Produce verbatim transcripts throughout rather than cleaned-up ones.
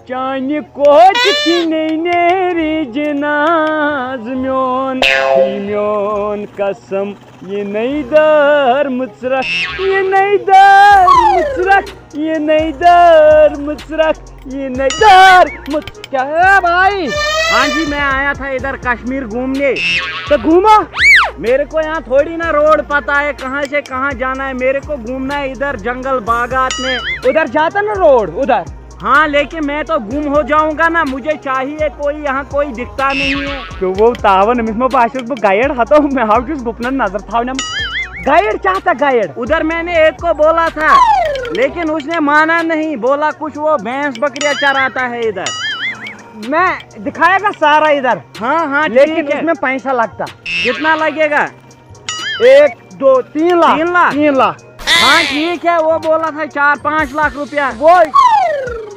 چانہِ کوچہِ کِنے نیرِ جناز میون، یہِ میون قسم، یہِ نٔے دار مُژرکھ، یہِ نٔے دار مُژرکھ، یہِ نٔے دار مُژرکھ، یہِ نٔے دار مُژ-، کیا ہے بھائی؟ हाँ जी, मैं आया था इधर कश्मीर घूमने। तो घूमा? मेरे को यहाँ थोड़ी ना रोड पता है, कहाँ से कहाँ जाना है। मेरे को घूमना है इधर जंगल बागात में। उधर जाता ना रोड, उधर। हाँ, लेकिन मैं तो गुम हो जाऊंगा ना, मुझे चाहिए कोई, यहाँ कोई दिखता नहीं है। तो वो तावन, أمِس ما باسیٚس بہٕ گایڈ ہتو، مےٚ ہاو چھُس گُپنن نظر تھاونم۔ گایڈ چاہتا گایڈ۔ उधर मैंने एक को बोला था, लेकिन उसने माना नहीं, बोला कुछ वो भैंस बकरियां चराता है इधर। मैं दिखाएगा सारा इधर। हाँ, हाँ, लेकिन ठीक है। उसमें पैसा लगता। कितना लगेगा? एक, दो, तीन लाख। तीन लाख? तीन लाख। हाँ, ठीक है, वो बोला था चार पाँच लाख रुपया। वो,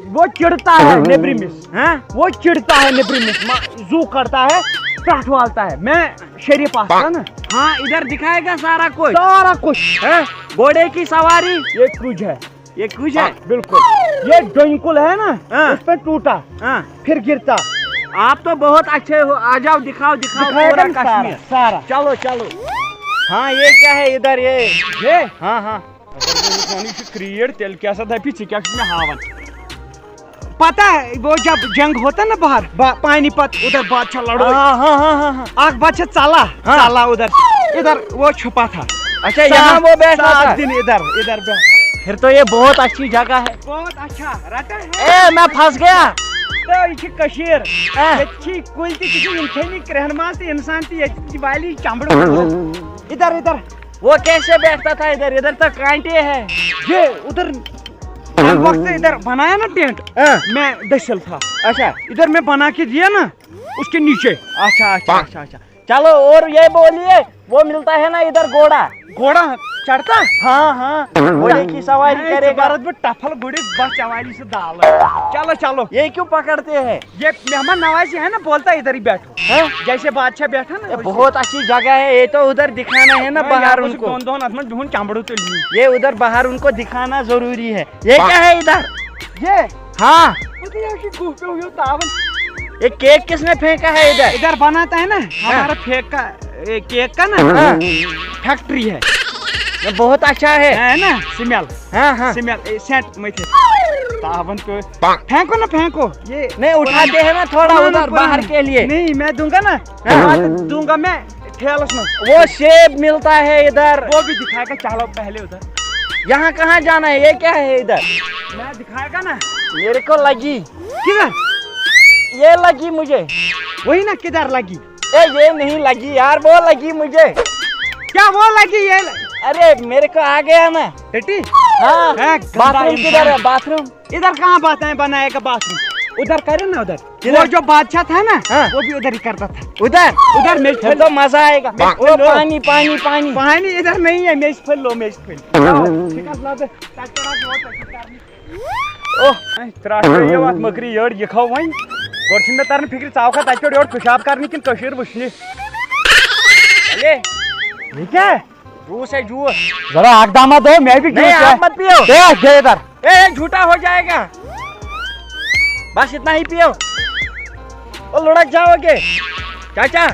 वो चिढ़ता है नेबरी मिस। हाँ? वो चिढ़ता है नेबरी मिस। मा-, जू करता है, पेट वालता है। मैं शरीफ आता ना। हाँ, इधर दिखाएगा सारा कुछ। सारा कुछ। हाँ? घोड़े की सवारी। ये कुछ है। ये कुछ है? हाँ, बिल्कुल। ये डोंकुल है ना, हाँ। उस पे टूटा, हाँ। फिर गिरता। आप तो बहुत अच्छे हो, आ जाओ, दिखाओ, दिखाओ दिखाएगा पूरा ना सारा, कश्मीर। सारा। चलो, चलो। हाँ, ये क्या है इधर, ये? ये? हाँ, हाँ। اگر بہٕ یہِ وَنہٕ، یہِ چھُ کرٛیٖڈ، تیٚلہِ کیٛاہ سا دَپہِ، ژٕ کیٛاہ چھُکھ مےٚ ہاوان؟ پتہ ہے، وہ جب جنگ ہوتا نا باہر، با-، پانی پت، ادھر بادشاہ لڑو۔ हाँ, हाँ, हाँ, हाँ, हाँ। اکھ بادشاہ ژَلان، हाँ। ژَلان ادھر، ادھر وہ چھپا تھا۔ अच्छा, यहाँ वो बैठا था। ساتھ دن ادھر، ادھر بیٹھا۔ پھر تو یہ بہت اچھی جگہ ہے۔ بہت اچھا، رٹا ہے۔ اے، میں پھنس گیا۔ تو یہ چھ کشیر۔ اے۔ یہ چھ کل تہ چھ انسانی کرہنما تہ انسان تہ یہ والی چمڑ۔ ادھر، ادھر۔ وہ کیسے بیٹھتا تھا ادھر؟ ادھر تو کانٹے ہیں۔ یہ ادھر ہم وقت ادھر بنایا نا ٹینٹ، हाँ। میں دٔسِل تھا۔ अच्छा। ادھر میں بنا کے دیا نا اس کے نیچے۔ अच्छा, अच्छा, अच्छा, अच्छा। चलो, और ये बोलिए, वो मिलता है ना इधर घोड़ा? घोड़ा चढ़ता? हाँ, हाँ। घोड़े की सवारी मैं करेगा। इस बार वो टफल घोड़े बस चवाली से डाल। चलो, चलो। ये क्यों पकड़ते हैं? ये मेहमान नवाजी है ना, बोलता है इधर ही बैठो। हैं? जैसे बादशाह बैठा ना, ये वैसे। बहुत अच्छी जगह है, ये तो उधर दिखाना है ना हाँ, बाहर यहाँ पर उनको। दोन दोन आदमी ढूंढ चांबड़ो तो लिए। ये उधर बाहर उनको दिखाना जरूरी है। ये क्या है इधर? ये? हाँ। पता है कि गुह पे हुई तावन। ये केक किसने फेंका है इधर? इधर बनाता है ना, हाँ। हमारा फेंक का, ए, केक का ना, हाँ। फैक्ट्री है। ये बहुत अच्छा है। है ना, स्मेल। हाँ, हाँ। स्मेल, ए, सेंट में थे। तावन तो फेंको ना, फेंको। ये नहीं, उठाते हैं ना थोड़ा उधर बाहर के लिए। नहीं, मैं दूंगा ना। हाँ। दूंगा मैं ठेलस में। वो सेब मिलता है इधर। वो भी दिखाएगा, चलो पहले उधर। यहाँ कहाँ जाना है? ये क्या है इधर? मैं दिखाएगा ना। मेरे को लगी। किधर? ये लगी मुझे। वही ना, किधर लगी? ए, ये नहीं लगी यार, वो लगी मुझे। क्या वो लगी ये ल- अरे, मेरे को आ गया ना। टट्टी? हाँ। है, गंदा बाथरूम इंसान। किधर है, बाथरूम? इधर कहाँ बात है, बनाएगा बाथरूम? उधर करे ना, उधर। किधर? वो जो बादशाह था ना, हाँ। वो भी उधर ही करता था। उधर? उधर मेज फिर तो मजा आएगा। मेज वो लो। पानी, पानी, पानी। पानी इधर नहीं है, मेज फल लो, मेज फल। लाओ, निकाल, ला दे। ओह, ترٛٹھ پیٚیہِ اَتھ مٔکرِ یٔڈ، یہِ کھاو وۄنۍ۔ گۄڈٕ چھُنہٕ مےٚ تران فِکرِ، ژٕ آوکھا تَتہِ پٮ۪ٹھ یورٕ پِشاب کرنہِ کِنہٕ کٔشیٖر وٕچھنہِ؟ اَلے۔ یہِ کیٛاہ؟ جوٗس ہے جوٗس۔ ذرا اکھ دامہ دو، میں بھی نہیں، جوس ہے۔ آپ مت پیو۔ اے، دے ادھر۔ اے، اے، جھوٹا ہو جائے گا۔ بس اتنا ہی پیو۔ او، لڑک جاؤ گے۔ چاچا۔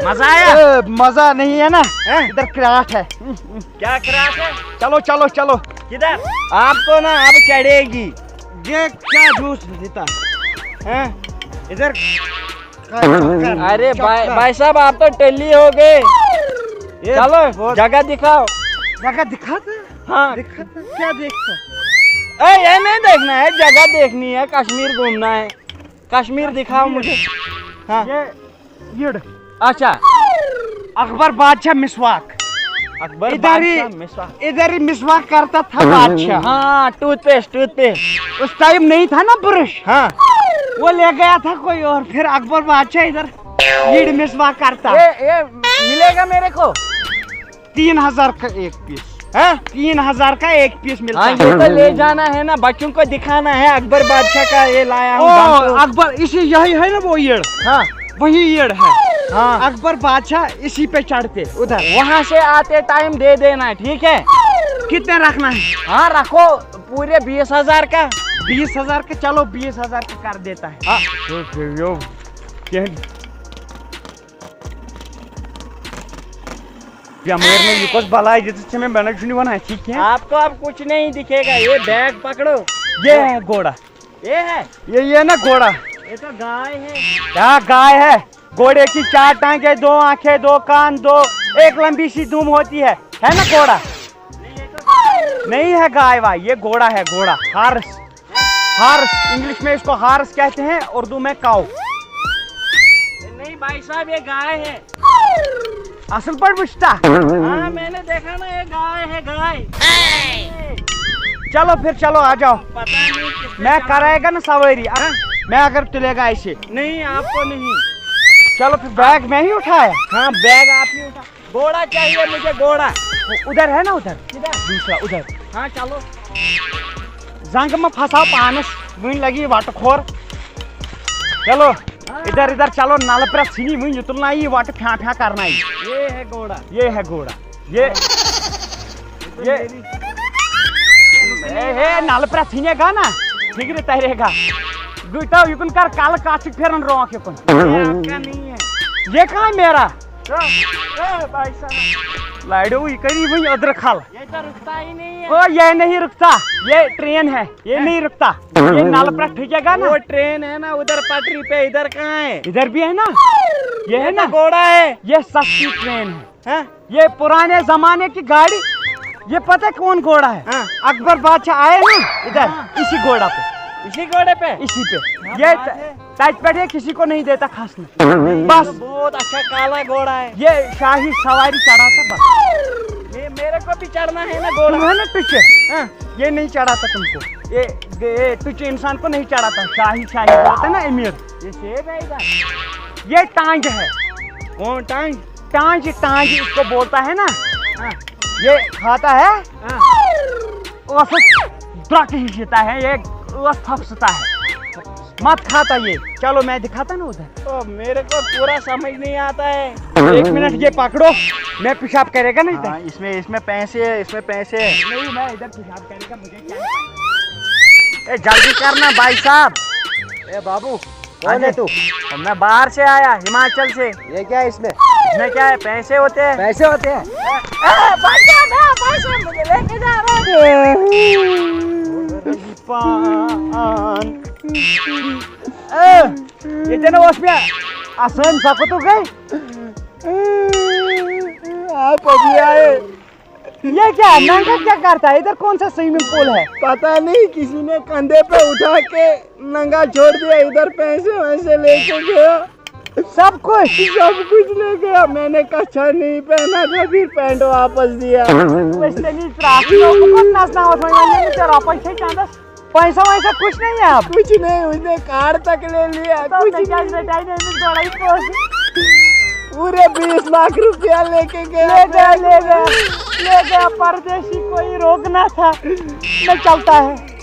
مزہ آیا؟ اے، مزہ نہیں ہے نا، ہیں؟ ادھر کراٹ ہے۔ کیا کراٹ ہے؟ چلو، چلو، چلو۔ کدھر؟ آپ کو نا اب چڑھے گی۔ یہ کیا جوس دیتا؟ ہیں؟ ادھر ارے بھائی، چکر۔ بھائی صاحب، آپ تو ٹلی ہو گئے۔ یہ چلو، بہت جگہ دکھاؤ۔ جگہ دکھاتا؟ ہاں۔ دکھاتا؟ کیا دیکھتا؟ اے، یہ نہیں دیکھنا ہے، جگہ دیکھنی ہے، کشمیر گھومنا ہے۔ کشمیر دکھاؤ مجھے۔ ہاں۔ یہ یڑ۔ اچھا۔ اکبر بادشاہ مسواک۔ اکبر ادھر ہی، بادشاہ مسواک۔ ادھر ہی مسواک کرتا تھا بادشاہ۔ ہاں، ٹوتھ پیسٹ، ٹوتھ پیسٹ۔ اس ٹائم نہیں تھا نا برش۔ ہاں۔ وہ لے گیا تھا کوئی اور، پھر اکبر بادشاہ ادھر یڑ مسواک کرتا۔ یہ، یہ ملے گا میرے کو؟ تین ہزار کا ایک پیس۔ ہاں؟ تین ہزار کا ایک پیس ملتا ہاں، ہے۔ یہ تو لے جانا ہے نا، بچوں کو دکھانا ہے، اکبر بادشاہ کا یہ لایا ہوں او، گن کو۔ اکبر، اسی یہی ہے نا وہ یڑ؟ ہاں۔ وہی یڑ ہے۔ ہاں۔ اکبر بادشاہ اسی پہ چڑھتے ادھر۔ وہاں سے آتے ٹائم دے دینا، ٹھیک ہے؟ कितने रखना है? हाँ, रखो, पूरे बीस हजार का। बीस हजार का, चलो, बीस हजार का कर देता है। हाँ। بیمٲرۍ نہٕ، یہِ کۄس بلاے دِژٕتھ ژےٚ مےٚ؟ مےٚ نہ چھُنہٕ یِوان اَتھِ کینٛہہ۔ आपको अब कुछ नहीं दिखेगा, ये बैग पकड़ो। ये है घोड़ा। ये है। ये, ये ना घोड़ा। ये तो गाय है। क्या गाय है? घोड़े की चार टांगे, दो आंखें, दो कान, दो, एक लंबी सी दुम होती है। है ना घोड़ा? नहीं, ये तो गाय है। नहीं है गाय वाय, ये घोड़ा है, घोड़ा, हॉर्स। हॉर्स, इंग्लिश में इसको हॉर्स कहते हैं, उर्दू में काऊ। नहीं भाई साहब, ये गाय है। اصل پٲٹھۍ وٕچھتا؟ हाँ, मैंने देखा ना, ये गाय है, गाय। चलो फिर, चलो, आ जाओ। पता नहीं किसने मैं चला- कराएगा ना सवारी, हाँ? मैं अगर तुलेगा ऐसे। नहीं, आपको नहीं। चलो फिर, बैग मैं ही उठाया। हाँ, बैग आप ही उठा। घोड़ा चाहिए मुझे, घोड़ा। उधर है ना, उधर। किधर? दूसरा, उधर। हाँ, चलो। زنٛگ مہ پھساو پانس، وٕنۍ لگہِ یہِ وٹہٕ کھور۔ چلو، ادھر، ادھر چلو، نلہٕ پرٛٮ۪تھ ژھٕنی وٕنۍ، یہِ تُل نہ یہِ وٹہٕ پھیٛاں پھیٛاں کرناوِ۔ ये है घोड़ा। یہ ہے گھوڑا۔ یہ، یہ، اے، ہے، نلہٕ پرٛٮ۪تھ ژھٕنے گا نا، فکرِ ترے گا۔ گُٹو، یہِ کُن کر کلہٕ، کتھ چھُکھ پھیران رونٛکھ یہِ کُن؟ یہ आपका नहीं है۔ یہ کہاں میرا؟ اے، اے، بھائی صاحب۔ لڑیو، یہِ کٔرِو وٕنۍ أدرٕ کھل۔ یہ تو رکتا ہی نہیں ہے۔ او، یہ نہیں رکتا، یہ ٹرین ہے، یہ نہیں رکتا۔ یہ نل پر ٹھیکے گا نا؟ وہ ٹرین ہے نا ادھر پٹری پہ، ادھر کہاں ہے؟ ادھر بھی ہے نا، یہ ہے یہ نا؟ تو گھوڑا ہے۔ یہ سستی ٹرین ہے۔ ہاں؟ یہ پرانے زمانے کی گاڑی۔ یہ پتہ ہے کون گھوڑا ہے؟ ہاں۔ اکبر بادشاہ آئے نا ادھر، ہاں۔ اسی گھوڑا پہ۔ اسی گھوڑے پہ؟ اسی پہ۔ کیا یہ بات ہے؟ تج پہ یہ کسی کو نہیں دیتا کھسنے۔ بس۔ بہت اچھا کالا گھوڑا ہے۔ یہ شاہی سواری چڑھاتا بس۔ یہ میرے کو بھی چڑھنا ہے نا گھوڑا۔ تم ہے نا ٹچے۔ ہاں۔ یہ نہیں چڑھاتا تم کو۔ یہ، یہ ٹچے انسان کو نہیں چڑھاتا۔ شاہی، شاہی بولتے ہیں نا امیر۔ یہ شیر ہے ادھر۔ یہ ٹانگ ہے۔ کون ٹانگ؟ ٹانج، ٹانج اس کو بولتا ہے نا۔ ہاں۔ یہ کھاتا ہے۔ ہاں۔ ٲسس درٛۄکہٕ ہِش یہِ تہِ ہے، یہ ٲس تھۄپھ سُہ تہِ ہے۔ مت کھاتا یہ۔ چلو میں دکھاتا نا ادھر۔ او، میرے کو پورا سمجھ نہیں آتا ہے۔ ایک منٹ یہ پکڑو، میں پیشاب کرے گا نا ادھر۔ ہاں، اس میں، اس میں پیسے ہے، اس میں پیسے ہے۔ نہیں، میں ادھر پیشاب کرے گا، مجھے کیا ہے؟ اے، جلدی کرنا بھائی صاحب۔ اے بابو، کون ہے تو؟ میں باہر سے آیا، ہماچل سے۔ یہ کیا ہے اس میں؟ اس میں کیا ہے؟ پیسے ہوتے ہیں۔ پیسے ہوتے ہیں؟ اے، پیسے دے، پیسے مجھے لیके جا رہا ہے۔ پان۔ اے، یہ تے نا اس میں آسان سکتو گئی۔ آپ ابھی آئے۔ یہ کیا ہے؟ ننگا کیا کرتا ہے؟ ادھر کون سا سوئمنگ پول ہے؟ پتا نہیں، کسی نے کندھے پہ اٹھا کے ننگا چھوڑ دیا، ادھر پیسے ویسے لے کے گیا۔ سب کچھ؟ سب کچھ لے گیا۔ میں نے کچھا نہیں پہنا تھا، پھر پینٹ واپس دیا۔ ویسے نہیں تراس لوگ کو نس نہ ہوتا، میں نے تیرا پیسے چاندس۔ پیسہ ویسہ کچھ نہیں ہے اب؟ کچھ نہیں، اس نے کارڈ تک لے لیا، تو کچھ میں کیا نہیں۔ بیٹا ہی نہیں، میں تھوڑا ہی پوز۔ پورے بیس لاکھ روپیہ لے کے گیا۔ لے گیا، لے گیا، لے گیا پردیسی، کوئی روکنا تھا، میں چلتا ہے۔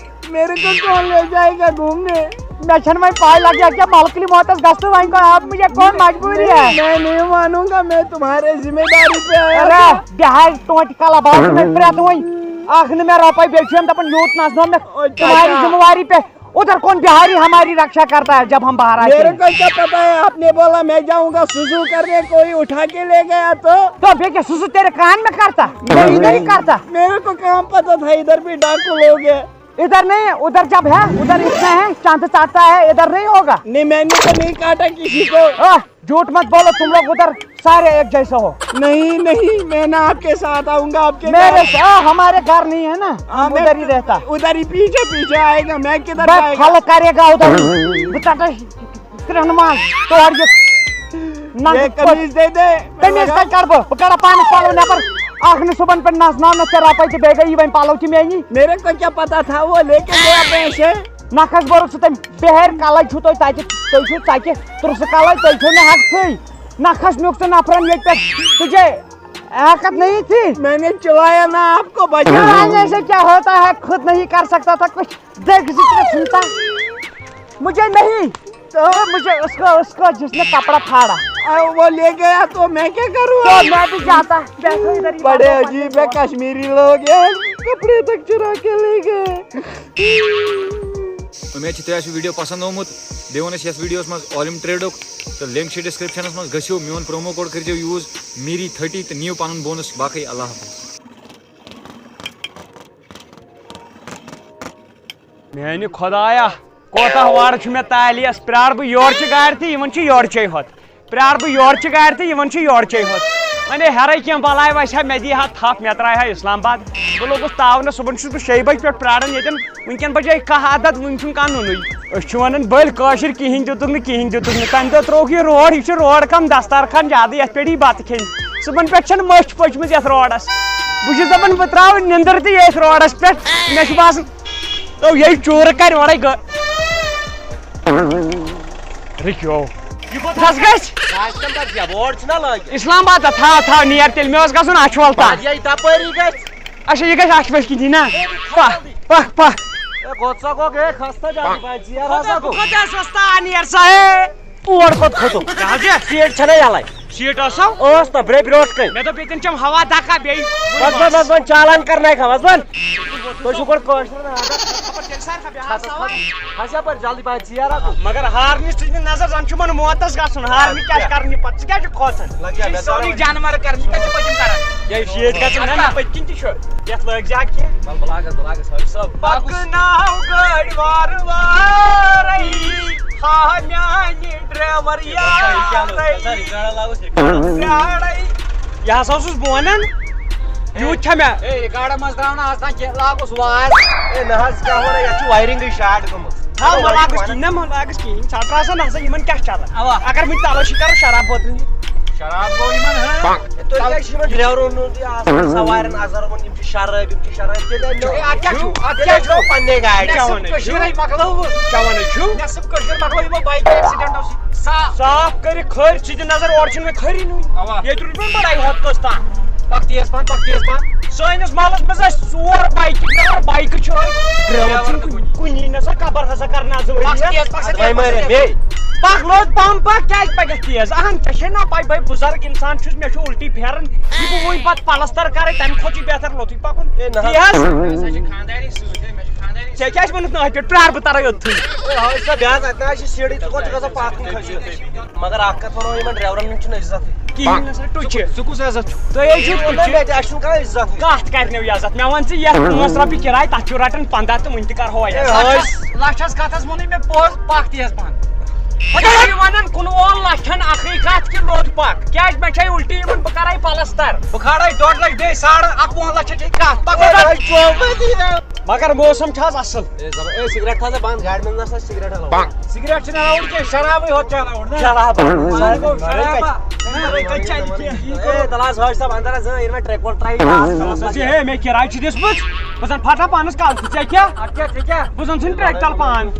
میرے کو کون لے جائے گا گھومنے؟ میں چھن میں پائے لگ گیا کیا ملکلی موتس گستو وائن کو آپ مجھے کون مجبوری ہے؟ میں نہیں مانوں گا، میں تمہارے ذمہ داری پہ آیا ارے، تھا۔ بہار ٹوٹ کلا بہار میں پرت وائن۔ آخر میں روپے بیچ ہم دپن یوت نس نو میں او چاچا۔ تمہاری ذمہ داری پہ۔ ادھر کون بہاری ہماری رکشا کرتا ہے جب ہم باہر آتے میرے ہیں؟ کو کیا پتا ہے، آپ نے بولا میں جاؤں گا سوزو کرنے، کوئی اٹھا کے لے گیا تو؟ تو بے کیا سوزو تیرے کان میں کرتا؟ نہیں، نہیں نہیں۔ کرتا۔ میرے کو کہاں پتا تھا ادھر بھی ڈاکو لوگ ہیں۔ ادھر نہیں، ادھر جب ہے، ادھر اتنا ہے، چاند چاٹتا ہے، ادھر نہیں ہوگا۔ نہیں، میں نے تو نہیں کاٹا کسی کو۔ آہ، جھوٹ مت بولو، تم لوگ ادھر سارے ایک جیسے ہو۔ نہیں، نہیں، میں نا آپ کے ساتھ آؤں گا، آپ کے میرے گھر۔ سا-، ہمارے گھر نہیں ہے نا، ہاں، ہم میں ادھر ہی رہتا۔ ادھر ہی پیچھے پیچھے آئے گا، میں کدھر بس جائے گا؟ کھل کرے گا ادھر۔ بہٕ ژٹے کرٛہُن ماز، تورٕ یہِ ننٛدٕ یہ پٲٹھۍ۔ قمیض دے دے۔ قمیض کتہِ کڑٕ بہٕ؟ بہٕ کڑٕ پانس پلو نٮ۪بر۔ اکھ نہٕ صُبحن پٮ۪ٹھ نس ناو نہ ژےٚ رۄپے تہِ، بیٚیہِ گٔیی وۄنۍ پلو تہِ میٛانی۔ میرے کو کیا پتا تھا وہ لے کے گیا پیسے۔ نہ کھس بہٕ روٗدُس تٔمۍ بِہٲرۍ کلے چھُو تۄہہِ تتہِ، تُہۍ چھِو ژکہِ ترُسہٕ کلے، تُہۍ چھِو نہٕ ہٮ۪کتھٕے۔ نہ کھس نیوٗکھ ژٕ نفرن ییٚتہِ پٮ۪ٹھ، تُجے ہٮ۪کتھ نہیں تھی۔ میں نے چلایا نا آپ کو بچا۔ چلانے سے کیا ہوتا ہے، خود نہیں کر سکتا تھا کچھ، دیکھ ذکر سنتا۔ مجھے نہیں، تو مجھے اس کو، اس کو جس نے کپڑا پھاڑا۔ اب وہ لے گیا تو میں کیا کروں؟ تو میں بھی جاتا۔ بیٹھو ادھر ہی، بڑے بیٹھو، عجیب بیٹھو۔ ہے کشمیری لوگ یار، کپڑے تک چرا کے لے گئے۔ امید چھِ تۄہہِ آسہِ video پسند آمُت۔ بیٚیہِ ووٚن اَسہِ یَتھ videoس منٛز Olim Tradeُک، تہٕ link چھِ descriptionس منٛز۔ گٔژھِو میون promo code کٔرۍزیو use میری thirty تہٕ نِیِو پنُن bonus۔ باقٕے اللہ حافظ۔ میانہِ خۄدایا، کوتاہ وارٕ چھُ مےٚ تالیس۔ پرٛارٕ بہٕ یورٕ چہِ گاڑِ تہٕ یِمن چھِ یورٕ چے ہوت۔ پرٛارٕ بہٕ یورٕ چہِ گاڑِ تہٕ یِمن چھِ یورٕ چے ہوت۔ وۄنۍ ہے ہیرے کینٛہہ بلاے وسہِ ہا، مےٚ دی ہا تھپھ، مےٚ ترٛایہِ ہا اسلام آباد۔ بہٕ لوٚگُس تاونس، صُبحن چھُس بہٕ شیٚیہِ بجہِ پٮ۪ٹھ پرٛاران ییٚتٮ۪ن۔ وٕنکٮ۪ن بجے کاہ عدد، وٕنہِ چھُنہٕ کانٛہہ نُنُے۔ أسۍ چھِ ونان بٔلۍ کٲشِر کِہینۍ دِتُکھ نہٕ، کِہینۍ دِتُکھ نہٕ۔ تمہِ دۄہ ترٛووُکھ یہِ روڈ، یہِ چھُ روڈ کم دسترخان زیادٕ، یتھ پٮ۪ٹھ یی بتہٕ کھیٚنۍ۔ صُبحن پٮ۪ٹھ چھنہٕ مٔچھ پٔچمٕژ یتھ روڈس۔ بہٕ چھُس دپان بہٕ ترٛاوٕ نِندٕر تہِ ییٚتھۍ روڈس پٮ۪ٹھ۔ مےٚ چھُ باسان تو یہِ چوٗرٕ کرِ اورے گٔ۔ رُکیو۔ یہِ کوٚت حظ گژھِ؟ ساڑِ کَمہِ پَتہٕ کیٛاہ؟ بورڈ چھُنہ لٲگِتھ؟ اسلام آباد تھاو، تھاو، نیر تیٚلہِ، مےٚ اوس گژھُن اچھول تام۔ پَتہٕ یہِ دَپٲری گژھِ۔ اچھا، یہِ گژھِ اچھولہِ کِنۍ، یہِ نا؟ پہ، پہ، پہ۔ اے، گوٚژھ سا گوٚو گٔے خستہٕ جان، بَچہِ یار ہسا گوٚو۔ کوٚت آس وۄستہٕ؟ نیر سا، ہے۔ اور کوٚت کھوٚتُکھ؟ کیٛاہ حظ یہِ؟ سیٖٹ چھَنہ یَلَے؟ سیٖٹ ٲسو؟ ٲس نہ برٛے برٛونٛٹھ کَنہِ۔ مےٚ دوٚپ ییٚتٮ۪ن چھَم ہوا دَکا بیٚیہِ۔ بَس بَس بَس بَس، چالان کَرناے کھا، بَس بَن۔ تُہۍ چھِو گۄڈٕ کٲشرٮ۪ن عادت۔ ہَس یَپٲرۍ جلدی پَہَن ژیر ہا گوٚو۔ مگر ہارنہِ سۭتۍ نہٕ نظر، زَن چھُ یِمَن موتَس گژھُن۔ ہارنہِ کیٛاہ چھِ کَرنہِ پَتہٕ؟ ژٕ کیٛاہ چھُکھ کھوژان؟ لَگہِ ہا، یہِ چھِ مےٚ سٲرٕے تَران۔ جانوَر کَرنہِ، ژےٚ چھِ پٔتِم کَران۔ یے شیٖٹ گژھن نہ، نہ پٔتۍ کِنۍ تہِ چھُ۔ یَتھ لٲگۍ زِ ہا کینٛہہ۔ وَلہٕ بہٕ لاگَس، بہٕ لاگَس، حٲجی صٲب۔ پَکناو گٲڑۍ وارٕ وارَے، ہا میٛانہِ ڈرٛیوَر یارَے۔ پرٛارَے۔ یہِ ہسا اوسُس بہٕ وَنان، یوٗت چھا مےٚ؟ اے، رِکارڈَن منٛز درٛاو نہٕ آز تام کینٛہہ، لاگُس واز۔ اے، نہ حظ، کیٛاہ وَنان، یَتھ چھُ وایرِنٛگٕے شاٹ گٔمٕژ۔ نہ، مہ لاگُس کِہیٖنۍ، نہ، مہ لاگُس کِہیٖنۍ۔ ژَٹراو سا نہ سا، یِمَن کیٛاہ چھُ چَلان؟ اَوا۔ اگر وۄنۍ ژَلو چھِ کَرو شراب بوتلہِ۔ شراب گوٚو یِمَن، ہہ؟ تُہۍ کیٛازِ چھِ یِمَن ڈرٛیورَن ہُنٛد یہِ آسان سَوارٮ۪ن اَزَر وَنان، یِم چھِ شرٲبۍ، یِم چھِ شرٲبۍ؟ تیٚلہِ اَنہِ نہٕ، اے، اَتھ کیٛاہ چھُ؟ اَتھ کیٛاہ چھُ؟ پنٛنہِ گاڑِ۔ کیٛاہ وَنان چھُ؟ کٔشیٖرَے مۄکلٲوٕکھ۔ کیٛاہ وَنان چھُ؟ نٮ۪صٕف کٔشیٖر مۄکلٲو یِمو بایکہِ ایکسیڈنٹو سۭتۍ۔ صاف۔ صاف کٔرِتھ کھٲلۍ ژٕ تہِ نظر، اورٕ چھُنہٕ وۄنۍ کھٲری نٕے۔ اَوا۔ ییٚتہِ روٗد وۄنۍ بَڑاے ہوٚت کٔژ تام۔ پَکھ تیز پَہَن، پَکھ تیز پَہَن۔ سٲنِس محلَس منٛز ٲسۍ ژور بایکہِ، ژور بایکہٕ چھِ أتھۍ۔ ڈرٛیوَر چھُنہٕ کُنہِ، کُنی نہ سا خبر ہسا کَرنہٕ آز ؤری پَکھ نہ۔ تیز، پَکھ سا تیز، پَکھ سا تیز۔ پَکھ لوٚت پَمپ، پَکھ کیٛازِ پَکَکھ تیز؟ اَہَن، ژےٚ چھے نہ پَے، بہٕ بُزرگ اِنسان چھُس، مےٚ چھُ اُلٹی پھیران۔ یہِ بہٕ وۄنۍ پَتہٕ پَلَستَر کَرَے، تَمہِ کھۄتہٕ چھُ بہتر لوٚتُے پَکُن۔ اے نہ حظ۔ تی حظ۔ مےٚ سا چھِ خانٛدارِنۍ سۭتۍ، مےٚ چھِ خانٛدارِنۍ ژےٚ کیٛازِ ووٚنُتھ نہٕ أتھۍ پٮ۪ٹھ؟ پرٛار بہٕ ترے یوٚتھُے۔ ہے، ہاے سا، بیٛاکھ اَتہِ نہ حظ چھِ سیٖڑٕے، ژٕ کوٚت چھُکھ گژھان پَتھ کُن کھٔسِتھ؟ مگر اَکھ کَتھ وَنو یِمَن ڈرٛیورَن، یِم چھِنہٕ عزتٕے۔ کِہیٖنۍ نہ سا، ٹُچہِ۔ ژٕ کُس عزت چھُکھ؟ تُہۍ حظ چھِو وَنان ٹُچہِ۔ مےٚ تہِ، اَسہِ چھُنہٕ کانٛہہ عزتٕے۔ کَتھ کَرنیو یہِ عزت؟ مےٚ وَن ژٕ، یَتھ پانٛژھ رۄپیہِ کِراے، تَتھ چھُو رَٹان پنٛداہ تہٕ وٕنہِ تہِ کَرہو ہے عزت۔ ہے، ہاے۔ لَچھَس، لَچھَس کَتھَس ووٚنُے مےٚ پوٚز، پَکھ تیز پَہَن۔ یہِ وَنان کُنوُہَن لَچھَن اَکھٕے کَتھ کہِ لوٚت پَکھ۔ کیٛازِ مےٚ چھے اُلٹی یِوان، بہٕ کَرَے پَلَستَر۔ بہٕ کھارے ڈۄڈ لَچھ بیٚیہِ ساڑٕ اَکوُہَن لَچھَن چھے کَتھ۔ پَکھ ہے، وۄنۍ۔ ہے، چوب مےٚ دِیہِ۔ مگر موسم چھُ آز اصل۔ اے زبر، اے سگریٹ تھاو ژٕ بند، گاڑِ منٛز نسا سگریٹ الاؤڈ۔ سگریٹ چھُنہٕ الاؤڈ کینٛہہ، شرابٕے ہوت چھُ الاؤڈ نا۔ شراب۔ وۄنۍ گوٚو شرابا۔ نہ، وۄنۍ کتہِ چلہِ کینٛہہ؟ اے، تَلہٕ حظ حٲج صٲب، اندر حظ، أنۍ مےٚ ٹرٛیک وول ٹرٛاے۔ ژٕ چھِ ہے مےٚ کِراے چھِ دِژمٕژ، بہٕ زن پھٹا پانس کلہٕ، ژٕ ژےٚ کیٛاہ؟ اتھ کیٛاہ، ژےٚ کیٛاہ؟ بہٕ زن ژھٕن ٹرٛیک تل پان۔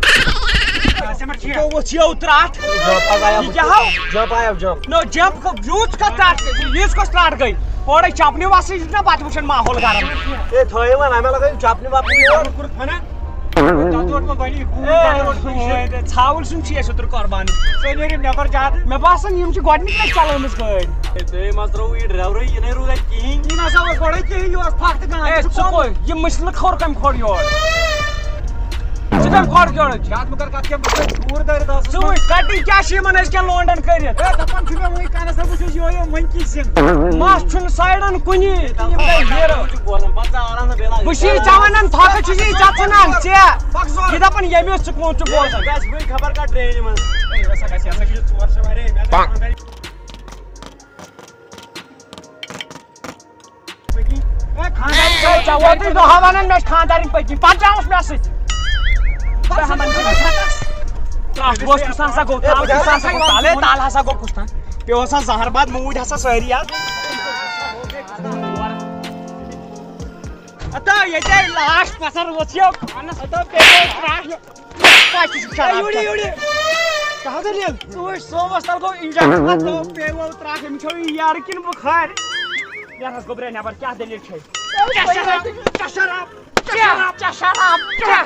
ژےٚ ما چھِ یہِ؟ ژےٚ ووٚتھ یَو ترٛٹھ۔ جمپ حظ آیو۔ یہِ کیٛاہ ہاو؟ جمپ آیو، جمپ۔ نو جمپ کو-، یوٗت کتھ ترٛٹھ گٔے، ییٖژ کۄس ترٛٹھ گٔے؟ اورے چپنہِ وسٕے چھُ نہ پتہٕ وٕچھان ماحول گرم۔ اے، تھٲیِو وۄنۍ، وۄنۍ ما لگٲیِو چپنہِ وپنہِ یور۔ کوٚرُتھ فنا؟ تَتھ اوس وۄنۍ بَنی، کوٗت اے، ٹایم اوس وۄنۍ؟ ژھاوُل سُنٛد چھُ اَسہِ اوترٕ قۄربان۔ ژٕ نیرِو نٮ۪بر زیادٕ۔ مےٚ باسان، یِم چھِ گۄڈٕنِچ لَٹہِ چلاومٕژ گٲڑۍ۔ اے، ژےٚ ما ترٛووُ یہِ ڈرٛیورٕے، یہِ نے روٗد اَتہِ کِہیٖنۍ۔ یہِ نہ سا اوس گۄڈَے کِہیٖنۍ، یہِ اوس پھَکھ تہٕ گانٛد۔ اے، ژٕ کوٚت؟ یہِ مٕسلہٕ کھوٚر کَمہِ کھۄڑ یورٕ؟ ژٕ کَمہِ کھۄڑ یورٕ؟ زیادٕ مہٕ کر کَتھ کینٛہہ، بہٕ چھُس دوٗر دٲرِتھ آسان۔ ژٕ وٕچھ، کَٹِنٛگ کیٛاہ چھِ یِمَن أزکٮ۪ن لونڈَن کٔرِتھ؟ اے، دَپان چھُ مےٚ وٕنۍ کَنَس، دَپان چھُس یِہوٚے یِم monkey سِنٛد۔ مَس چھُنہٕ سایڈَن کُنی، تہٕ یِم گٔے ہیٖرو۔ بہٕ چھُس یی ژےٚ وَنان، تھۄکہٕ چھُ یی ژےٚ ژھٕنان، ژےٚ۔ یہِ دَپان ییٚمِس ژٕ کون چھُ بوزان۔ گژھِ وٕنۍ خبر کَتھ ڈرٛینہِ منٛز۔ اے، یہِ ہسا گژھِ، یہِ ہسا چھُ ژور شےٚ واریاہ، مےٚ تہِ خانٛدارِ۔ اے، خانٛدارِ ژےٚ ووتُے دۄہا وَنان، مےٚ چھِ خانٛدارِنۍ پٔتۍ کِنۍ، پَتہٕ درٛاوُس مےٚ سۭتۍ۔ ترٛٹھ گوٚو کُس ہسا گوٚو، تَل کُس ہسا گوٚو، تَلے تَل ہسا گوٚو کُس تام۔ پیوٚو ہسا زہر باد موٗدۍ ہسا سٲری آز۔ ہتا ییٚتہِ لاش پَتھر ووٚتھ یو۔ ہتا پیٚیہِ ترٛٹھ۔ پَتہٕ چھُ شراب یوڑے، چٮ۪وان۔ یوڑے۔ کیٛاہ دٔلیٖل؟ ژٕ وٕچھ صوبَس تَل گوٚو injection، پَتہٕ گوٚو پیٚیہِ وول ترٛٹھ، أمِس چھو یہِ یارٕ کِنہٕ بُخارِ؟ نیرہَس گوٚبریا نٮ۪بر، کیٛاہ دٔلیٖل چھے؟ ژےٚ شراب، ژےٚ شراب، ژےٚ شراب، ژےٚ شراب، ژےٚ۔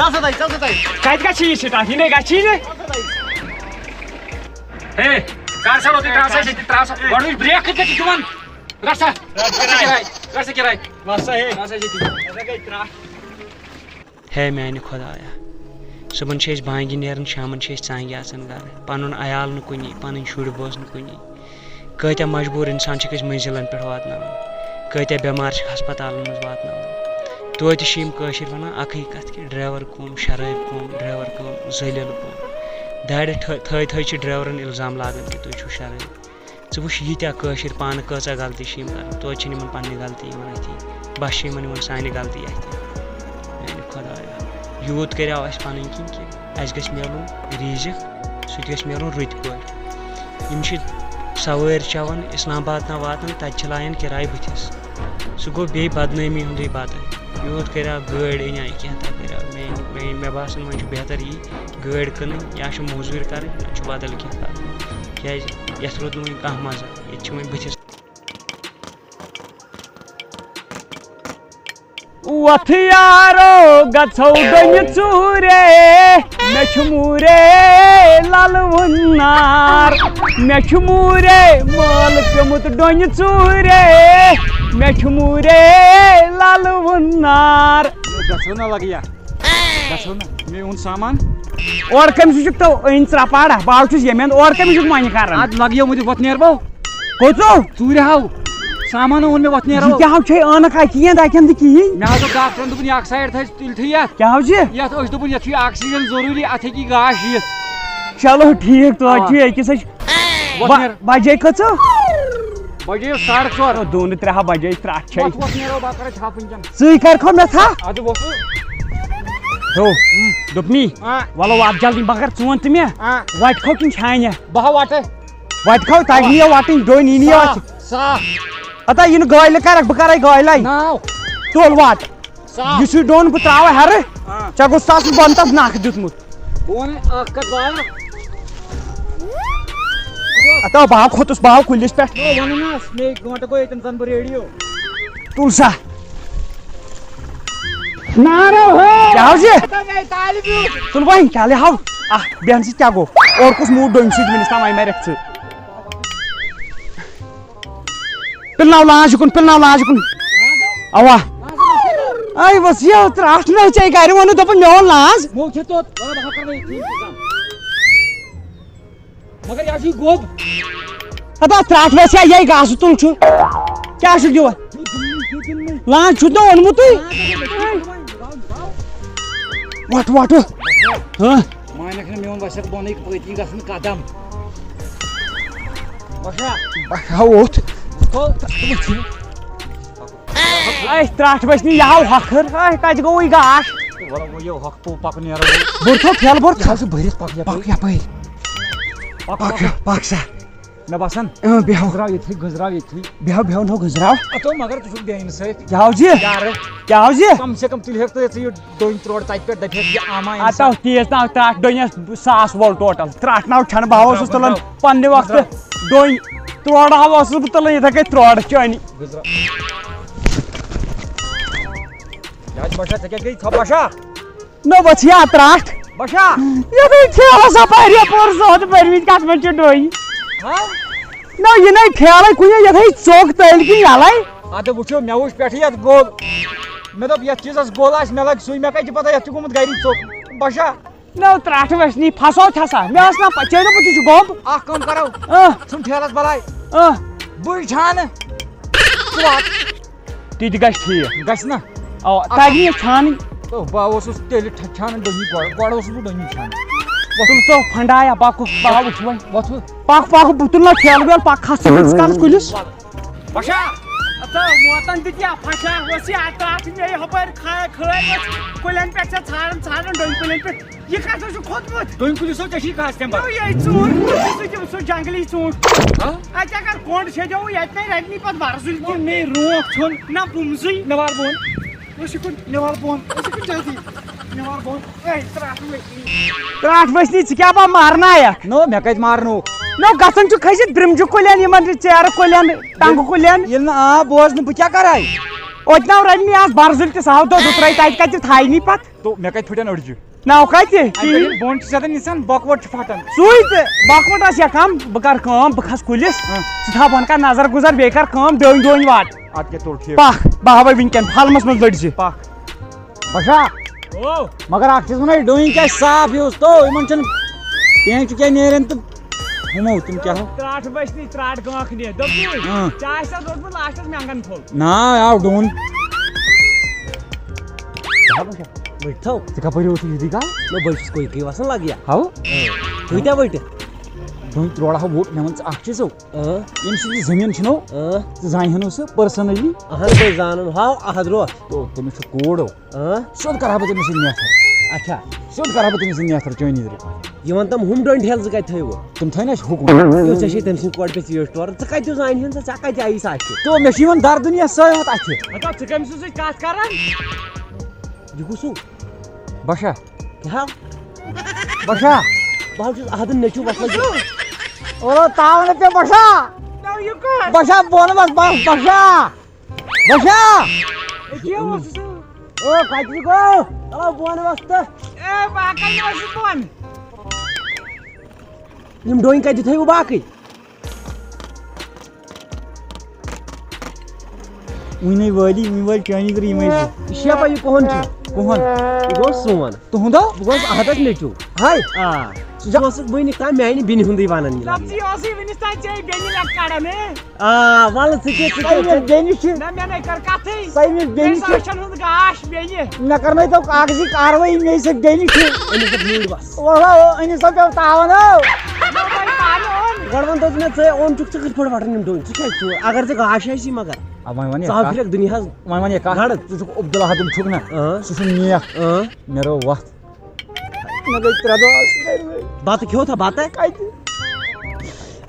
ژَل سا تَتہِ، ژَل سا تَتہِ۔ کَتہِ گژھِ یہِ سِٹاٹ؟ یہِ نَے گژھِ نہٕ۔ ہے، کر سا لوٚتُے، ترٛاو سا ییٚتہِ، ترٛاو سا۔ گۄڈٕ وٕچھ برٛیک کِتھ کٔنۍ چھِ دِوان۔ رَٹ سا۔ رَٹ سا کِراے۔ رَٹ سا کِراے۔ وَس سا ہے۔ وَس سا ییٚتی۔ ہسا گٔے ترٛٹھ۔ ہے میانہِ خۄدایا، صُبحن چھِ أسۍ بانگہِ نیران، شامن چھِ أسۍ ژانگہِ اژان گرٕ۔ پنُن عیال نہٕ کُنی، پنٕنۍ شُرۍ بوز نہٕ کُنی۔ کۭتیاہ مجبوٗر انسان چھِکھ أسۍ مٔنزِلن پٮ۪ٹھ واتناوان، کۭتیاہ بٮ۪مار چھِکھ ہسپتالن منٛز واتناوان۔ توتہِ چھِ یِم کٲشِرۍ ونان اکٕے کتھ کہِ ڈرایور قوم، شرٲبۍ قوم، ڈرایور قوم، ذٔلیل قوم۔ دارِ تھٲ-، تھٲے تھٲے چھِ ڈرایورن الزام لاگان کہِ تُہۍ چھِو شرٲبۍ۔ ژٕ وٕچھ ییٖتیٛاہ کٲشِرۍ پانہٕ کۭژاہ غلطی چھِ یِم کران، توتہِ چھِنہٕ یِمن پننہِ غلطی یِوان اَتھِ، بس چھِ یِمن یِوان سانہِ غلطی اَتھِ۔ میانہِ خۄدایا، یوٗت کریاو اَسہِ پنٕنۍ کِنۍ کہِ اَسہِ گژھِ میلُن ریٖزِق، سُہ تہِ گژھِ میلُن رٕتۍ پٲٹھۍ۔ یِم چھِ سوٲرۍ چٮ۪وان، اسلام آباد تام واتان، تتہِ چھِ لایان کِراے بٕتھِس۔ سُہ گوٚو بیٚیہِ بدنٲمی ہُنٛدُے بدل۔ یوٗت کریاو گٲڑۍ أنۍ کینٛہہ تہٕ کریاو، میٲنۍ، میٲنۍ، مےٚ باسان وۄنۍ چھُ بہتر یی گٲڑۍ کٕنٕنۍ یا چھُ موٚزوٗرۍ کرٕنۍ، نتہٕ چھُ بدل کینٛہہ کرُن۔ کیازِ یتھ روٗد نہٕ وۄنۍ کانٛہہ مزٕ، ییٚتہِ چھِ وۄنۍ بٕتھِس۔ وۄتھ یارو، گژھو ڈۄنہِ ژوٗرے، مےٚ چھُ موٗرے لَلوُن نار، مےٚ چھُ موٗرے مٲل پیوٚمُت ڈۄنہِ ژوٗرے، مےٚ چھُ موٗرے لَلوُن نار۔ گژھو نا لگیا، گژھو نا، مےٚ اوٚن سامان۔ اورٕ کٔمِس چھُکھ تو أنۍ ژرٛپاڑا؟ بہٕ حظ چھُس ییٚمٮ۪ن، اورٕ کٔمِس چھُکھ مۄنہِ کران؟ اَدٕ لگیومُت یہِ وۄتھ نیرٕ بہٕ۔ کوٚت ژوٚو؟ ژوٗرِ ہاو۔ سامان اوٚن مےٚ وۄتھ نیرٕ۔ یہِ کیٛاہ ہو چھے عٲنکھ اَتہِ کِہیٖنۍ، تَتٮ۪ن تہِ کِہیٖنۍ؟ مےٚ حظ دوٚپ ڈاکٹرن، دوٚپُن، یہِ اکھ سایڈ تھٲیِو تُلتھٕے یَتھ۔ کیٛاہ حظ چھِ؟ یَتھ أچھ دوٚپُن، یَتھ چھُ یہِ آکسیجن ضروٗری، اَتھ ہیٚکہِ یہِ گاش یِتھ۔ چلو ٹھیٖک، توتہِ اَوا۔ چھُ أکِس أچھ۔ وۄتھ با-، نیرٕ۔ بجے کٔژ؟ بجے ساڑٕ ژور۔ او، دوٗنہٕ ترٛےٚ ہا بجے، ترٛٹھ چھے۔ وۄتھ، وۄتھ نیرو، بہٕ کَرٕ چھاپہٕ وٕنکٮ۪ن۔ ژٕے کَرکھو مےٚ تھا؟ اَدٕ وۄتھ۔ ہو، دوٚپمی، آ۔ وَلہٕ وات جلدی، مگر ژٕ وَن تہٕ مےٚ، آ۔ وَٹہِ کھو کِنہٕ چھانہِ؟ بہٕ ہا وَٹہٕ۔ وَٹہِ کھو، تَگہِ نہٕ یہِ وَٹٕنۍ، ڈوٚنۍ یی نہٕ یہِ وَٹہِ۔ صاف، صاف۔ ہتا یہِ نہٕ گٲلۍ کَرَکھ، بہٕ کَرَے گٲلۍ۔ ناو۔ تُل وَٹ۔ صاف۔ یُس یہِ ڈوٚن بہٕ ترٛاوَے ہَرٕ، آ۔ ژےٚ گوٚژھ آسُن بۄنہٕ تَتھ نَکھ دیُتمُت۔ بہٕ وَنَے اَکھ کَتھ بارا۔ ہتا بہٕ ہا کھوٚتُس، بہٕ ہا کُلِس پٮ۪ٹھ۔ ہے، وَنُن حظ، مےٚ گٲنٛٹہٕ گوٚو ییٚتٮ۪ن زَن بہٕ ریڈیو۔ تُل سا۔ نارو ہو۔ کیٛاہ حظ یہِ؟ ہتا مےٚ طالبہِ۔ تُل وۄنۍ، کیٛاہ لے ہاو؟ اَکھ بیٚہن سۭتۍ کیٛاہ گوٚو؟ اورٕ کُس موٗد ڈوٚنۍ سۭتۍ وٕنِس تام وۄنۍ مَرٮ۪کھ ژٕ؟ پِلناو لانٛچ یُکُن، پِلناو لانٛچ یُکُن۔ اَوا۔ اَے وَس یہِ ترٛٹھ نہ ژےٚ گَرِ ووٚنُتھ، دوٚپُن مےٚ اوٚن لانٛچ۔ مو چھِ توٚت۔ وَلہٕ بہٕ ہا کَرٕ وۄنۍ ییٚتھی اِنتظام۔ مگر یہِ چھُے گوٚب۔ ہتا ترٛٹھ وَس یا یہِ گاسہٕ تُل چھُ۔ کیٛاہ چھُکھ دِوان؟ دیُت دُنمٕے، دیُت دُنمٕے۔ لانٛچ چھُتھ نہ اوٚنمُتُے۔ لانٛچ اوٚنمُتُے۔ وَٹھ، وَٹھ۔ ہاں۔ مانکھ نہٕ میون وسکھ بۄنٕے پٔتۍ کِنۍ گژھُن قدم۔ بشا۔ بشا اوٚتھ۔ وٕچھو۔ اے ترٛٹھ وٕچھ نہٕ یہِ ہاو ہۄکھٕر۔ اے کتہِ گوٚوُے گاش؟ وَلہٕ وۄنۍ یہِ ہۄکھ پوٚو پَکُن نیرو۔ بوٚر تھو پھٮ۪ل بوٚر۔ یہِ تھو۔ حظ چھُ بٔرِتھ پَکھ یَپٲرۍ۔ پَکھ یَپٲرۍ۔ پَکھ، پَکھ۔ پَکھ، پَکھ سا۔ مےٚ باسان۔ اۭں، بیٚہو۔ گٔنٛزراو ییٚتھی، گٔنٛزراو ییٚتھی۔ بیٚہو، بیٚہو، نو گٔنٛزراو۔ ہتو مگر ژٕ چھُکھ بیٚیہِ سۭتۍ۔ کیٛاہ حظ یہِ؟ یارٕ۔ کیٛاہ حظ یہِ؟ کم سے کم تُلہِ ہیٚکھ ژٕ یہِ ڈوٚنۍ ترٛوڑ تَتہِ پٮ۪ٹھ دَپہِ ہیٚکھ یہِ آما اَتھ اِنسان۔ آو تیز ناو ترٛٹھ ڈوٚنۍ اَسہِ ساس وول ٹوٹل۔ ترٛٹھ ناو چھَنہٕ بہٕ ہا اوسُس گٔنٛزراو، تُلان گٔنٛزراو۔ پننہِ وقتہٕ گٔنٛزراو۔ ڈوٚنۍ۔ ترٛوڑ ہا اوسُس بہٕ تُلان یِتھَے کٔنۍ ترٛوڑ چٲنی۔ گٔنٛزراو۔ یاد بشا، ژےٚ کیٛازِ گٔے ژھۄپ بشا؟ نہ بہٕ چھِ یا ترٛٹھ۔ بشا۔ یَتھ ہے ٹھیلَس اَپٲرۍ یَپٲرۍ زٕ ہَتھ بٔرمٕتۍ، کَتھ منٛز چھِ ڈوٚنۍ؟ ہاں؟ نہ، یہِ نَے ٹھیلَے کُنہِ، یَتھ ہے ژوٚک تٔلۍ کِنۍ یَلَے۔ اَدٕ وٕچھِو، مےٚ وٕچھ پٮ۪ٹھٕ یَتھ گوٚل۔ مےٚ دوٚپ، یَتھ چیٖزَس گوٚل آسہِ، مےٚ لَگہِ سُے، مےٚ کَتہِ چھِ پَتہ یَتھ چھُ گوٚمُت گَری ژوٚک۔ بشا۔ نہ، ترٛٹھ وَسہِ نی، پھسو چھَسا؟ مےٚ ٲس نہ پَتہ، ژےٚ دوٚپُتھ یہِ چھُ گوٚب۔ اَکھ کٲم کَرو۔ اۭں۔ ژھُن ٹھیلَس بَلاے۔ اۭں۔ بٕے چھانہٕ۔ ژٕ وات۔ تہِ تہِ گژھِ ٹھیٖک۔ گژھِ نا؟ اَوا، اَتھ تَگہِ نہٕ یہِ چھانٕنۍ۔ تو بہٕ اوسُس تیٚلہِ ٹھ-، چھانان ڈوٚنی گۄڈٕ، گۄڈٕ اوسُس بہٕ ڈوٚنی چھانان۔ وۄتھُن۔ تُل تو پھنڈایا، پَکُن، بہٕ ہا وٕچھِ وۄنۍ۔ وۄتھُن۔ پَکھ، پَکھ، بہٕ تُلہٕ نہ ٹھیلہٕ ویلہٕ، پَکھ کھَس ژٕ کَرَس کُلِس۔ پھشا۔ اَتھ آو موتَن دیُت یا پھشا، اوس یہِ اَتھ ترٛٹھ مےٚ یہِ ہُپٲرۍ کھا-، کھٲلۍ ٲس کُلٮ۪ن پٮ۪ٹھ ژےٚ ژھانڈان، ژھانڈان ڈوٚنۍ کُلٮ۪ن پٮ۪ٹھ۔ یہِ کَتھ حظ چھُ کھوٚتمُت؟ ڈوٚنۍ کُلِس حظ ژےٚ چھی کھاس تَمہِ پَتہٕ۔ یہِ ژوٗنٛٹھ، سُہ تہِ، سُہ جنٛگلی ژوٗنٛٹھ۔ ہا؟ اَتہِ اگر کۄنٛڈ چھیٚجو، یَتہِ نَے رَٹنی پَتہٕ وَرٕ سُلہِ تہِ۔ مے روکھ ژھوٚن۔ نہ بُمزٕے۔ مےٚ وَر بۄن۔ أسۍ چھِ کُن، مےٚ وَر بۄن۔ أسۍ چھِ کُن جلدی۔ مےٚ وَر بۄن۔ اے، ترٛٹھ ؤسۍ۔ ترٛٹھ ؤسۍ نہٕ، ژٕ کیٛاہ با مارنایَکھ؟ نو، مےٚ کَتہِ مارنو؟ نو، گژھان چھُ کھٔسِتھ برٛمجہِ کُلٮ۪ن، یِمَن ژیرٕ کُلٮ۪ن، ٹنٛگہٕ کُلٮ۪ن۔ ییٚلہِ نہٕ آب بوز نہٕ، بہٕ کیٛاہ کَرٕ؟ اوتہِ ناو رَنہِ مےٚ آز برزُلۍ تہِ سَہَو دۄہ زٕ ترٛٲوۍ تَتہِ کَتہِ تھایہِ نَے پَتہٕ۔ تو مےٚ کَتہِ پھٕٹن أڑجہِ؟ ناو کَتہِ؟ اَمہِ پٮ۪ٹھ ییٚلہِ بۄن چھِ زیادٕ نِسان، بۄکہٕ وَٹ چھُ پھَٹان۔ سُے تہٕ بۄکہٕ وَٹ آسہِ یا کَم، بہٕ کَرٕ کٲم، بہٕ کھَسہٕ کُلِس، اۭں۔ ژٕ تھاو بۄنہٕ کَنہِ نظر گُزر، بیٚیہِ کَر کٲم، ڈوٗنۍ ڈوٗنۍ وَٹ۔ اَدٕ کیٛاہ تُل ٹھیٖک۔ پَکھ، بہٕ ہاوَے وٕنکٮ۪ن فارمَس منٛز لٔڑزِ۔ پَکھ۔ بَشا، او۔ مگر اَکھ چیٖز وَنَے، ڈوٗنۍ کیٛاہ صاف ہیوٗ تو، یِمَن چھُنہٕ پینٛچہِ کیٛاہ نیران تہٕ ہُمو تِم کیٛاہ ہو۔ ترٛاٹھ بٔچھنٕے، ترٛاٹھ گانٛکھ نِتھ۔ دوٚپمَے، اۭں۔ چاے چھَس روٚٹمُت لاسٹَس مٮ۪نٛگَن پھوٚل۔ نا، آو ڈوٗن۔ بٔٹھو۔ ژٕ کَپٲرۍ اوسُکھ یہِ دی گا؟ نہ، بہٕ چھُس کوٚیہِ کوٚیہِ وَسان لَگہِ یا۔ ہاو؟ اۭں۔ کۭتیٛاہ بٔٹِتھ؟ ڈوٗنۍ ترٛوڑا ہا ووٚٹ، مےٚ وَن ژٕ اَکھ چیٖز ہو۔ اۭں۔ ییٚمہِ سۭتۍ یہِ زٔمیٖن چھُنو، اۭں۔ ژٕ زانہِ ہَنو سُہ پٔرسَنٔلی۔ اہن بہٕ زانَن ہاو اَحد روتھ۔ تو تٔمِس چھُ کوڈ ہو۔ اۭں۔ سیوٚد کَرٕ ہا بہٕ تٔمِس سۭتۍ نیتھر۔ اچھا۔ سیوٚد کَرٕ ہا بہٕ تٔمِس سۭتۍ نیتھر چٲنی ذٔریعہٕ۔ یہِ وَن تَم ہُم ڈٔنٛڈۍ ہٮ۪ل زٕ کَتہِ تھٲیوٕ؟ تِم تھٲے نہ اَسہِ حُکُم۔ یُس ژےٚ چھے تٔمۍ سٕنٛدِ کورِ پٮ۪ٹھ ژیٖٹھ تورٕ، ژٕ کَتہِ دِژ اَنہِ ہُن ژےٚ، ژےٚ کَتہِ آیی سُہ اَتھِ؟ تو مےٚ چھُ یِوان دَردٕ نیس سۭتۍ اَتھِ۔ ہتا ژٕ کٔمۍ سٕنٛز سۭتۍ کَتھ کَران؟ یہِ کُس ہیوٗ؟ بَشا۔ کیٛاہ؟ بَشا۔ بہٕ حظ چھُس اَحدُن نیٚچوٗ وَسان۔ او، تاوَن پے بَشا۔ نو، یہِ کُس؟ بَشا، بۄن وَس، بَس، بَشا۔ بَشا۔ یہِ کیٛاہ اوس سُہ؟ او، کَتہِ گوٚو؟ چلو، بۄن وَس تہٕ۔ اے، باقٕے نہ ٲسِس بۄن۔ یِم ڈوٗنۍ کَتہِ تھٲیوٕ باقٕے؟ وٕنۍ وٲلی، وٕنۍ وٲلۍ چٲنی تہٕ یِمَے زٕ۔ یہِ چھا پَے یہِ کُہُنٛد چھُ؟ کُہُنٛد؟ یہِ گوٚو سون۔ تُہُنٛد ہا؟ بہٕ گوٚوُس اَحدَس نیٚچوٗ۔ ہاے۔ آ۔ سُہ اوسُکھ وٕنیُک تام میٛانہِ بیٚنہِ ہُنٛدُے وَنان یہِ لَفظ۔ لَفظی اوسُے وٕنِس تام ژےٚ بیٚنہِ لَٹہِ کَڑان، ہے؟ آ، وَلہٕ ژٕ کیٛاہ، ژٕ سۄ کیٛاہ، ییٚمِس ژٕ بیٚنہِ چھِ۔ نہ، مےٚ نَے کٔر کَتھٕے۔ سۄ ییٚمِس بیٚنہِ مےٚ چھِ۔ سا وٕچھَن ہُنٛد گاش بیٚنہِ۔ مےٚ کَرنٲے تو اَکھ زٕ کاروٲیی، مےٚ چھِ سۄ بیٚنہِ چھِ۔ أمِس دوٚپ یوٗرۍ بَس۔ وَلہٕ، أمِس دوٚپ پیوٚو تاوَن، ہو۔ نہ، وۄنۍ پانہٕ اوٚن۔ گۄڈٕ وَن تہٕ ژٕ مےٚ، ژٕ اوٚن چھُکھ ژٕ کِتھ پٲٹھۍ وَٹان یِم ڈوٗنۍ؟ ژٕ کیٛازِ ژٕ؟ اگر ژےٚ گاش آسی مگر۔ آ، وۄنۍ وَن یہِ ژٕ ہاو کَتھ۔ پھِرَکھ دُنیاہَس وۄنۍ وَن یہِ کَتھ۔ گَڑٕ۔ ژٕ چھُکھ عبدالحد چھُکھ نہ؟ اۭں۔ سُہ چھُنہٕ نیک۔ اۭں۔ مےٚ رٲو وَتھ۔ مےٚ گٔے ترٛےٚ دۄہ آز گَرِ وۄنۍ۔ بَتہٕ کھیوٚو تھا بَتہٕ؟ کَتہِ؟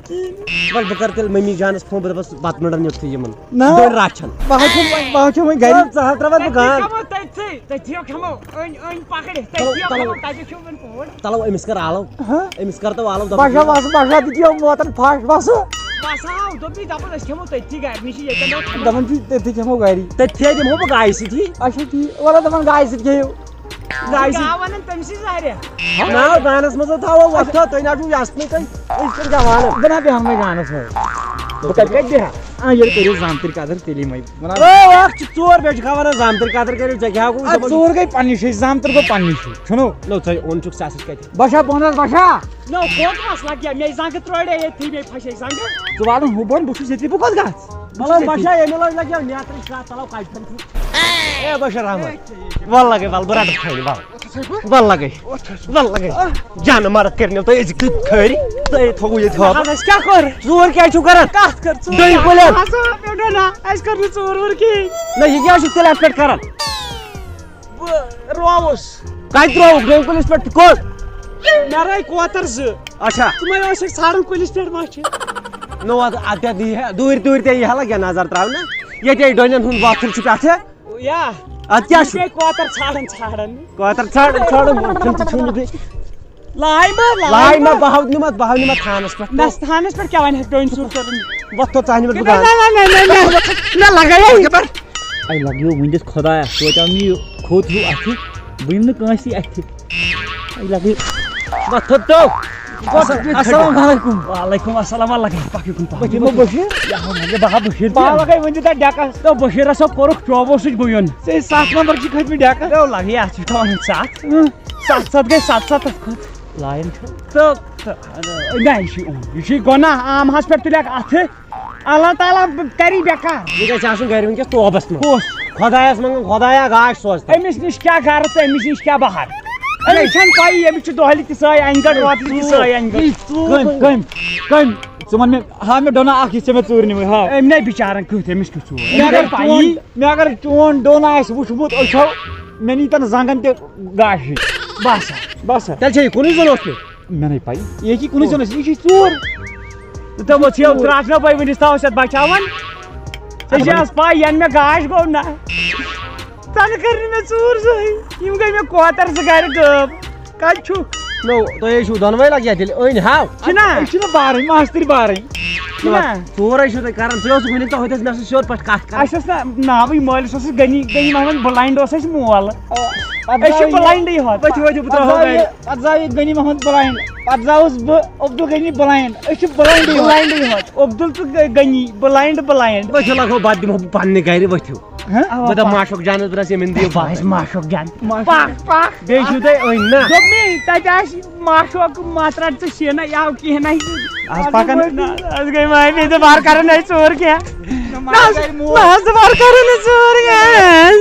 کِہیٖنۍ۔ وَلہٕ بہٕ کَرٕ تیٚلہِ مٔمی جانَس فون، بہٕ دَپَس بَتہٕ مِٹَن یوٚتھُے یِمَن۔ نہ۔ دۄن رَچھَن۔ بہٕ ہا کھٮ۪مہٕ وۄنۍ، بہٕ ہا کھٮ۪مہٕ وۄنۍ گَرِ۔ ژٕ ہا ترٛاوَتھ بہٕ گان۔ تٔتھی کھٮ۪مو تٔتھی، تٔتھی کھٮ۪مو۔ أنۍ، أنۍ پَکڑِ، تَلو، تٔتھی تَلو۔ کھٮ۪مو، تَتہِ کھٮ۪مو وۄنۍ پوٗر۔ تَلو أمِس کَر آلو۔ ہہ؟ أمِس کَر تو آلو، دَپُن بَشا، بَس، بَشا، تہِ دِیو موتَن پھَش، بَس۔ بَس آو، دوٚپُے، دَپُن أسۍ کھٮ۪مو تٔتھی گَرِ نِشی، ییٚتٮ۪ن نہٕ کھٮ۪مو۔ دَپان چھُ تٔتھی کھٮ۪مو گَری۔ تٔتھی دِمہو بہٕ گایہِ سۭتی۔ اچھا، ٹھیٖک۔ وَلہٕ دَپان گایہِ سۭتۍ کھیٚیِو۔ گایہِ سۭتۍ۔ گاو وَنان تٔمۍ سٕے زَہرِ۔ نہ، گانَس منٛز تھاوو وۄتھو، تُہۍ نہ چھُو یَژھ نہٕ تُہۍ، أسۍ کَتہِ گٮ۪وان؟ بہٕ نہ بیٚہمَے گانَس منٛز۔ بہٕ کَتہِ کَتہِ بیٚہمہٕ؟ آ، ییٚلہِ کٔرِو زامتٕرۍ قدٕر، تیٚلی مَے وَنان۔ او، اَکھ چھِ ژور، بیٚیہِ چھِ کھاوان زامتٕرۍ قدٕر کٔرِو، ژےٚ کیٛاہ گوٚو؟ اَدٕ ژوٗر گٔے پَننہِ جایہِ، زامتٕر گوٚو پَننہِ جایہِ، چھُنو؟ نو، ژےٚ اوٚن چھُکھ ژےٚ سۭتۍ کَتہِ؟ بَشا بۄن حظ، بَشا۔ نو، کوٚت مَس لَگہِ؟ مےٚ زَنٛگہٕ ترٛوڑے ییٚتھی، مےٚ پھَچے زَنٛگہٕ۔ ژٕ والُن ہُہ بۄن، بہٕ چھُس ییٚتی، بہٕ کوٚت گژھٕ؟ بہٕ چھُس مطلب، ییٚتی۔ بَشا، ییٚمہِ لَٹہِ لَگہِ نیترٕے شاہ، تَلو کَتہِ چھُنہٕ۔ اے، بَشا رحمان، وَلہٕ لَگے، وَلہٕ بہٕ رَٹہٕ کھٲلِتھ، وَلہٕ۔ وَلہٕ لَگے، وَلہٕ لَگے۔ جانہٕ مَرٕد کٔرۍ نِو تُہۍ أزِکۍ تُہۍ کھٲری، تُہۍ تھوٚوُ ییٚتہِ ہۄ۔ اَدٕ اَسہِ کیٛاہ کوٚر؟ ژوٗر کیٛازِ چھِو کَران؟ کَتھ کٔر ژوٗر؟ ڈٔنۍ کُلٮ۪ن۔ اَسہِ آو پیوٚو ڈَنا، اَسہِ کٔر نہٕ ژوٗر ووٗر کِہیٖنۍ۔ نہ، یہِ کیٛاہ چھُکھ تیٚلہِ اَتھ پٮ۪ٹھ کَران؟ بہٕ رووُس۔ کَتہِ ترٛووُکھ؟ ڈوٗنۍ کُلِس پٮ۪ٹھ کوٚت؟ مےٚ رٲوۍ کوتَر زٕ۔ اچھا۔ تِمَے ٲسِکھ ژھانڈان کُلِس پٮ۪ٹھ ما چھِ؟ نو، اَدٕ، اَدٕ یَتھ یی ہے، دوٗرِ دوٗرِ تے یی ہے لَگہِ نظر ترٛاونہٕ۔ ییٚتہِ ہے ڈوٗنٮ۪ن ہُنٛد وۄتھُر چھُ پٮ۪ٹھٕ۔ یا۔ اَدٕ کیٛاہ چھُ؟ یہِ گٔے کوتَر ژھانڈان ژھانڈان۔ کوتَر ژھانڈان ژھانڈان، تِم تہِ چھُنہٕ بیٚیہِ۔ لاے ما، لاے لاے ما، ما۔ بہٕ ہاوٕ نِمَتھ، بہٕ ہاوٕ نِمَتھ تھانَس پٮ۪ٹھ۔ نہ، تھانَس پٮ۪ٹھ کیٛاہ وَنہِ ہٮ۪کھ ڈوٗنۍ ژوٗر کٔرِتھ؟ وۄتھ تھوٚد ژانہِ منٛز بہٕ نہ، گاڈٕ۔ نہ، نہ، نہ، نہ، نہ۔ مےٚ لَگٲیو۔ مےٚ لَگیو وٕنہِ دِتھ خۄدایا، توتہِ آو مےٚ یہِ کھوٚت ہیوٗ اَتھِ، بہٕ یِمہٕ نہٕ کٲنٛسی اَتھِ۔ اَے لَگے۔ وۄتھ تھوٚد تو۔ السلام علیکم۔ وعلیکم السلام، وَلہٕ لَگے پَکھ یُکُن پَہَم۔ بہٕ دِمو بٔشیٖر۔ یہِ ہا وَنہِ بہٕ ہا بٔشیٖر پانہٕ تہِ۔ لَگے وٕنہِ تہِ تَتھ ڈٮ۪کَس۔ تو بٔشیٖرَس ہا کوٚرُکھ چوبو سۭتۍ بُیُن۔ ژےٚ سَتھ نمبر چھِ کھٔتۍمٕتۍ ڈٮ۪کَس۔ تو لَگے اَتھ چھِ تھاوان سَتھ۔ اۭں۔ سَتھ سَتھ گٔے سَتھ سَتھ تَتھ خٲطرٕ۔ لایَن چھُ۔ تہٕ، تہٕ، نہ، یہِ چھُے اوٚن۔ یہِ چھُے گۄناہ، عام ہَس پٮ۪ٹھ تُلٮ۪کھ اَتھٕ۔ اللہ تعالیٰ کری بیکار۔ یہِ گژھِ آسُن گرِ وٕنکیٚس توبس منٛز۔ کُس؟ خۄدایس منٛگان، خۄدایا گاش سوز تہٕ۔ أمِس نِش کیٛاہ گرٕ تہٕ أمِس نِش کیٛاہ بہار؟ أمِس چھَنہٕ پَیی، أمِس چھُ دۄہلہِ تہِ سٲے انہِ گٔٹ، روتلہِ تہِ سٲے انہِ گٔٹ۔ کٔمۍ، کٔمۍ، کٔمۍ؟ ژٕ وَن مےٚ، ہاو مےٚ ڈونا اکھ یِژھ ژےٚ مےٚ ژوٗرِ نِمٕژ، ہاو۔ أمۍ نے بِچارن کیُتھ، أمِس کیُتھ ژوٗر؟ مےٚ أمِس اگر گٔے پَیی۔ چون، مےٚ اگر چون ڈونا آسہِ وُچھمُت أچھو، مےٚ نیٖتن زنٛگن تہِ گاشہِ۔ بس۔ بس۔ تیٚلہِ چھا یہِ کُنُے زوٚن اوسمُت؟ مےٚ نے پَے، یہِ ہیٚکہِ کُنُے زوٚن ٲسِتھ، یہِ چھُے ژوٗر۔ تہٕ ژےٚ وۄتھیو ترٛٹھ نہ پَے وٕنِس تام ٲسۍ اَتھ بَچاوان۔ ژےٚ چھے اَدٕ آز پَے، یَنہٕ مےٚ گاش گوٚو نہ، تَنہٕ کٔر نہٕ مےٚ ژوٗر زٕہٕے۔ یِم گٔے مےٚ کوتَر زٕ گَرِ غٲب۔ کَتہِ چھُکھ؟ نو، تُہۍ ہے چھِو دۄنوَے لَگیا تیٚلہِ أنۍ ہاو۔ چھِنہ؟ أسۍ چھِنہٕ بارٕنۍ، ماستٕرۍ بارٕنۍ۔ چھُنہ؟ ژوٗرے چھُو تُہۍ کران، ژٕ اوسُکھ ؤنِتھ، تۄہہِ ہوٚتٮ۪س مےٚ سۭتۍ سیوٚد پٲٹھۍ کَتھ کران۔ اَسہِ اوس نہ ناوٕے مٲلِس، اوس اَسہِ غنی، غنی محمد بٕلاینڈ اوس اَسہِ مول۔ پَتہٕ أسۍ چھِ درٛاو یہِ، بٕلاینڈٕے ہوت۔ ؤتھِو، ؤتھِو، بہٕ پَتہٕ ترٛاوہو درٛاو یہِ، گرِ۔ پَتہٕ درٛاو یہِ غنی محمد بٕلاینڈ، پَتہٕ درٛاوُس بہٕ عبدالغنی بٕلاینڈ۔ أسۍ چھِ بٕلاینڈٕے ہوت۔ بٕلاینڈٕے ہوت۔ عبدال تہٕ غ-، غنی، بٕلاینڈ، بٕلاینڈ۔ ؤتھِو لگو، بَتہٕ دِمہو بہٕ پننہِ گرِ، ؤتھِو۔ ہہ؟ بہٕ دَپہٕ ماشوق جانَس، بہٕ دَپَس، یِمَن دِیِو بَتہٕ۔ ماشوق جان۔ ماشوق۔ پَکھ، پَکھ۔ بیٚیہِ چھُو تُہۍ أنۍ نا۔ دوٚپمَے، تَتہِ آسہِ ماشوق، ماترٛٹ تہٕ شیٖنہ، یہِ آو کِہیٖنۍ نہٕ۔ آز پَکان۔ نہ، آز گٔے معٲفی، دوبارٕ کَرو نہٕ أسۍ ژوٗر کینٛہہ۔ نہ حظ، نہ حظ، دوبارٕ کَرو نہٕ ژوٗر کینٛہہ۔ نہ حظ،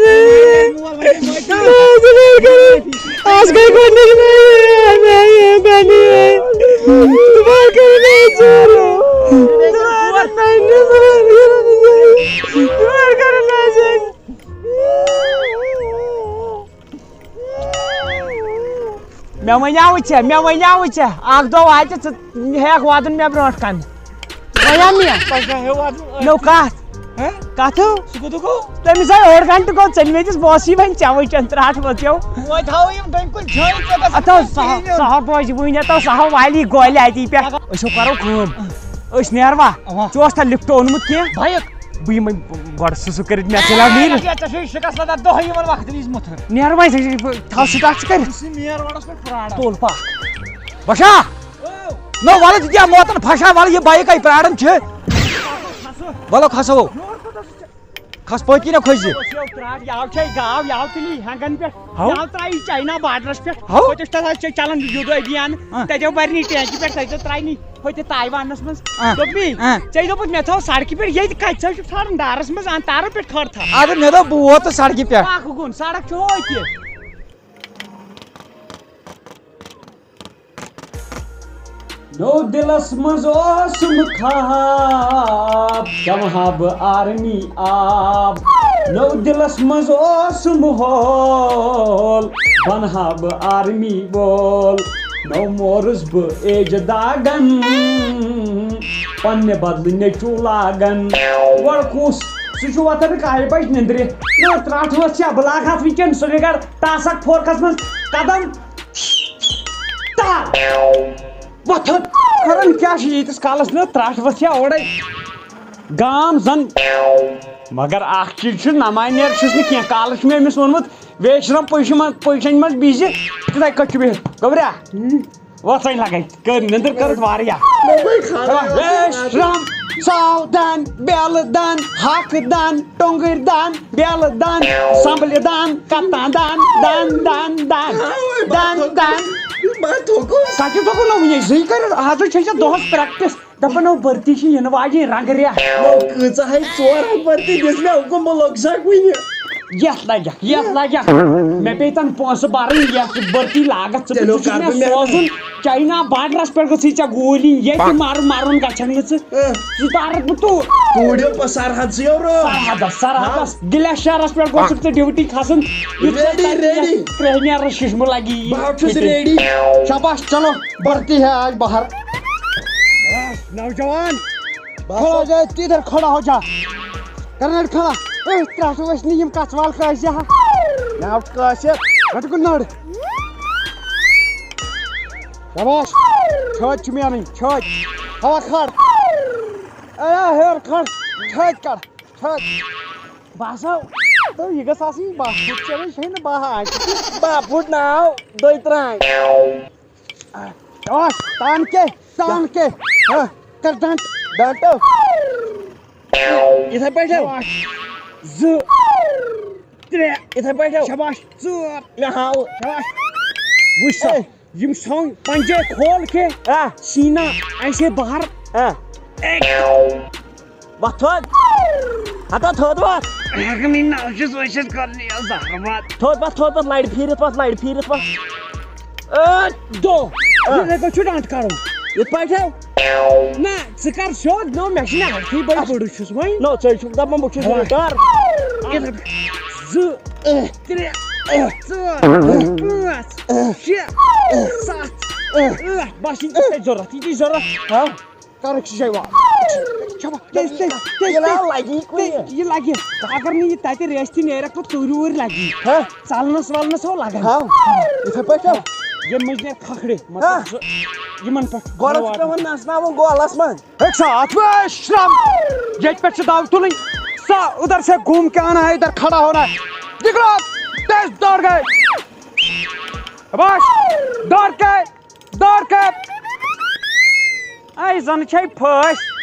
دوبارٕ کَرو۔ آز گٔے گۄڈٕنِچ معٲفی۔ دوبارٕ کَرو نہٕ أسۍ ژوٗر۔ دوبارٕ کَرو نہٕ أسۍ۔ دوبارٕ کَرو نہٕ أسۍ۔ مےٚ وَنیٛاوُ ژےٚ، مےٚ وَنیٛاوُ ژےٚ، اَکھ دۄہ واتہِ، ژٕ ہٮ۪کھ واتُن مےٚ برونٛٹھ کَنہِ۔ وَنیٛام مےٚ۔ تۄہہِ چھا ہیوٚو اَتھ؟ نو کَتھ؟ ہہ؟ کَتھ ہیوٚو؟ سُہ کوٚت گوٚو؟ تٔمِس آے ٲٹھ گھنٹہٕ گوٚو، ژٔلمٕتۍ ٲسۍ بہٕ اوسُے وۄنۍ ژےٚ وٕچھان ترٛٹھ ؤژھ یو۔ وۄنۍ تھاوو یِم ڈٔنۍ کُلۍ چھٲوِتھ ژےٚ تَتھ اَتھ اوس سہل، کِہیٖنۍ۔ سہل بوزِ وٕنۍ، اَتھ اوس سہل والی گولہِ اَتی پٮ۪ٹھ۔ أسۍ ہو کَرو کٲم، أسۍ نیروا؟ اَوا۔ ژےٚ اوس تَتھ لِفٹ اوٚنمُت کینٛہہ؟ بایِک۔ بہٕ یِمَے گۄڈٕ سُہ سُہ کٔرِتھ مےٚ ژےٚ لَگ نیٖرِتھ۔ ژےٚ چھُے شِکَس لَگان دۄہَے یِمَن وقتَن یِز مُتھٕر۔ نیر وۄنۍ ژےٚ چھُے بہٕ تھاو سِٹاٹ ژٕ کٔرِتھ۔ بہٕ چھُس مین روڈَس پٮ۪ٹھ پرٛاران۔ تُل پَکھ۔ بَشا۔ نو وَلہٕ ژٕ کیٛاہ موتَن پھَشا وَلہٕ یہِ بایِک کَے پرٛاران چھِ۔ وَلہٕ کھسو۔ کھس پٔتی نہ کھٔسۍ زِ۔ یہِ آو تیٚلی ہٮ۪نٛگَن پٮ۪ٹھ۔ ہاو۔ یہِ آو ترٛایہِ چاینا بارڈرَس پٮ۪ٹھ۔ ہاو۔ کوٚت چھُ تَتھ چلان یوٗدو ابھیان۔ آ۔ تَتہِ آو بَرنی ٹینٛکی پٮ۪ٹھ، تَتہِ آو ترٛاینی۔ ہُتہِ تایوانس منٛز۔ آ۔ دوٚپمی، آ۔ ژےٚ دوٚپُتھ مےٚ تھاو سڑکہِ پٮ۪ٹھ ییٚتہِ کتہِ ژٕ چھُکھ ژھانڈان دارس منٛز، ان تارو پٮ۪ٹھ کھٲر تھاو۔ اَدٕ مےٚ دوٚپ بہٕ ووتُس سڑکہِ پٮ۪ٹھ۔ اکھ گوٚن، سڑک چھُ ہوے تہِ۔ نو دِلس منٛز اوسُم خواب، کھٮ۪مہٕ ہا بہٕ آرمی آب۔ نو دِلس منٛز اوسُم ہول، بنہٕ ہا بہٕ آرمی وول۔ نو مورُس بہٕ ایجہِ داغن، پننہِ بدلہٕ نیٚچوٗ لاگن۔ گۄڈٕ کُس؟ سُہ چھُ وۄتھان کاہہِ بجہِ نِندرِ۔ نہ، ترٛٹھ ؤژھ چھا؟ بہٕ لاگہٕ ہا وٕنکٮ۪ن سُہ نِگڑ ٹاسک فورکس منٛز قدم۔ ٹا! وۄتھُن۔ کران کیٛاہ چھُ ییٖتِس کالس؟ نہ، ترٛٹھ ؤژھ چھا اورے؟ گام زن۔ مگر اکھ چیٖز چھُ، نماز نیر چھُس نہٕ کینٛہہ۔ کالس چھُ مےٚ أمِس ووٚنمُت، ویشرم پُشہِ منٛز، پُشن منٛز بِہزِ، تِتھے کٔٹھۍ چھُ بِہِتھ۔ گوٚبریا؟ وۄتھ وۄنۍ لگے، کٔر نِندٕر کٔرٕتھ واریاہ۔ ویشرم، ساو دان، بیلہٕ دان، ہاکہٕ دان، ٹۄنٛگٕرۍ دان، بیلہٕ دان، سنبلہِ دان، کتان دان، دان، دان، دان، دان، دان۔ سا چھُ دوٚپُن نہ وُنہِ زٕے کٔرِتھ، آز چھےٚ ژےٚ دۄہس پریکٹس۔ دَپان، نو بھرتی چھِ یِنہٕ واجِنۍ رنٛگہٕ ریٚہہ۔ نو کۭژاہ ہے ژور ہتھ بھرتی دِژ مےٚ حُکُم، بہٕ لوٚگ سا کُنہِ۔ یَتھ لَگٮ۪کھ، یَتھ لَگٮ۪کھ۔ مےٚ پیٚیہِ تَن پونٛسہٕ بَرٕنۍ، یَتھ چھِ بھرتی لاگَتھ۔ ژٕ تیٚلہِ بہٕ چھُس کَرٕ مےٚ بہٕ محنت۔ سوزُن چاینا بارڈرَس پٮ۪ٹھ گٔژھٕے ژےٚ گوٗلۍ یِنۍ، ییٚتہِ مَرُن، مَرُن گژھَکھ نہٕ ژٕ۔ اۭں۔ ژٕ تارَکھ بہٕ توٗرۍ۔ توٗرۍ یِم پَتہٕ سرحد ژٕ یَو رٲو۔ سرحدَس، سرحدَس۔ ہاں۔ گِلیشَرَس پٮ۪ٹھ گوٚژھُکھ ژٕ ڈیوٹی کھَسُن۔ یُتھ ریڈی، تَتہِ ریڈی۔ کرٛیٚہنیرَس شِشمہٕ لَگی۔ بہٕ حظ چھُس ریڈی۔ شاباش، چلو۔ بھرتی ہے آج باہر۔ نوجوان۔ بس۔ کھڑا ہو جا، ادھر کھڑا ہو جا۔ کرنٹ کھڑا۔ اے، ترٛٹھ وٕچھ نہٕ یِم کَژھ وال کٲنٛسہِ ہا۔ مےٚ آو کٲنٛسہِ۔ رَٹہٕ کُن نٔر۔ شاباش۔ چھٲتۍ چھِ میلٕنۍ، چھٲتۍ۔ ہوا کھڑ۔ اے، ہیوٚر کھڑ۔ چھٲتۍ کڑ۔ چھٲتۍ۔ بہٕ ہسا، تو یہِ گٔژھ آسٕنۍ باہ فُٹ، ژےٚ چھے نہٕ باہ آسہِ۔ باہ فُٹ ناو، دۄیہِ ترٛامہِ۔ آ، اوس، تان کے، تان کے۔ ہاں، کر ڈنٹ۔ ڈنٹ۔ یِتھے پٲٹھۍ۔ شاباش۔ زٕ۔ ترٛےٚ۔ یِتھے پٲٹھۍ۔ شاباش۔ ژور۔ مےٚ ہاو۔ شاباش۔ وٕچھ سا، اے۔ یِم سانگ پنجے کھول کے۔ آ۔ سینا ایسے باہر۔ آ۔ ایک۔ وۄتھ تھوٚد۔ ہتا تھوٚد وۄتھ۔ اگر نہٕ ناو چھُس، أسۍ چھِس کرنہِ یہِ زہر باد۔ تھوٚد وۄتھ، تھوٚد وۄتھ، لرِ پھیٖرِتھ وۄتھ، لرِ پھیٖرِتھ وۄتھ۔ ٲٹھ، دو۔ آ۔ یِتھَے پٲٹھۍ چھُ ڈنٛٹ کَرُن۔ یِتھ پٲٹھۍ ہو۔ نہ، ژٕ کر سیوٚد، نو، مےٚ چھِنہٕ اَتھٕے، بٔڑۍ بٔڑٕ چھُس وۄنۍ۔ نو، ژٕ چھُکھ دَپان بہٕ چھُس اَوا۔ رِٹایَر۔ یِتھَے پٲٹھۍ۔ زٕ، ترٛےٚ، ژور، پانٛژھ، شےٚ، ستھ، ٲٹھ۔ بس، یہِ چھِ ضوٚرَتھ، یہِ چھِ ضوٚرَتھ۔ ہاں۔ کَرُکھ سُہ جاے واپس۔ چھَپا، تیٚلہِ، تیٚلہِ، تیٚلہِ، یہِ نا تیٚلہِ، لَگی کُنہِ۔ تیٚلہِ، یہِ لَگہِ۔ اگر نہٕ یہِ تَتہِ ریٚژھِ تہِ نیرٮ۪کھ، پَتہٕ ژوٗرِ ووٗرِ لَگہِ۔ ہہ؟ ژَلنَس وَلنَس ہو لَگان۔ ہاو۔ یِتھَے پٲٹھۍ ہا۔ ییٚمہِ مٔنٛزۍ نیرِ کھکھرِ، مطلب، ہاں۔ سُہ، یِمن پٮ۪ٹھ گۄڈٕ چھُ پٮ۪وان نژناوُن گولس منٛز۔ ایک ساتھ وے شرم، ییٚتہِ پٮ۪ٹھ چھُ دَو تُلٕنۍ۔ سا ادھر سے گھوم کے آنا ہے، ادھر کھڑا ہونا ہے۔ نکلو، تیز دوڑ گئے۔ شاباش، دوڑ کے، دوڑ کے۔ اے زن چھے پھٲسۍ،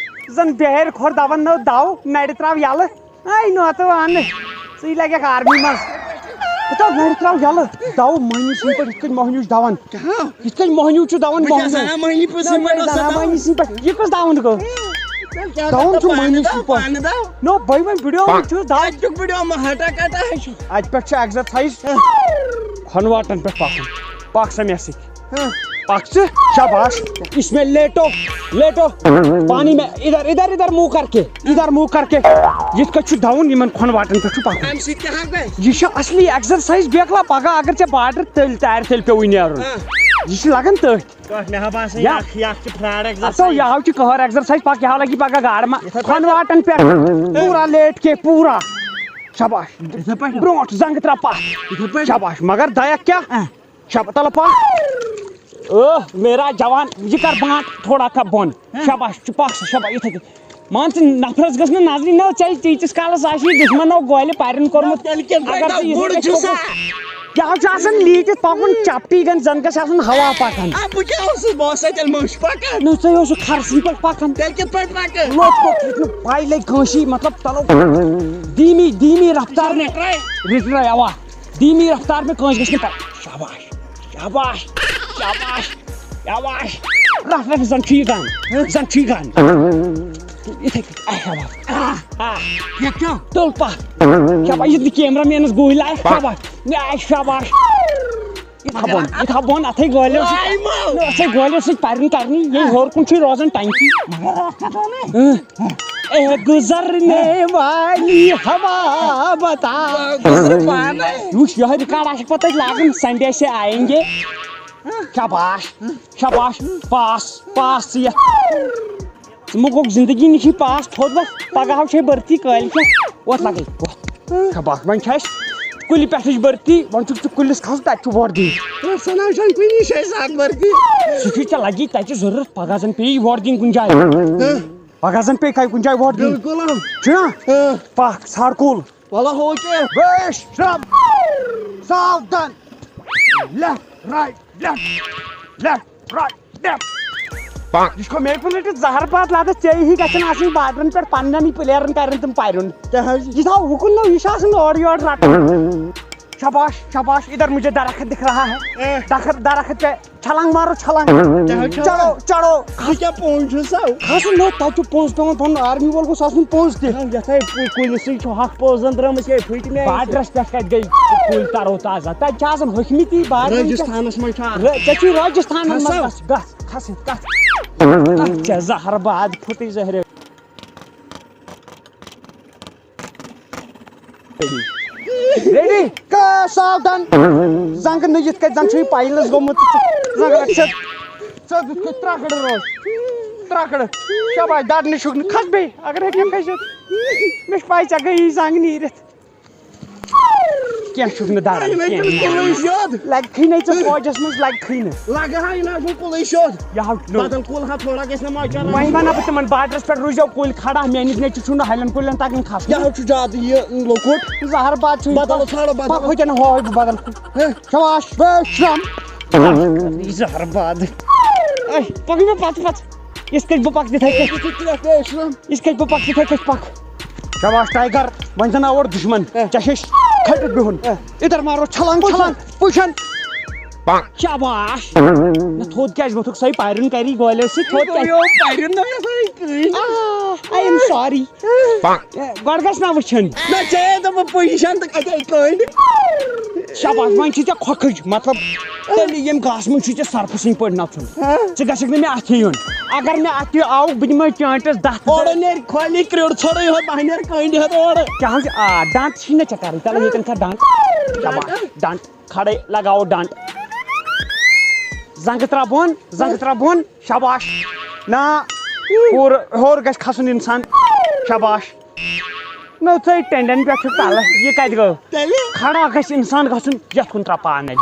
زن بہرِ کھۄر دون نو دَو، نرِ تراو یلہٕ۔ اے نوتہٕ وانہٕ، ژٕے لگکھ آرمی منٛز۔ ہتا نرِ تراو یلہٕ، دَو مٔہنی سٕنٛدۍ پٲٹھۍ یِتھ کٔنۍ مۄہنیو چھُ دَوان۔ کیٛاہ؟ یِتھ کٔنۍ مۄہنیو چھُ دَوان بہٕ کیٛاہ مۄہنیو۔ زنان مٔہنی پٲٹھۍ نہ، سٕنٛدۍ پٲٹھۍ یہِ اوس زنان دَوان۔ مٔہنی سٕنٛدۍ پٲٹھۍ۔ یہِ کُس دَوُن گوٚو؟ تیٚلہِ کیٛاہ دَوُن دَپان چھُ پانہٕ مٔہنی دَو، سٕنٛدۍ پٲٹھۍ۔ پانہٕ دَو۔ نو، بٔے وۄنۍ ویٖڈیو وٕچھِو، دَو۔ اَتہِ کیُک ویٖڈیو ما ہٹا کٹا ہے چھُ؟ اَتہِ پٮ۪ٹھ چھِ ایکزرسایز۔ ہہ۔ کھۄنہٕ واٹَن پٮ۪ٹھ پَکُن۔ پَکھ سا مےٚ سۭتۍ۔ ہہ۔ پَکھ ژٕ۔ شاباش۔ اس میں لیٹو، لیٹو۔ پانی میں ادھر، ادھر، ادھر منہ کر کے، ادھر منہ کر کے۔ یِتھ کٔنۍ چھُ دَوُن، یِمَن کھۄنہٕ واٹَن پٮ۪ٹھ چھُ پَکُن۔ اَمہِ سۭتۍ کیٛاہ ہا گژھِ؟ یہِ چھِ اَصلی ایکزرسایز بیکلا۔ پَگاہ اگر ژےٚ بارڈر تٔلۍ تارِ تٔلۍ پیوٚوُے نیرُن۔ ہہ۔ یہِ چھِ لَگان تٔتھۍ۔ کَتھ مےٚ ہا باسان یا یہِ اَکھ، یہِ اَکھ چھِ فراڈ اَتھ ہو ایکزرسایز۔ یہِ ہو چھِ کَہَر ایکزرسایز، پَکھ یہِ ہو لَگہِ پَگاہ گاڑٕ ما-، یِتھَے پٲٹھۍ۔ کھۄنہٕ واٹَن پٮ۪ٹھ۔ پوٗرٕ لیٹ کے پوٗرٕ۔ شاباش۔ یِتھَے پٲٹھۍ۔ برونٛٹھ زنٛگہٕ ترٛاو پَتھ۔ یِتھَے پٲٹھۍ۔ شاباش، مگر دَیَکھ کیٛاہ؟ اَہ۔ شاباش، تَلہٕ پَکھ۔ اوہ، میرا جوان، یہِ کَر بنٛد تھوڑا کَر بۄن۔ ہہ۔ شاباش، ژٕ پَکھ سا، شاباش، یِتھَے کٔنۍ۔ مان ژٕ، نفرس گٔژھ نہٕ نظرِ نہ ژَلہِ، تیٖتِس کالس آسی دُشمنو گۄلہِ پَرن کوٚرمُت۔ تیٚلہِ کیٛاہ اگر گۄڈٕ ژٕ یہِ گُر زندگی چھُ سا؟ چھوٚکُکھ، کیٛاہ چھُ آسان لیٖٹِتھ پَکُن، چپٹی گن زن گژھِ آسُن ہوا پَکان۔ آ، بہٕ کیٛاہ اوسُس؟ بہٕ اوسا تیٚلہِ مٔشۍ پَکان؟ نہ، ژٕ اوسُکھ کھرسٕے پٮ۪ٹھ پَکان۔ تیٚلہِ کِتھ پٲٹھۍ پَکان؟ لوٚت پوٚت یُتھ نہٕ پَے لگہِ کٲنٛسی، مطلب، چلو، دھیٖمی، دھیٖمی رفتار میں۔ رِٹراے۔ رِٹراے، اوا۔ دھیٖمی رفتار میں کٲنٛسہِ گژھِ نہٕ پَے۔ شاباش، شاباش، شاباش، شاباش۔ رَف رَف زَن چھُ یہِ گَن، زَن چھُ یہِ گَن۔ یِتھَے کٔنۍ، آ، شاباش۔ آ، آ۔ یہِ کیٛاہ؟ تُل پَتھ۔ شاباش، یہِ نہٕ کیمرہ مینَس گوٗلۍ لایَکھ، شاباش۔ آ، شاباش۔ یہِ تھاو بۄن، یہِ تھاو بۄن، اَتھَے گولیو سۭتۍ۔ آیمو۔ نہ، اَتھَے گولیو سۭتۍ پَرِ نہٕ کَرنی، یہِ ہیوٚر کُن چھُے روزان ٹنٛکی۔ مگر اَتھ کھَسو نہٕ۔ اۭں۔ اے گزرنے والی ہوا بتا۔ گزر پانے۔ وٕچھ، یِہوٚے ریکارڈ آسہِ پَتہٕ أسۍ لاگُن، سنڈے سے آئیں گے۔ شاباش، شاباش، پاس، پاس ژٕ یَتھ۔ ژٕ مہ گوٚکھ زندگی نِشی پاس تھوٚد وۄتھ، پگاہ ہاو چھے بھرتی کٲلۍ کٮ۪تھ۔ وۄتھ لگے، وۄتھ۔ شاباش، وۄنۍ چھِ اَسہِ کُلہِ پٮ۪ٹھ ہِش بھرتی، وۄنۍ چھُکھ ژٕ کُلِس کھسُن، تَتہِ چھُ وۄٹھ دِنۍ۔ سُہ نہ چھَنہٕ کُنی جایہِ زانٛہہ بھرتی۔ سُہ چھُے ژےٚ لگی تَتہِ ضروٗرت، پگاہ زن پیٚیہِ وۄٹھ دِنۍ کُنہِ جایہِ۔ ہہ۔ پگاہ زن پیٚیہِ کَے کُنہِ جایہِ وۄٹھ دِنۍ۔ بِلکُل۔ چھُنا؟ ہہ۔ پکھ، ژھانڈ کُل۔ وَلہٕ ہو کیٛاہ؟ بیش، شرم۔ ساودھان۔ Left, right, left, left, right, left. پانٛژھ۔ یہِ چھُ مےٚ کُن رٔٹِتھ زہر باد لادَس، ژےٚ ہی گژھن آسٕنۍ بارڈرَن پٮ۪ٹھ پنٛنٮ۪ن پٕلیرَن کَرٮ۪ن تِم پَرُن۔ کیٛاہ حظ؟ یہِ تھاو ہُکُن نہ، یہِ چھُ آسان اورٕ یورٕ رَٹان۔ شاباش، شاباش، ادھر مجھے درخت دکھ رہا ہے۔ اے۔ درخت، درخت پہ چھلانگ مارو، چھلانگ۔ کیٛاہ حظ چھلانگ؟ چڑھو، چڑھو۔ یہِ کیٛاہ پوٚز چھُ سا؟ کھسُن نہ، تَتہِ چھُ پوٚز پٮ۪وان پَنُن، آرمی وول گوٚژھ آسُن پوٚز تہِ۔ یَتھ ہے کُ-، کُلِس سۭتۍ چھُ ہَتھ پوٚز زَن درٛامٕژ، ہے پھٕٹۍ مےٚ۔ بارڈرَس پٮ۪ٹھ کَتہِ گٔے کُلۍ تَرو تازہ؟ تَتہِ چھِ آسان ۂکھمٕتۍ بارڈرَن پٮ۪ٹھ۔ راجِستھانَس منٛز چھُ آسان۔ را-، ژےٚ چھُے راجِستھانَس کھسو۔ منٛز گژھ، گژھ، کھس یِتھ، کَتھ؟ اَتھ چھےٚ زہر باد پھُٹٕے زہرِ۔ ریڈی؟ کا ساودھان۔ زنٛگہٕ نٔوِتھ کَتہِ زَن چھُے پایلَس گوٚمُت۔ زنٛگہٕ رَٹھ ژٕ۔ ژٕ کِتھ کٔنۍ ترٛکھڑ روز۔ ترٛکھڑ۔ شاباش، دَرنہِ چھُکھ نہٕ۔ کھَس بیٚیہِ، اگر ہیٚکہِ کھٔسِتھ۔ مےٚ چھِ پَے ژےٚ گٔیی زنٛگہٕ نیٖرِتھ۔ کینٛہہ چھُکھ نہٕ دَران، یہِ نَے کینٛہہ۔ چھُنہٕ کُلُے سیوٚد۔ لَگکھٕے نَے ژےٚ فوجَس منٛز، لَگکھٕے نہٕ۔ لَگہٕ ہا یہِ نَے کُلُے سیوٚد۔ یہِ ہاو نوٚو۔ بدل کُل ہا تھوڑا گژھِ نہ مۄچر وۄنۍ وَنہٕ بہٕ تِمَن، بارڈرَس پٮ۪ٹھ روٗززیو کُلۍ کھڑا، میٛٲنِس نیٚچوِس چھُنہٕ ہَلٮ۪ن کُلٮ۪ن تَگان کھَسُن۔ یہِ ہاو چھُ زیادٕ یہِ لۄکُٹ۔ زہر باد چھُ یہِ۔ بدل ژھانڈو، بدل۔ پَکھ ہوٚتٮ۪ن ہٲوۍ بہٕ بدل کُل۔ ہے۔ شاباش، بے شرم۔ یہِ زہر باد۔ اے، پَکھ مےٚ پَتہٕ پَتہٕ۔ یِتھ کٔنۍ بہٕ پَکہٕ تِتھَے کٔنۍ۔ یہِ چھُ ترٛےٚ بے شرم۔ یِتھ کٔنۍ بہٕ پَکہٕ تِتھَے کٔنۍ پَکھ۔ شاباش ٹایگر، وۄنۍ زَن آو اورٕ دُشمَن۔ ہے۔ ژےٚ چھے کھٔٹِتھ بِہُن۔ ہے۔ اِدھر مارو چھلانگ، پُشَن۔ چھلانگ، پُشَن۔ شاباش۔ نہ، تھوٚد کیٛازِ ووٚتھُکھ سۄے پَرُن کَری گولیو سۭتۍ؟ تھوٚد کیٛازِ؟ یہِ گوٚو پَرُن نہ مےٚ سۄے کٕہٕنۍ۔ آ، I am sorry۔ گۄڈٕ گژھِ نہ وٕچھُن۔ نہ، ژےٚ دوٚپُکھ پُشَن تہٕ اَتے کٔنڈۍ۔ شاباش، وۄنۍ چھِ ژےٚ کھۄکھٕج، مطلب، تیٚلہِ ییٚمہِ گاسہٕ منٛز چھُے ژےٚ سۄرپھٕ سٕنٛدۍ پٲٹھۍ نَژُن۔ ہہ؟ ژٕ گژھکھ نہٕ مےٚ اَتھِ یُن۔ اگر مےٚ اَتھِ آو، بہٕ دِمے چٲنٛٹِس دَتھ۔ اورٕ نیرِ کھۄلی کرٛیوٚڑ ژھوٚرٕے ہوت، بہٕ ہا نیرٕ کٔنڈۍ ہیوٚت اورٕ۔ کیٛاہ حظ؟ آ، دَنٛد چھی نہ ژےٚ کَرٕنۍ، تَلہٕ ییٚتٮ۪ن تھاو ڈَنٛڈ۔ شاباش، ڈَنٛڈ۔ کھڑے لگاو ڈنٛڈ۔ زنٛگہٕ ترٛاو بۄن، زنٛگہٕ ترٛاو بۄن۔ شاباش۔ نا۔ پوٗرٕ ہیوٚر گژھِ کھسُن انسان۔ شاباش۔ نو ژے ٹٮ۪نٛڈٮ۪ن پٮ۪ٹھ چھُ تلہٕ۔ یہِ کتہِ گوٚو؟ تیٚلہِ؟ کھڑا گژھِ انسان گژھُن، یتھ کُن ترٛاو پانے۔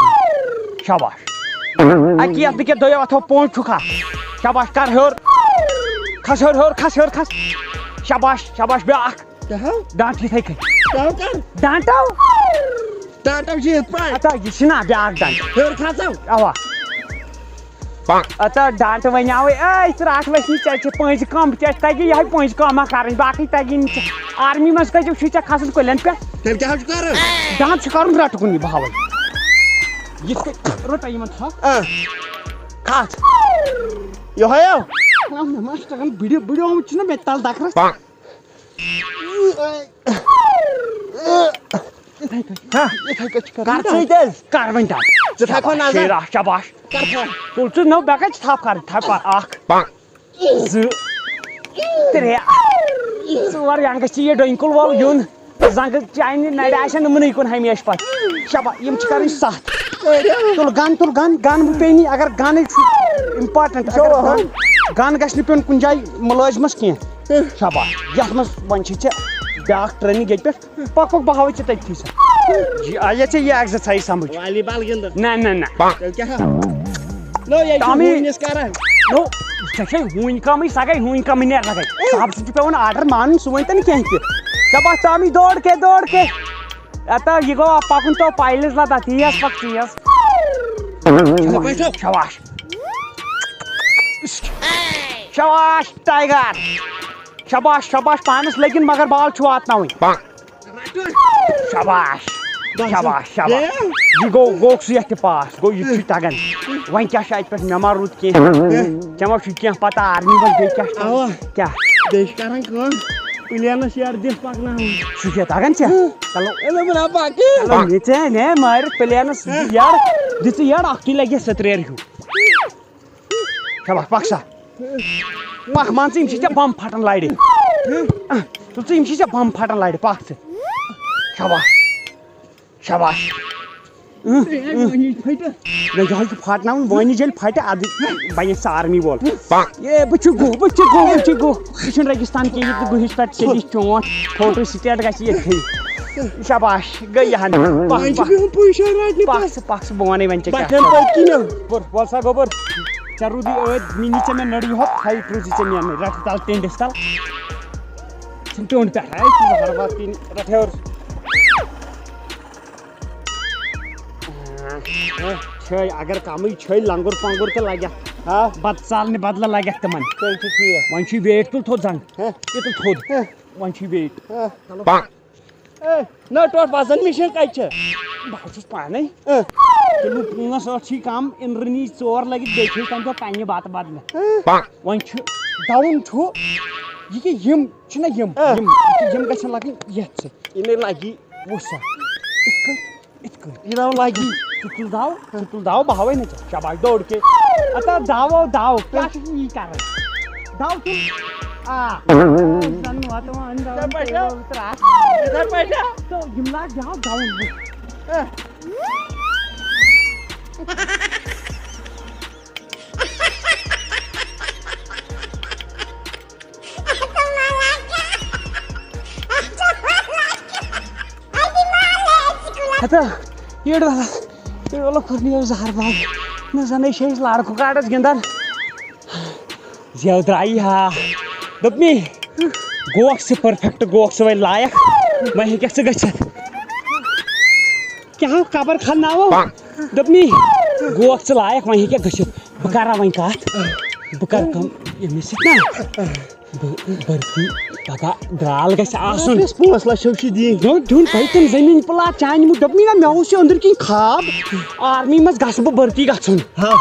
شاباش۔ اَکی یَتھ نہٕ کینٛہہ، دۄیو اَتھو پونٛج چھُکھا؟ شاباش، کر ہیوٚر۔ کھس ہیوٚر، ہیوٚر کھس، ہیوٚر کھس۔ شاباش، شاباش، بیٛاکھ۔ کیٛاہ ہو؟ ڈانٛٹ یِتھَے کٔنۍ۔ کیٛاہ ہو کر؟ ڈانٛٹو۔ ڈانٛٹو چھِ یِتھ پٲٹھۍ۔ اَتا یہِ چھِنہ بیٛاکھ ڈانٛٹ۔ ہیوٚر کھسو۔ اَوا۔ اَتا ڈانٛٹ وَنیٛاوٕے، اے، ژٕ رَٹھ وَسہِ نہٕ، ژےٚ چھِ پٔنٛزۍ کَم، ژےٚ تَگہِ یِہوٚے پٔنٛزۍ کٲمہ کَرٕنۍ، باقٕے تَگی نہٕ ژےٚ۔ آرمی منٛز کَتہِ چھُے ژےٚ کھَسُن کُلٮ۪ن پٮ۪ٹھ؟ تیٚلہِ کیٛاہ حظ چھُ کَرُن؟ ڈانٛٹ چھُ کَرُن رَٹہٕ کُنی بہاوٕے۔ یِتھ کٔنۍ رَٹا یِمَن تھَپھ۔ آ۔ کھَس۔ یِہوٚے ہو۔ آ، مےٚ ما چھُ تَگان بٕڈِ-، بٕڈِ آمُت چھُنہ مےٚ تَل دَکرَس۔ یِتھَے کٔنۍ۔ ہا؟ یِتھَے کٔنۍ چھُ کَرُن۔ کَر ژٕے تیٚلہِ۔ کَر وۄنۍ ڈانٛٹ۔ ژٕ تھاو کھۄ نظر۔ شیرا، شاباش۔ کَر کھۄ۔ تُل ژٕ نٔو، مےٚ کَتہِ چھِ تھَپھ کَرٕنۍ؟ تھَپھ کَر۔ اَکھ۔ زٕ۔ ترٛےٚ۔ ژور۔ یَنہٕ گژھِ یہِ ڈوٗنۍ کُل وول یُن۔ زنٛگہٕ چانہِ نَرِ آسن یِمنٕے کُن ہمیشہٕ پَتہٕ۔ شاباش، یِم چھِ کَرٕنۍ سَتھ۔ تُل گَن، تُل گَن، گَن پیٚیہِ نہٕ، اگر گَنٕے چھُ important، اگر گَن، گَن گژھِ نہٕ پیوٚن کُنہِ جایہِ مُلٲزمَس کینٛہہ۔ شاباش، یَتھ منٛز وۄنۍ چھِ ژےٚ بیٛاکھ training ییٚتہِ پٮ۪ٹھ۔ پَکُکھ، بہٕ ہاوَے ژےٚ تٔتھی سا۔ یہِ آییا ژےٚ یہِ exercise سَمٕجھ؟ والی بال گِنٛدُن۔ نہ، نہ، نہ۔ تیٚلہِ کیٛاہ ہا؟ نو، یہِ چھُ ٹامی۔ ہوٗنِس کران۔ نو، ژےٚ چھے ہوٗنۍ کَمٕے، سۄ گٔے ہوٗنۍ کَمٕے، نیر سۄ گٔے۔ صاحب سُنٛد چھُ پٮ۪وان order مانُن، سُہ ؤنۍ تَن کینٛہہ تہِ۔ ژےٚ باسہِ ٹامی دورٕ کے، دورٕ کے۔ اَتا یہِ گوٚو اَتھ پَکُن تو پایلِس لَدا، تیز پَک، تیز۔ شاباش۔ شاباش۔ شاباش، ٹایگر۔ شاباش، شاباش، پانَس لٔگِن، مگر بال چھُ واتناوٕنۍ۔ شاباش، بس۔ شاباش، شاباش۔ بیٚیہِ؟ یہِ گوٚو، گوٚو سُہ یَتھ تہِ pass، گوٚو یہِ تہِ چھُ تَگان۔ وۄنۍ کیٛاہ چھُ اَتہِ پٮ۪ٹھ؟ مےٚ ما روٗد کینٛہہ؟ ہہ۔ ژےٚ ما چھُے کینٛہہ پَتہ آرمی منٛز بیٚیہِ کیٛاہ چھُ؟ اَوا۔ کیٛاہ؟ بیٚیہِ چھِ کَران کٲم، planeس یَڈ دِتھ پَکناوُن۔ سُہ چھُ تَگان ژےٚ؟ ہہ۔ چلو۔ اے، مےٚ ووٚن، ہا، باقٕے۔ چلو، نہِ ژےٚ، نے مارِ planeس ہہ۔ یَڈ، دِ ژٕ یَڈ، اَکھتُے لَگہِ سُہ ترٛیٚر ہیوٗ۔ شاباش، پَک سا۔ پَک، مان ژٕ، یِم چھِ ژےٚ بَم پھَٹان لَرِ۔ تُل ژٕ، یِم چھِ ژےٚ بَم پھَٹان لَرِ، پَک ژٕ۔ شاباش۔ شاباش۔ اۭں، اۭں۔ وۄنۍ یہِ پھٹہِ۔ نہ، یہِ حظ چھُ پھٹناوُن، وۄنۍ یہِ ییٚلہِ پھٹہِ، اَدٕ بَنہِ سُہ آرمی وول۔ اے، بہٕ چھُ گُہہ، بہٕ چھُ گُہہ، بہٕ چھُ گُہہ۔ یہِ چھُنہٕ ریگِستان کینٛہہ، یہِ تہِ گُہِس پٮ۪ٹھ ژےٚ دِش چونٛٹھ، فوٹو سٹیٹ گژھِ ییٚتھٕے۔ شاباش، گٔے یہِ ہن۔ پَک، وۄنۍ چھُ پَک۔ پیوٚن پُے شاے رَٹنہِ پَک پَتہٕ۔ ژٕ، پَک ژٕ، بہٕ وَنَے وۄنۍ ژےٚ کیٛاہ پَکھ چھُ وۄنۍ پٔتۍ کِنۍ۔ گوٚبُر، وَل سا گوٚبُر۔ ژےٚ روٗدُے أتھۍ، مےٚ نی ژےٚ مےٚ نٔڑۍ یوت، ہاے روٗزی ژےٚ مےٚ نٔڑۍ۔ رَٹھ تَل ٹٮ۪نٛڈِس تَل۔ ژھٕن ٹیوٚنٛڈ پٮ۪ٹھ، ہاے، ژٕ زَہر بَتہٕ کِنۍ رَٹھ ہیوٚر۔ چھے، اگر کمٕے چھے، لنگُر پنگُر تہِ لگٮ۪کھ۔ ہا؟ بتہٕ ژالنہِ بدلہٕ لگٮ۪کھ تِمن۔ تیٚلہِ چھُ ٹھیٖک۔ وۄنۍ چھُے weight تُل تھوٚد زنگ۔ ہا؟ یہِ تُل تھوٚد۔ ہا؟ وۄنۍ چھُے weight۔ ہا؟ اے، نہ ٹوٹھ وزن مِشیٖن کتہِ چھےٚ؟ بہٕ حظ چھُس پانے۔ ہا؟ کِلوٗ پانٛژھ ٲٹھ چھی کم، أنٛدرٕ نی ژور لٔگِتھ، بیٚیہِ چھُے تَمہِ دۄہ پننہِ بتہٕ بدلہٕ۔ ہا؟ وۄنۍ چھُ down چھُ، یہِ کہِ یِم چھِنہ یِم، ہا؟ یِم، یہِ کہِ یِم گژھن لگٕنۍ یتھ سۭتۍ۔ یہِ نے لگی۔ وٕچھ سا، یِتھ کٔنۍ، یِتھ کٔنۍ۔ یہِ دَو لَگی۔ ژٕ تُل دَو، ژٕ تُل دَو، بہٕ ہاوَے نہٕ ژےٚ۔ شاباش، دوٚر کے۔ اَتا دَو، دَو، کیٛاہ چھُ یی کَران؟ دَو تُل۔ آ۔ زَن واتہٕ وان دَو۔ یِتھَے پٲٹھۍ چھا؟ ترٛٹھ۔ یِتھَے پٲٹھۍ چھا؟ تہٕ یِم لاگ دَو، دَو۔ ہتا، یٔڑ وَلہٕ، یٔڑ وَلہٕ کوٚر مےٚ یہِ زَہر بَنٛد۔ نہ زَنَے چھِ أسۍ لَڑکہٕ کاڈَس گِنٛدان۔ زٮ۪و درٛایی ہا۔ دوٚپمی، گوکھ ژٕ perfect، گوکھ ژٕ وۄنۍ لایق، وۄنۍ ہیٚکَکھ ژٕ گٔژھِتھ۔ کیٛاہ ہو قبر کھناوو؟ دوٚپمی، گوکھ ژٕ لایق، وۄنۍ ہیٚکَکھ گٔژھِتھ۔ بہٕ کَرا وۄنۍ کَتھ؟ بہٕ کَرٕ کٲم، ییٚمِس سۭتۍ نا؟ بہٕ، بھرتی پگاہ درٛال گژھِ آسُن۔ رۄپیَس پانٛژھ لَچھ چھُو چھِ دِنۍ۔ دیُن، دیُن، تۄہہِ تِم زٔمیٖن پٕلاٹ چانہِ موٗجوٗب۔ دوٚپمی نا، مےٚ اوس یہِ أنٛدٕرۍ کِنۍ خواب، آرمی منٛز گژھٕ بہٕ بھرتی گژھُن۔ ہا،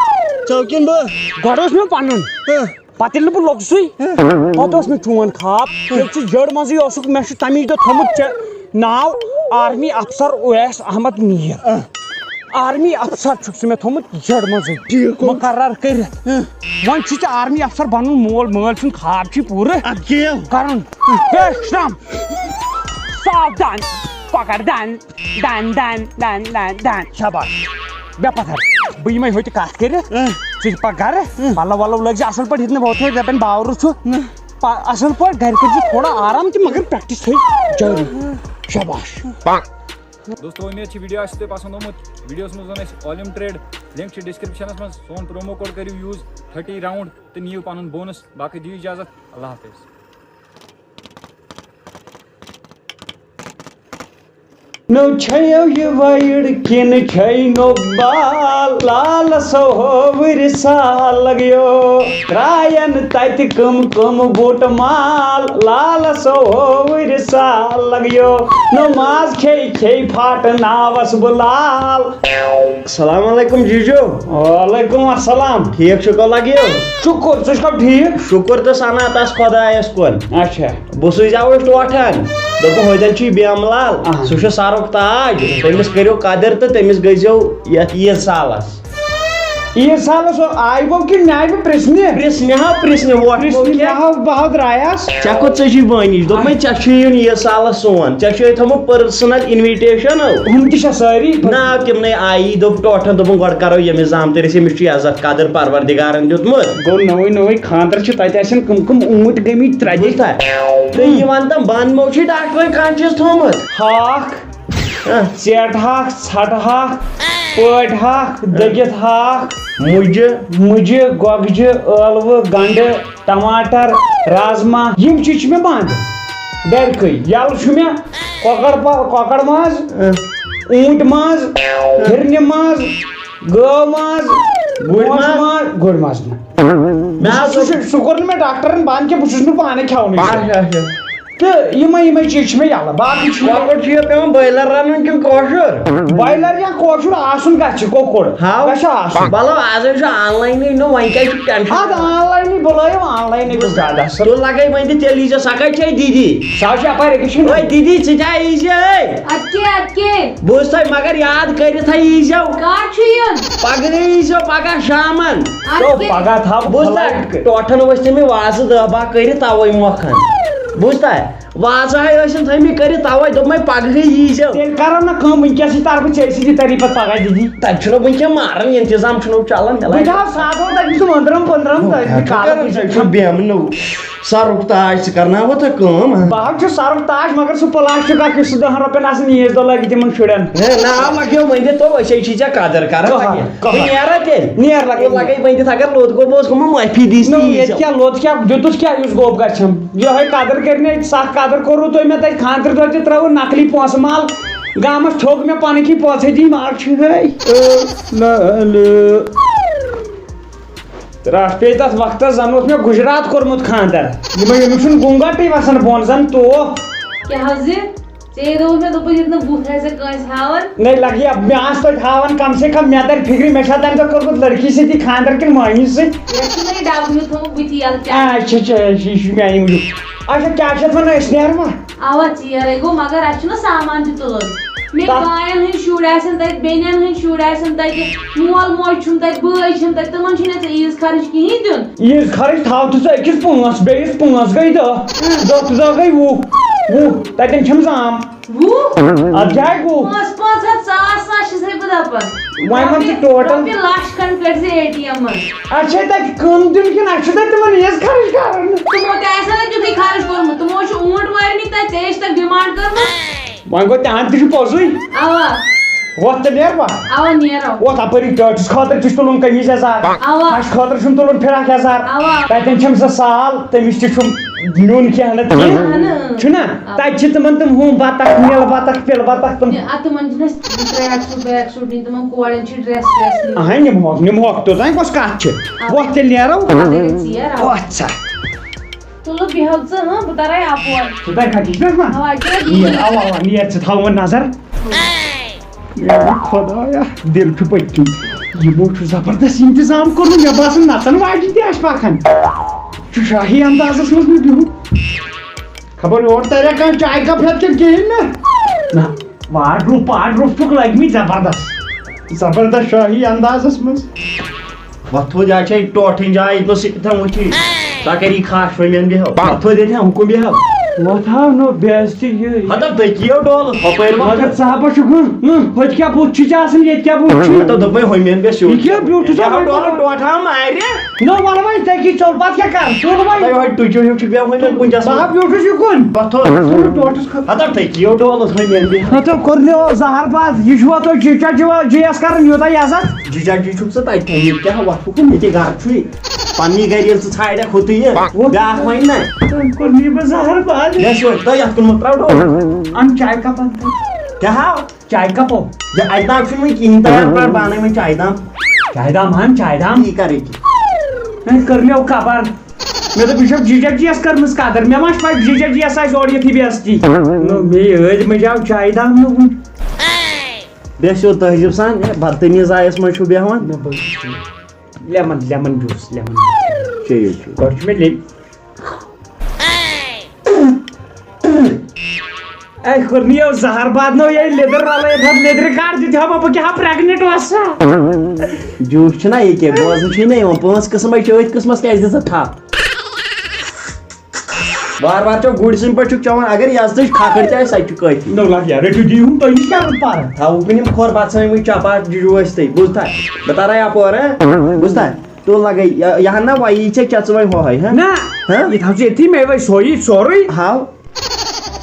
ژٕ کِنہٕ بہٕ؟ گۄڈٕ اوس مےٚ پَنُن۔ ہا۔ پَتہٕ ییٚلہِ بہٕ لوٚگسٕے، ہا۔ پَتہٕ اوس مےٚ چون خواب۔ ییٚلہِ ژٕ جٔڑ منٛزٕے اوسُکھ، مےٚ چھُ تَمی دۄہ تھوٚمُت ژےٚ ناو آرمی افسر اویس احمد میٖر۔ ہا۔ آرمی افسر چھُکھ ژٕ مےٚ تھوٚمُت جٔڑ منٛزٕے ٹھیٖک گوٚو۔ مُقرر کٔرِتھ۔ ہہ۔ وۄنۍ چھُے ژےٚ آرمی افسر بَنُن، مول مٲلۍ سُنٛد خواب چھُے پوٗرٕ اَدٕ کیٛاہ؟ کَرُن۔ پیش ترٛم۔ ساودھان۔ پکڑ دَن، دَن، دَن، دَن، دَن، دَن۔ شاباش۔ بیٚہہ پَتھر۔ بہٕ یِمَے ہوٚتہِ کَتھ کٔرِتھ۔ ہہ۔ ژٕ یہِ پَکھ گَرٕ۔ ہہ۔ پَلو وَلو لٲگۍ زِ اَصٕل پٲٹھۍ، یِتھ نہٕ ووتھُے دَپَن باورٕ چھُ۔ نہ۔ پَ-، اَصٕل پٲٹھۍ گَرِ کٔرۍ زِ تھوڑا آرام تہِ، مگر practice تھٲے جٲری۔ ہہ۔ شاباش۔ دوستو، امید چھِ ویڈیو آسہِ تۄہہِ پسند آمُت۔ ویڈیوس منٛز ووٚن اَسہِ Olymp Trade، لنک چھِ ڈسکرپشنس منٛز۔ سون پرومو کوڈ کٔرِو یوز، تھٔٹی راؤنڈ، تہٕ نِیِو پنُن بونس۔ باقٕے دِیِو اجازت، اللہ حافظ۔ نو چھیو یہ وایڈ کن چھے نو بال، لال سو ہوور سال لگیو۔ ترائن تت کم کم بوٹ مال، لال سو ہوور سال لگیو۔ نو ماز کھے کھے پھاٹ ناوس بلال۔ السلام علیکم جیجو۔ وعلیکم السلام۔ ٹھیک چھُکھا لگیو؟ شکر، ژٕ چھُکھا ٹھیک؟ شکر تہٕ ثنا تس خدایس کُن۔ اچھا۔ بہٕ سوٗزیاوس ٹوٹھن۔ دوٚپُن، "ہوتٮ۪ن چھُ یہِ بیمہٕ لال، اہن۔ سُہ چھُ سرُک تاج، تٔمِس کٔرِو قدٕر تہٕ تٔمِس گٔژھۍزیو یتھ عیٖد سالس۔" عیٖد سالس آیہِ بو کِنہٕ مےٚ آیہِ بہٕ پرژھنہِ؟ پرژھنہِ ہا، پرژھنہِ، ووٹ پرژھنہِ گوٚو کیٛاہ؟ مےٚ ہا بہٕ ہا درٛایس۔ ژےٚ کوٚت ژےٚ چھُے وٲنِج؟ دوٚپمَے، ژےٚ چھُے یُن عیٖد سالس سون، ژےٚ چھُے تھوٚمُت پٔرسنل انویٹیشن۔ ہُم تہِ چھا سٲری؟ نہ، تِمنٕے آیی، دوٚپ ٹوٹھن، دوٚپُن، "گۄڈٕ کرو ییٚمِس زامتٕرِس، ییٚمِس چھُ عزت قدٕر پروردگارن دیُتمُت۔" گوٚو نوٚوُے نوٚوُے خانٛدر چھُ، تتہِ آسن کٕم کٕم اوٗنٹۍ گٔمٕتۍ ترٛےٚ دِتھ۔ بوٗزتھا؟ تہٕ یہِ وَن تہٕ بنٛد مو چھُے ڈاکٹرن کانٛہہ چیٖز تھوٚومُت؟ ہاکھ، ژیٹہٕ ہاکھ، ژھٹہٕ ہاکھ، پٲٹۍ ہاکھ، دٔگِتھ ہاکھ، مُجہِ۔ مُجہِ، گۄگجہِ، ٲلوٕ، گنڈٕ، ٹماٹر، رازما، یِم چیٖز چھِ مےٚ بنٛد۔ گرِکٕے یَلہٕ چھُ مےٚ کۄکر پا-، کۄکر ماز، اۭں۔ اوٗنٹۍ ماز، ہِرنہِ ماز، گٲو ماز، گُرۍ موش ماز۔ ماز، گُرۍ ماز نہٕ۔ مےٚ حظ سُہ چھُ، سُہ کوٚر نہٕ مےٚ ڈاکٹرن بنٛد کینٛہہ، بہٕ چھُس نہٕ پانَے کھٮ۪ونٕے۔ اچھا، اچھا۔ تہٕ یِمے یِمے چیٖز چھِ مےٚ یَلہٕ، باقٕے چھُ مےٚ کۄکُر چھُ یہِ پٮ۪وان بایلر رَنُن کِنہٕ کٲشُر؟ بایلر یا کٲشُر آسُن گژھِ، کۄکُر ہاو۔ گژھِ آسُن۔ مطلب، آز حظ چھُ آن لاینٕے، نو وۄنۍ کیٛازِ چھُ ٹینشن؟ اَدٕ آن لاینٕے بُلٲیِو، آن لاینٕے گوٚو زیادٕ اَصٕل۔ تُل لگے وۄنۍ تہِ تیٚلہِ ییٖزیو، سۄ کَتہِ چھےٚ دیٖدی؟ سۄ حظ چھِ اَپٲرۍ أکِس چھِنہٕ۔ اوے دیٖدی، ژٕ تہِ آیی زِ، ہے۔ اَدٕ کیٛاہ، اَدٕ کیٛاہ؟ بہٕ اوسُس تۄہہِ مگر یاد کٔرِتھ ہا ییٖزیو۔ کر چھُ یُن؟ پگہٕے ییٖزیو، پگاہ شامن۔ اَدٕ تو کیٛاہ؟ پگاہ تھاو بہٕ اوسُس فلایٹ تۄہہِ کٔرِتھ۔ ٹوٹھن ؤسۍ تٔمۍ وازٕ دہ باہ کٔرِتھ توے مۄکھن۔ بوٗزتھا؟ وازٕ ہاے ٲسِن تھٲیمٕتۍ کٔرِتھ، توے دوٚپمَے پگہٕے ییٖزیو۔ تیٚلہِ کرو نہ کٲم، وٕنکیٚسٕے ترٕ بہٕ ژےٚ سۭتی تَری پتہٕ پگاہ دیٖدی۔ تَتہِ چھُنہ وٕنکیٚن ماران، انتظام چھُنہ چلان، مےٚ بہٕ لگہِ۔ تھاو سادو تَتہِ سُہ مٔنٛدرم پٔنٛدرم تہٕ أتھۍ کالس چھُ بیٚہمہٕ نوٚو۔ سرُک تاج، ژٕ کرناوتھا کٲم؟ بہٕ حظ چھُس سرُک تاج، مگر سُہ پلاسٹک اکھ یُس سُہ دہن رۄپین آسان عیٖذ دۄہ لٲگِتھ یِمن شُرٮ۪ن۔ ہے، ناو لگیو ؤنِتھ، تو أسۍ ہے چھِ ژےٚ قدر کران۔ کہا، وۄنۍ کہا۔ نیر تیٚلہِ۔ نیر لگے۔ لگے ؤنِتھ، اگر لوٚت گوٚو، بہٕ اوسُس گوٚمُت معٲفی دِژ نہ، نہٕ ییٚتہِ ییٖزیو۔ کیٛاہ لوٚت کیٛاہ دیُتُس کیٛاہ یُس گوٚب گژھِ؟ یِہوٚے قدٕر کٔرۍ مےٚ، سَکھ قدٕر کوٚروٕ تۄہہِ مےٚ تَتہِ خانٛدرٕ دۄہ تہِ ترٛٲوٕن نقلی پونٛسہٕ مال۔ گامَس تھوٚک مےٚ پَنٕنۍ کِنۍ پونٛسَے دِنۍ، مال چھُ یِہوٚے۔ رَٹھ پیٚیہِ تَتھ وقتَس، زَن اوس مےٚ گُجرات کوٚرمُت خانٛدر۔ یِمَے، ییٚمیُک چھُنہٕ گُنٛگٹٕے وَسان بۄن، زَن توف۔ کیٛاہ حظ یہِ؟ ژےٚ دوٚپ مےٚ، دوٚپُن، ییٚتہِ نہٕ بُتھ آسہِ کٲنٛسہِ ہاوان۔ نَے لَگہِ ہا، مےٚ آسہٕ توتہِ ہاوان کم سے کم، مےٚ تَرِ فِکرِ، مےٚ چھا تَمہِ دۄہ کوٚرمُت لٔڑکی سۭتی خانٛدر کِنہٕ مۄہنی سۭتۍ؟ یَتھ چھُ مےٚ یہِ ڈَبہٕ ہیوٗ تھوٚمُت بٕتھِ یَلہٕ تہِ۔ آ، اچھا، اچھا، اچھا، یہِ چھُ میٛانہِ موٗجوٗب۔ اچھا، کیٛاہ چھِ اَتھ وَنان، أسۍ نیروا؟ اَوا، ژیر ہے گوٚو، مگر اَسہِ چھُنہ سامان تہِ تُلُن۔ مےٚ تَتھ بایَن ہٕنٛدۍ شُرۍ آسَن تَتہِ، بیٚنٮ۪ن ہٕنٛدۍ شُرۍ آسَن تَتہِ، مول موج چھُم تَتہِ، بٲے چھِم تَتہِ، تِمَن چھُنہٕ ژےٚ عیٖذ خرٕچ کِہیٖنۍ دیُن۔ عیٖذ خرٕچ تھاو تہٕ ژٕ أکِس پانٛژھ، بیٚیِس پانٛژھ گٔے دَہ۔ دَہ تہٕ دَہ گٔے وُہ۔ وُہ، تَتٮ۪ن چھَم زام۔ وُہ؟ اَدٕ کیٛاہ گوٚو؟ پانٛژھ، پانٛژھ ہَتھ، ساس، ساس چھِسَے بہٕ دَپان۔ وۄنۍ وَن ژٕ ٹوٹل۔ رۄپیہِ لَچھ کھنٛڈ کٔڑۍ زِ اے ٹی ایم منٛز۔ اَسہِ چھے تَتہِ کٕم دیُن کِنہٕ اَسہِ چھُ تَتہِ تِمَن عیٖذ خرٕچ کَرُن؟ تِمو تہِ آسہِ ہا نہٕ تیُتھُے خرٕچ کوٚرمُت، تِمو چھُ اوٗنٛٹ وٲرمٕتۍ تَتہِ، ژےٚ ٲسۍ تَتھ ڈِمانٛڈ کٔرمٕژ۔ وۄنۍ گوٚو تِہَنٛد تہِ چھُ پوٚزُے۔ اَوا۔ وۄتھ تہٕ نیروا؟ اَوا نیرو۔ وۄتھ اَپٲری ٹٲٹھِس خٲطرٕ تہِ چھُ تُلُن قمیٖض یَزار۔ اَوا۔ اَسہِ خٲطرٕ چھُنہٕ تُلُن فِراک یَزار۔ اَوا۔ تَتٮ۪ن چھَم سۄ سال، تٔمِس تہِ چھُم نیُن کینٛہہ نَتہٕ کینٛہہ۔ اَہَنہٕ۔ چھُنہ؟ اَوا۔ تَتہِ چھِ تِمَن تِم ہُم بَطَخ، مِل بَطَخ، پِل بَطَخ تِم۔ ہے، اَتھ تِمَن چھِنہٕ اَسہِ ٹرٛیک سوٗٹ ویک سوٗٹ نِنۍ، تِمَن کورٮ۪ن چھِ ڈرٛٮ۪س ویس نِنۍ۔ اَہَنۍ نِمہوکھ، نِمہوکھ، توٚتام کۄس کَتھ چھِ؟ اَوا۔ وۄتھ تیٚلہِ نیرو۔ اَدٕ ہے، ژیر اَوا۔ وۄتھ سا۔ تُلہٕ بیٚہو ژٕ، ہاں، بہٕ تَرَے اَپور۔ ژٕ تَرکھا کِچنَس منٛز؟ اَوا، کیٛاہ دِیِو؟ نیر، اَوا، اَوا، نیر، ژٕ تھاوَن نظر۔ اے خۄدایا، دِل چھُ پٔتۍ کِنۍ۔ یِمو چھُ زبردست انتظام کوٚرمُت، مےٚ باسان نژن واجہِ تہِ آسہِ پکان۔ چھُ شاہی اندازس منٛز مےٚ بِہُن۔ خبر یور تریا کانٛہہ چایہِ کپ ہٮ۪تھ کِنہٕ کِہیٖنۍ نہٕ۔ نہ، واڈروب، واڈروب چھُکھ لٲگمٕتۍ زبردست۔ زبردست شاہی اندازس منٛز۔ وۄتھ تھوٚد، یہِ چھےٚ ٹوٹھٕنۍ جاے، ییٚتہِ نہٕ سُہ تہِ تھاوُن چھُے۔ سۄ کَرِ یہِ خاش وۄنۍ میٛانہِ بیٚہو۔ وۄتھ تھوٚد ییٚتہِ، حُکُم بیٚہو۔ وۄتھ ہاو نو بے عزتی یہِ۔ ہتا دٔکیو ڈولہٕ ہۄپٲرۍ ما۔ مگر ژٕ ہا بہٕ چھُکھ، ہُہ، ہُہ، ہُتہِ کیٛاہ بُتھ چھُ ژےٚ آسان، ییٚتہِ کیٛاہ بُتھ چھُ؟ ہتا دوٚپمَے ہُمٮ۪ن گژھِ یوٗت۔ یہِ کیٛاہ بیوٗٹھ چھُ ژےٚ یہِ ہا وۄنۍ ڈولہٕ کران؟ ٹوٹھ ہا مارِ۔ نو وَلہٕ وۄنۍ ژےٚ کی ژوٚل، پَتہٕ کیٛاہ کَر؟ ژوٚل وۄنۍ۔ تۄہہِ یِہوٚے ٹُچو ہیوٗ چھُ بیٚہوان وۄنۍ کُنہِ جایہِ۔ بہٕ ہا بیوٗٹھُس یہِ کُن۔ پَتھو۔ ژٕ ٹوٹھَس کھوٚت۔ ہتا دٔکیو ڈولہٕ ہُمٮ۪ن گژھِ۔ ہتا کوٚر مےٚ او زہر باد، یہِ چھُوا تۄہہِ جی چا جی ایس کَران یوٗتاہ یَزتھ؟ جی چا جی چھُکھ ژٕ تَتہِ تھوٚمُت، کیٛاہ وَتھ ہُکُن ییٚتہِ گرٕ چھُے۔ پننی گرِ ییٚلہِ ژٕ ژھانڈکھ ہُتُے یہِ، بیٛاکھ وَنہِ نہ۔ تٔمۍ کوٚر مےٚ یہِ بہٕ زہر باد۔ مےٚ چھُ تۄہہِ یَتھ کُن مہ ترٛاو ڈوٗر۔ اَن چاے کَپَن تہٕ۔ کیٛاہ ہاو؟ چاے کَپو۔ یہِ اَتہِ ناو چھُنہٕ وٕنہِ کِہیٖنۍ تیار، پَر بانَے وۄنۍ چاے دام۔ چاے دام اَن، چاے دام۔ یی کَرٕ ییٚکیٛاہ۔ أمۍ کٔر مےٚ کَبر۔ مےٚ دوٚپ، یہِ چھَکھ جی جی یَس کٔرمٕژ قدر۔ مےٚ ما چھِ پَے جی جی یَس آسہِ اورٕ یِتھٕے بے عزتی۔ نہ، مے یٲدۍ مٔنٛزۍ آو چاے دام نہٕ وٕنہِ۔ بیٚیہِ چھُ تٔہذیٖب سان، ہے، بدتمیٖز آیَس منٛز چھُ بیٚہوان۔ نہ، بہٕ lemon, lemon juice, lemon juice. چیٚیِو، چیٚیِو۔ گۄڈٕ چھُ مےٚ لیٚمبۍ۔ اے، خُرنِیو زہر بادنو یہِ لیٚدٕر رلٲیِتھ، اَتھ لیٚدرِ کاڈ دِتھ ہا بہٕ، بہٕ کیٛاہ ہا pregnant وَسا؟ جوٗس چھُنہ یہِ کینٛہہ، بوزنہٕ چھُے نہ یِوان، پانٛژھ قٕسم ہے چھِ، أتھۍ قٕسمس کیٛازِ دِژٕتھ تھپھ؟ وار وار چھو گُرۍ سٕنٛدۍ پٲٹھۍ چھُکھ چٮ۪وان، اگر یزتٕچ کھکھٕر تہِ آسہِ، سۄ تہِ چھُ کٲفی۔ نو لگ یارٕ، رٔٹِو دِیِو ہُم، تۄہہِ نِش کیٛاہ روٗد پَرٕ؟ تھاوُکھ وۄنۍ یِم کھۄر بَژھٲومٕتۍ چپاٹ جُجوٗ ٲسۍ تَے، بوٗزتھا؟ بہٕ تَرے اَپور، ہہ؟ بوٗزتھا؟ تو لگے، یہِ، یہِ ہن نا وَیی ژےٚ، ژےٚ ژٕ وۄنۍ ہۄہَے، ہہ؟ نہ، ہہ؟ یہِ تھاو ژٕ ییٚتھی، مےٚ وَے سورُے، سورُے۔ ہاو۔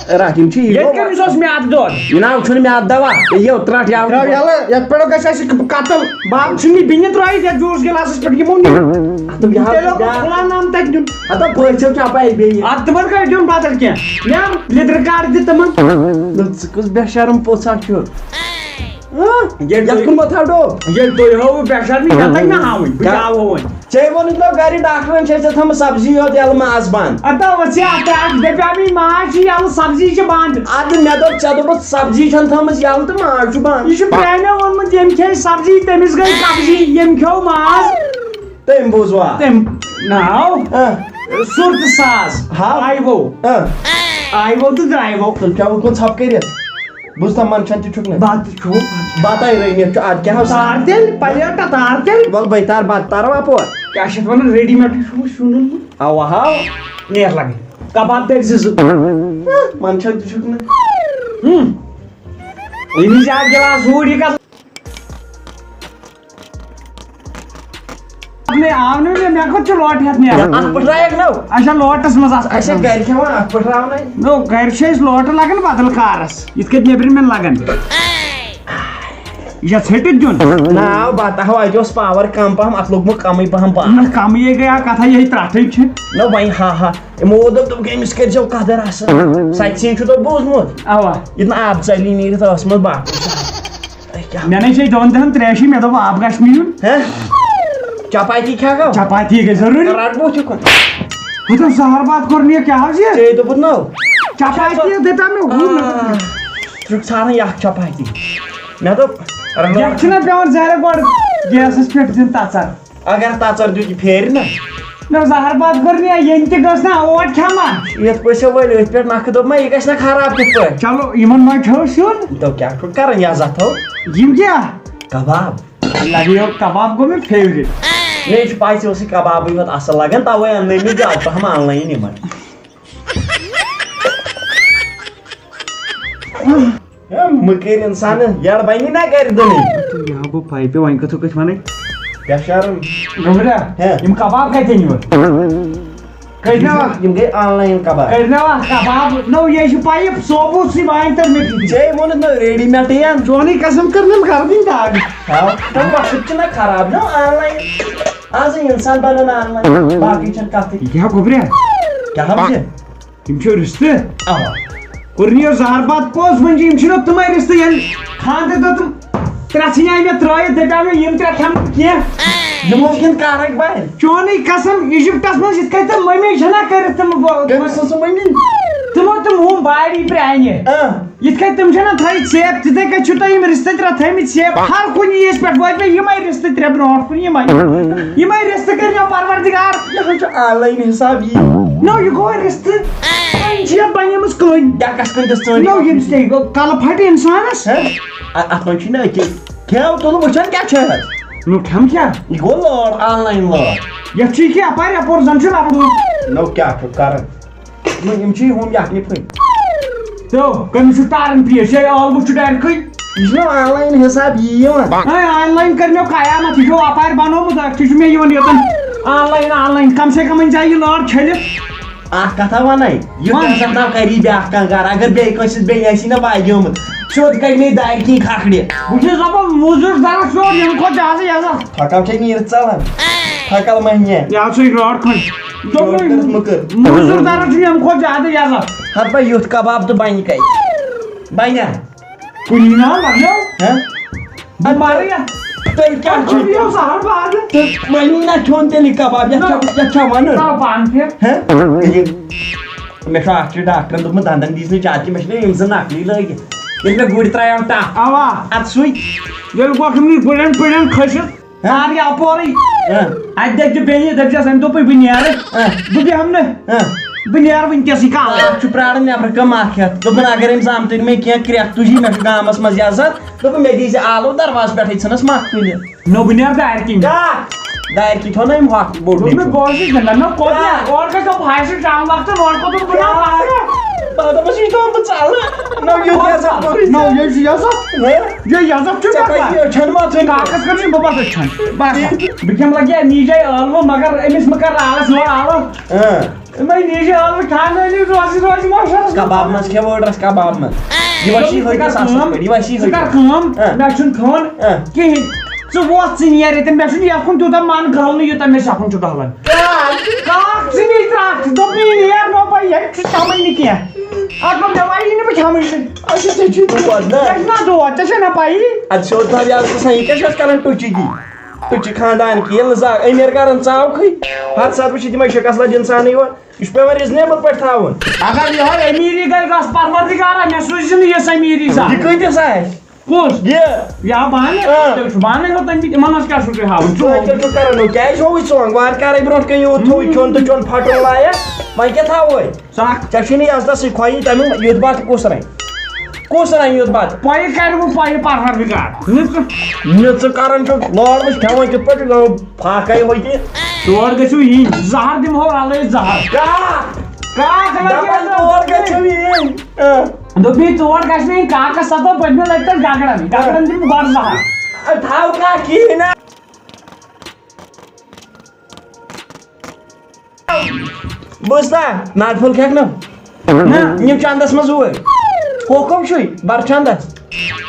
رَٹھ، یِم چھِ یہِ ییٚتہِ گوٚو کٔمِس اوس میٛادٕ دود؟ یہِ ناو چھُنہٕ میٛادٕ دوا، یہِ یہِ ترٛٹھ یَوٕ۔ ترٛٹھ یَلہٕ، یَتھ پٮ۪ٹھ گژھِ اَسہِ قتل۔ بَب چھُنہٕ یہِ بِنہِ ترٛٲیِتھ یَتھ جوٗس گِلاسَس پٮ۪ٹھ، یِمو نہٕ۔ اَتھ دوٚپ یہِ ہاو تیٚلہِ اوس بیٛاکھ۔ فلان نام تَتہِ دیُن۔ ہَتہ بٲتھ چھَو چاپاے بیٚیہِ۔ اَدٕ تِمَن کَتہِ دیُن بدل کینٛہہ؟ مےٚ لیٚدرِ کاڈ دِ تِمَن۔ نہ، ژٕ کُس بے شرم پوٚژھ اَکھ چھُکھ؟ ہاں؟ ییٚلہِ یَتھ تُہۍ کُن مہ تھاو ڈوٚب۔ ییٚلہِ تُہۍ ہٲوٕ بے شرمی، مےٚ تَگہِ نہ ہاوٕنۍ، بہٕ کیٛاہ ہاوو وۄنۍ؟ ژےٚ ووٚنُتھ مےٚ گرِ ڈاکٹرن چھےٚ ژےٚ تھٲمٕژ سبزی یوت یَلہٕ ماز بنٛد۔ اَدٕ وۄنۍ ژےٚ اَتھ اَکھ دَپیٛاو مےٚ ماز چھِ یَلہٕ، سبزی چھِ بنٛد۔ اَدٕ مےٚ دوٚپ، ژےٚ دوٚپُتھ سبزی چھَنہٕ تھٲمٕژ یَلہٕ تہٕ ماز چھُ بنٛد۔ یہِ چھُ پرٛانیو ووٚنمُت، ییٚمۍ کھیٚیہِ سبزی، تٔمِس گٔے قبضی، ییٚمۍ کھیوٚو ماز۔ تٔمۍ بوٗزوا؟ تٔمۍ ناو ہاں۔ سُر تہٕ ساز۔ ہاں۔ آیوو۔ ہاں۔ آیوو تہٕ درٛایوو۔ تیٚلہِ کیٛاہ ووٚن ژھۄپہٕ کٔرِتھ؟ بوٗزتھا، منٛدچھان تہِ چھُکھ نہٕ۔ بَتہٕ کھیوٚو۔ بَتَے رٔنِتھ چھُ، اَدٕ کیٛاہ ہاو؟ تار تیٚلہِ، پلیٹہ تار تیٚلہِ۔ وَلہٕ بَے تار بَتہٕ، تارو اَپور۔ کیٛاہ چھِ اَتھ وَنان، ready made چھُ سیُن اوٚنمُت۔ اَوا ہاو۔ نیر لَگٕنۍ۔ کَباب تیٚلہِ زٕ زٕ۔ منٛدچھان تہِ چھُکھ نہٕ۔ ہُم۔ ییٚمِس یہِ اَکھ گِلاس اوٗرۍ یہِ کَتھ مےٚ آو نہٕ مےٚ، مےٚ کوٚت چھُ لوٹہٕ ہٮ۪تھ نیران؟ اَتھ پھٕٹرایَکھ نو۔ اچھا، لوٹَس منٛز اَتھ اچھا، پھٕٹراوُن۔ گَرِ کھٮ۪وان اَتھ پھٕٹراونَے۔ نو، گَرِ چھِ أسۍ لوٹہٕ لَگان بدل کارَس، یِتھ کٔنۍ نیٚبرِمٮ۪ن لَگان۔ یہِ چھا ژھیٚٹِتھ دیُن؟ نہ، بَتہٕ ہاو، اَتہِ اوس power کَم پَہَم، اَتھ لوٚگمُت کَمٕے پَہَم power۔ نہ، کَمٕے گٔے آ کَتھا، یِہے ترٛٹھٕے چھِ۔ نہ، وۄنۍ ہا ہا، یِمو دوٚپ، دوٚپُکھ، أمِس کٔرۍزیو قدر اَصٕل۔ سَتہِ سِنۍ چھُ تۄہہِ بوٗزمُت؟ اَوا۔ ییٚتہِ نہٕ آب ژَلی نیٖرِتھ ٲس منٛز باقٕے۔ اے، کیٛاہ؟ مےٚ نے چھے دۄن دۄہن تریشی، مےٚ دوٚپ آب گژھِ نہٕ یُن۔ ہے؟ چپاتی کھیٚکھ ہا؟ چپاتی گٔے ضروٗری۔ رٹ بہٕ وٕچھِ کُن۔ ہُتھ زہر باد کوٚر نہٕ یہِ، کیٛاہ حظ یہِ؟ ژےٚ دوٚپُتھ نو۔ چپاتی دِتا مےٚ ہُہ، مےٚ دوٚپ۔ آ، ژٕ چھُکھ ژھانڈان یہِ اکھ چپاتی۔ مےٚ دوٚپ، رنو۔ یتھ چھُنہ پٮ۪وان زہرٕ گۄڈٕ گیسس پٮ۪ٹھ دیُن تژر۔ اگر تژر دیُت، یہِ پھیرِ نہ۔ نہ، زہر باد کوٚر نہٕ یہِ، ییٚمہِ تہِ گٔژھ نہ اوٹ کھٮ۪ما۔ یتھ پٲٹھۍ ژےٚ وۄنۍ أتھۍ پٮ۪ٹھ نکھٕ دوٚپ مہ، یہِ گژھِ نہ خراب کِتھ پٲٹھۍ؟ چلو، یِمن منٛز کھیوٚو سیُن۔ تو کیٛاہ چھُکھ کران، یہِ عزت تھو۔ یِم کیٛاہ؟ کباب۔ لگیو کباب گوٚو مےٚ favourite۔ مےٚ چھُ پَے ژےٚ اوسُے کبابٕے یوت اَصٕل لگان، تَوَے اَننٲے مےٚ زیادٕ پَہَم online یِمَن۔ ہے، مٔکٕرۍ اِنسان، یَڑ بَنی نا گَرِ دٕنٕے۔ تہٕ مےٚ ہا گوٚو پایپہِ، وۄنۍ کَتھٕ کٔژ وَنٕے؟ بے شرم۔ گوٚبرا، ہے۔ یِم کباب کَتہِ أنۍ یِمو؟ کٔرۍ مےٚ وَ-، یِم گٔے online کباب۔ کٔرۍ مےٚ وَ کباب، نو یہِ چھُ پایپ ثوبوٗت سٕے وۄنۍ تٔر مےٚ فِکرِ۔ ژےٚ ووٚنُتھ نہ ready made اَن۔ چونُے قسم کٔر مےٚ گردٕنۍ دگ۔ ہاو، تَمہِ وقتہٕ چھِنہ خراب نہ online۔ آز اِنسان بَنان online۔ باقٕے چھَنہٕ کَتھٕے۔ یہِ کیٛاہ گوٚبریا؟ کیٛاہ حظ چھِ؟ یِم چھِ رِستہٕ۔ اَوا۔ کوٚر نہٕ یہِ زہر باد پوٚز، وۄنۍ چھِ یِم چھِنہ تِمَے رِستہٕ ییٚلہِ خانٛدر دۄہ تِم ترٛےٚ ژھٕنۍ آے مےٚ ترٛٲیِتھ، دَپیٛاو مےٚ یِم ترٛےٚ کھٮ۪مہٕ بہٕ کینٛہہ۔ یِمو کِنۍ کَرَکھ بَنہِ۔ چونٕے قسم، ایجپٹس منٛز یِتھ کٔنۍ تِم مٔمی چھَنہ کٔرِتھ تِم ب-، کٔمِس ٲس سُہ مٔمی؟ تِمو تِم ہُم باڈی پرٛانہِ۔ اۭں۔ یِتھ کٔنۍ تِم چھِنہ تھٲیِتھ سیف، تِتھَے کٔنۍ چھِو تۄہہِ یِم رِستہٕ ترٛےٚ تھٲیمٕتۍ سیف۔ ہر کُنہِ عیٖذ پٮ۪ٹھ وٲتۍ مےٚ یِمَے رِستہٕ ترٛےٚ برونٛٹھ کُن یِمَے۔ یِمَے رِستہٕ کٔرۍ مےٚ پروردگار۔ یہِ حظ چھُ online حساب یی۔ نو، یہِ گوٚو رِستہٕ۔ وۄنۍ چھِ یَتھ بَنیمٕژ کٔنۍ۔ ڈٮ۪کَس کٔنۍ دِژ ژٲنۍ۔ نو، ییٚمِس تہِ گوٚو کَلہٕ پھَٹہِ اِنسانَس۔ ہے؟ اَ-، اَتھ منٛز چھُے نہ أکیٛاہ کھٮ۪و تُلہٕ وٕچھان کیٛاہ چھُ اَتھ۔ نو، کھٮ۪م کیٛاہ؟ یہِ گوٚو لٲر، online لٲر۔ یَتھ چھُے کیٛاہ اَپارِ یَپور زَن چھُ لَبہٕ۔ نو، کیٛاہ چھُکھ کَران؟ نہ، یِم چھِ ہُم یَکھنہِ پھٔلۍ۔ تو کٔمِس چھُ تاران پیش؟ ہے، ٲلوٕ چھُ ڈرکھٕے۔ یہِ چھُنہ آن لاین حساب یی یِوان۔ ہے، آن لاین کٔر مےٚ قیامت، یہِ چھُ اپارِ بنومُت، اَتھ تہِ چھُ مےٚ یِوان یوٚتَن آن لاین، آن لاین۔ کم سے کم أنۍ زِ یہِ لٲر چھٔلِتھ۔ اکھ کتھا ونے، یہِ وَن۔ عزت ناو کری بیٛاکھ کانٛہہ گرٕ، اگر بیٚیہِ کٲنٛسہِ ہٕنٛز بیٚنہِ آسی نہ وایہِ گٔمٕژ، سیوٚد کڑِ مےٚ دارِ کِنۍ کھکھرِ۔ بہٕ چھُس دَپان، موٚزوٗر درس چھُ ییٚمہِ کھۄتہٕ زیادٕ عزت۔ تھکل چھے نیٖرِتھ ژلان، تھکل مہنیہ۔ یہِ ہسا چھُ راڈ کھنٛڈ۔ دوٚپمَے، کٔرٕتھ مٔکٕر۔ موٚزوٗر درس چھُ ییٚمہِ کھۄتہٕ زیادٕ عزت۔ ہتہٕ بہ یُتھ کباب تہٕ بنہِ کتہِ؟ بنیا؟ کُنہِ نا لگیو۔ ہہ؟ بہٕ مارٕ یا۔ تیٚلہِ کیٛاہ چھُ؟ یہِ اوس اہر باد۔ تہٕ وۄنۍ نہ کھیوٚن تیٚلہِ کباب، یتھ چھا، یتھ چھا ونُن؟ ترٛاو پانہٕ پھِر۔ ہہ؟ مےٚ چھُ اکھ چیٖز ڈاکٹرن دوٚپمُت، دنٛدن دیٖز نہٕ زیادٕ کینٛہہ، مےٚ چھِنہ یِم زٕ نقلی لٲگِتھ۔ ییٚلہِ مےٚ گُرۍ ترٛایَم ٹَپھ۔ اَوا۔ اَدٕ سُے۔ ییٚلہِ گۄڈٕ یِمنٕے گُرٮ۪ن پُرٮ۪ن کھٔسِتھ، ہہ؟ تار یہِ اَپورٕے۔ ہہ؟ اَتہِ دٔپۍ زِ بیٚیہِ، دٔپۍ زٮ۪س، أمۍ دوٚپُے، "بہٕ نیرٕ۔" ہہ؟ بہٕ بیٚہمہٕ نہٕ۔ ہہ؟ بہٕ نیرٕ وٕنکیٚسٕے کالہٕ۔ اَتھ چھُ پرٛاران نٮ۪برٕ کَنہِ مَکھ ہٮ۪تھ۔ دوٚپُن، اگر أمۍ زامتٕرۍ مےٚ کینٛہہ کرٛٮ۪کھ تُجی، مےٚ چھُ گامَس منٛز عزت۔ دوٚپُن، مےٚ دیٖزِ آلو، دروازٕ پٮ۪ٹھٕے ژھٕنَس مَکھ تُلِتھ۔ نو بہٕ نیرٕ دارِ کِنۍ۔ کیٛاہ؟ دارِ کِنۍ تھوٚو نہ أمۍ ہۄکھ بوٚڑ دوٚپمَے، نیٚچوٗ۔ بہٕ اوسُس گِنٛدان، نہ کوٚت کیٛاہ؟ اورٕ گژھِ ہا فاصل ٹاوُن وقتن، اورٕ کوٚت اوس بنان فاصل؟ بہٕ دوٚپمَس، یہِ چھُ تھوٚومُت ژَلنہٕ۔ نو یُتھ یَزتھ کوٚرُے۔ نو یہِ چھُ یَزتھ۔ ہہ؟ یہِ یَزتھ چھُ ژےٚ پَتہٕ پَزِ یہِ أچھَن مَژُن۔ کاکَس کٔرۍ زِ بہٕ بَس أچھَن۔ بَس۔ بہٕ کھٮ۪مہٕ لَگہِ ہا نیٖجے ٲلوٕ، مگر أمِس مہٕ کَر لالَس یورٕ آلو۔ ہہ۔ یِمَے نیٖجے ٲلوٕ کھٮ۪نہٕ أنِو روزِ روزِ مۄشرَس۔ کباب منٛز کھٮ۪مہٕ وٲڈرَس کباب منٛز۔ یہِ وَسی ژٕ کر ہٲکِس اَصٕل کٲم، پٲٹھۍ، یہِ وَسی ژٕ کر ہٲکِس۔ کٲم، ہہ۔ مےٚ چھُنہٕ کھیوٚن ہہ۔ کِہیٖنۍ۔ ژٕ وۄتھ، ژٕ نیر ییٚتٮ۪ن، مےٚ چھُنہٕ یَکھ کُن تیوٗتاہ من گہلنہٕ، یوٗتاہ مےٚ سَپُن چھُ گہلان۔ کاک ژٕ مے ترٛٹھ، دوٚپ مےٚ نیر نو بہٕ، ییٚتہِ چھُ کھٮ۪مٕے نہٕ کینٛہہ۔ اَتھ دوٚپ مےٚ وۄنۍ یی نہٕ بہٕ کھٮ۪مٕے نہٕ۔ اچھا، ژےٚ چھُے دود نا؟ ژےٚ چھُ نا دود، ژےٚ چھےٚ نا پَیی؟ اَدٕ سیوٚد پَہَم یَتھ گژھان، یہِ کیٛاہ چھِ اَتھ کَران ٹُچہِ گی؟ ٹُچہِ خاندان کی، ییٚلہِ نہٕ زانٛہہ أمیٖر گَرَن ژاوکھٕے، ہر ساتہٕ وٕچھِتھ یِمَے شِکَس لَد اِنسانٕے یوت۔ یہِ چھُ پٮ۪وان reasonable پٲٹھۍ تھاوُن۔ اگر یِہوٚے أمیٖری گٔے، گژھ پروردگارا، مےٚ سوٗزِ نہٕ یِژھ أمیٖری زانٛہہ۔ یہِ کۭتِس آسہِ؟ کُس؟ یہِ۔ یا بانہٕ؟ آ۔ تیٚلہِ چھُ بانَے یوت أمِس، یِمَن ٲس کیٛاہ چھُو تُہۍ ہاوُن؟ ژٕ تیٚلہِ چھُ کَران نو، کیٛازِ ہووُے ژونٛگ؟ وارٕ کارَے برونٛٹھ کَنہِ یوٗت تھوٚوُے کھیوٚن تہٕ چیوٚن پھَٹُن لایَق، وۄنۍ کیٛاہ تھاووے؟ ژٕ اَکھ۔ ژےٚ چھُے نہٕ یَزتَسٕے کھۄیی تَمیُک یُتھ بَتہٕ کُس رَنہِ؟ کُس رَنہِ یُتھ بَتہٕ؟ پَیہِ کَرِ وۄنۍ پَیہِ پَروَردِگار۔ نِژٕ۔ نِژٕ کَران چھُ لٲر وٕچھ کھٮ۪وان کِتھ پٲٹھۍ چھُ فاقَے ہوٚتہِ۔ تور گٔژھِو یِنۍ، زَہر دِمہو رَلٲیِتھ زَہر۔ کیٛاہ؟ کاک لَگہِ دَپان اَتھ تور گٔژھِو یِنۍ۔ آ۔ دوٚپمَے تور گژھِ نہٕ یِنۍ، کاکَس سَتو پٔتمہِ لَٹہِ تَتھ گَگرَن، گَگرَن دِمہٕ گۄڈٕ زَہر۔ اَدٕ تھاو کانٛہہ کِہیٖنۍ نہ۔ بوٗزتھا؟ ناٹہِ پھوٚل کھٮ۪کھ نہ؟ نہ۔ یِم چندس منٛز اوٗرۍ۔ حُکُم چھُے، بر چندس۔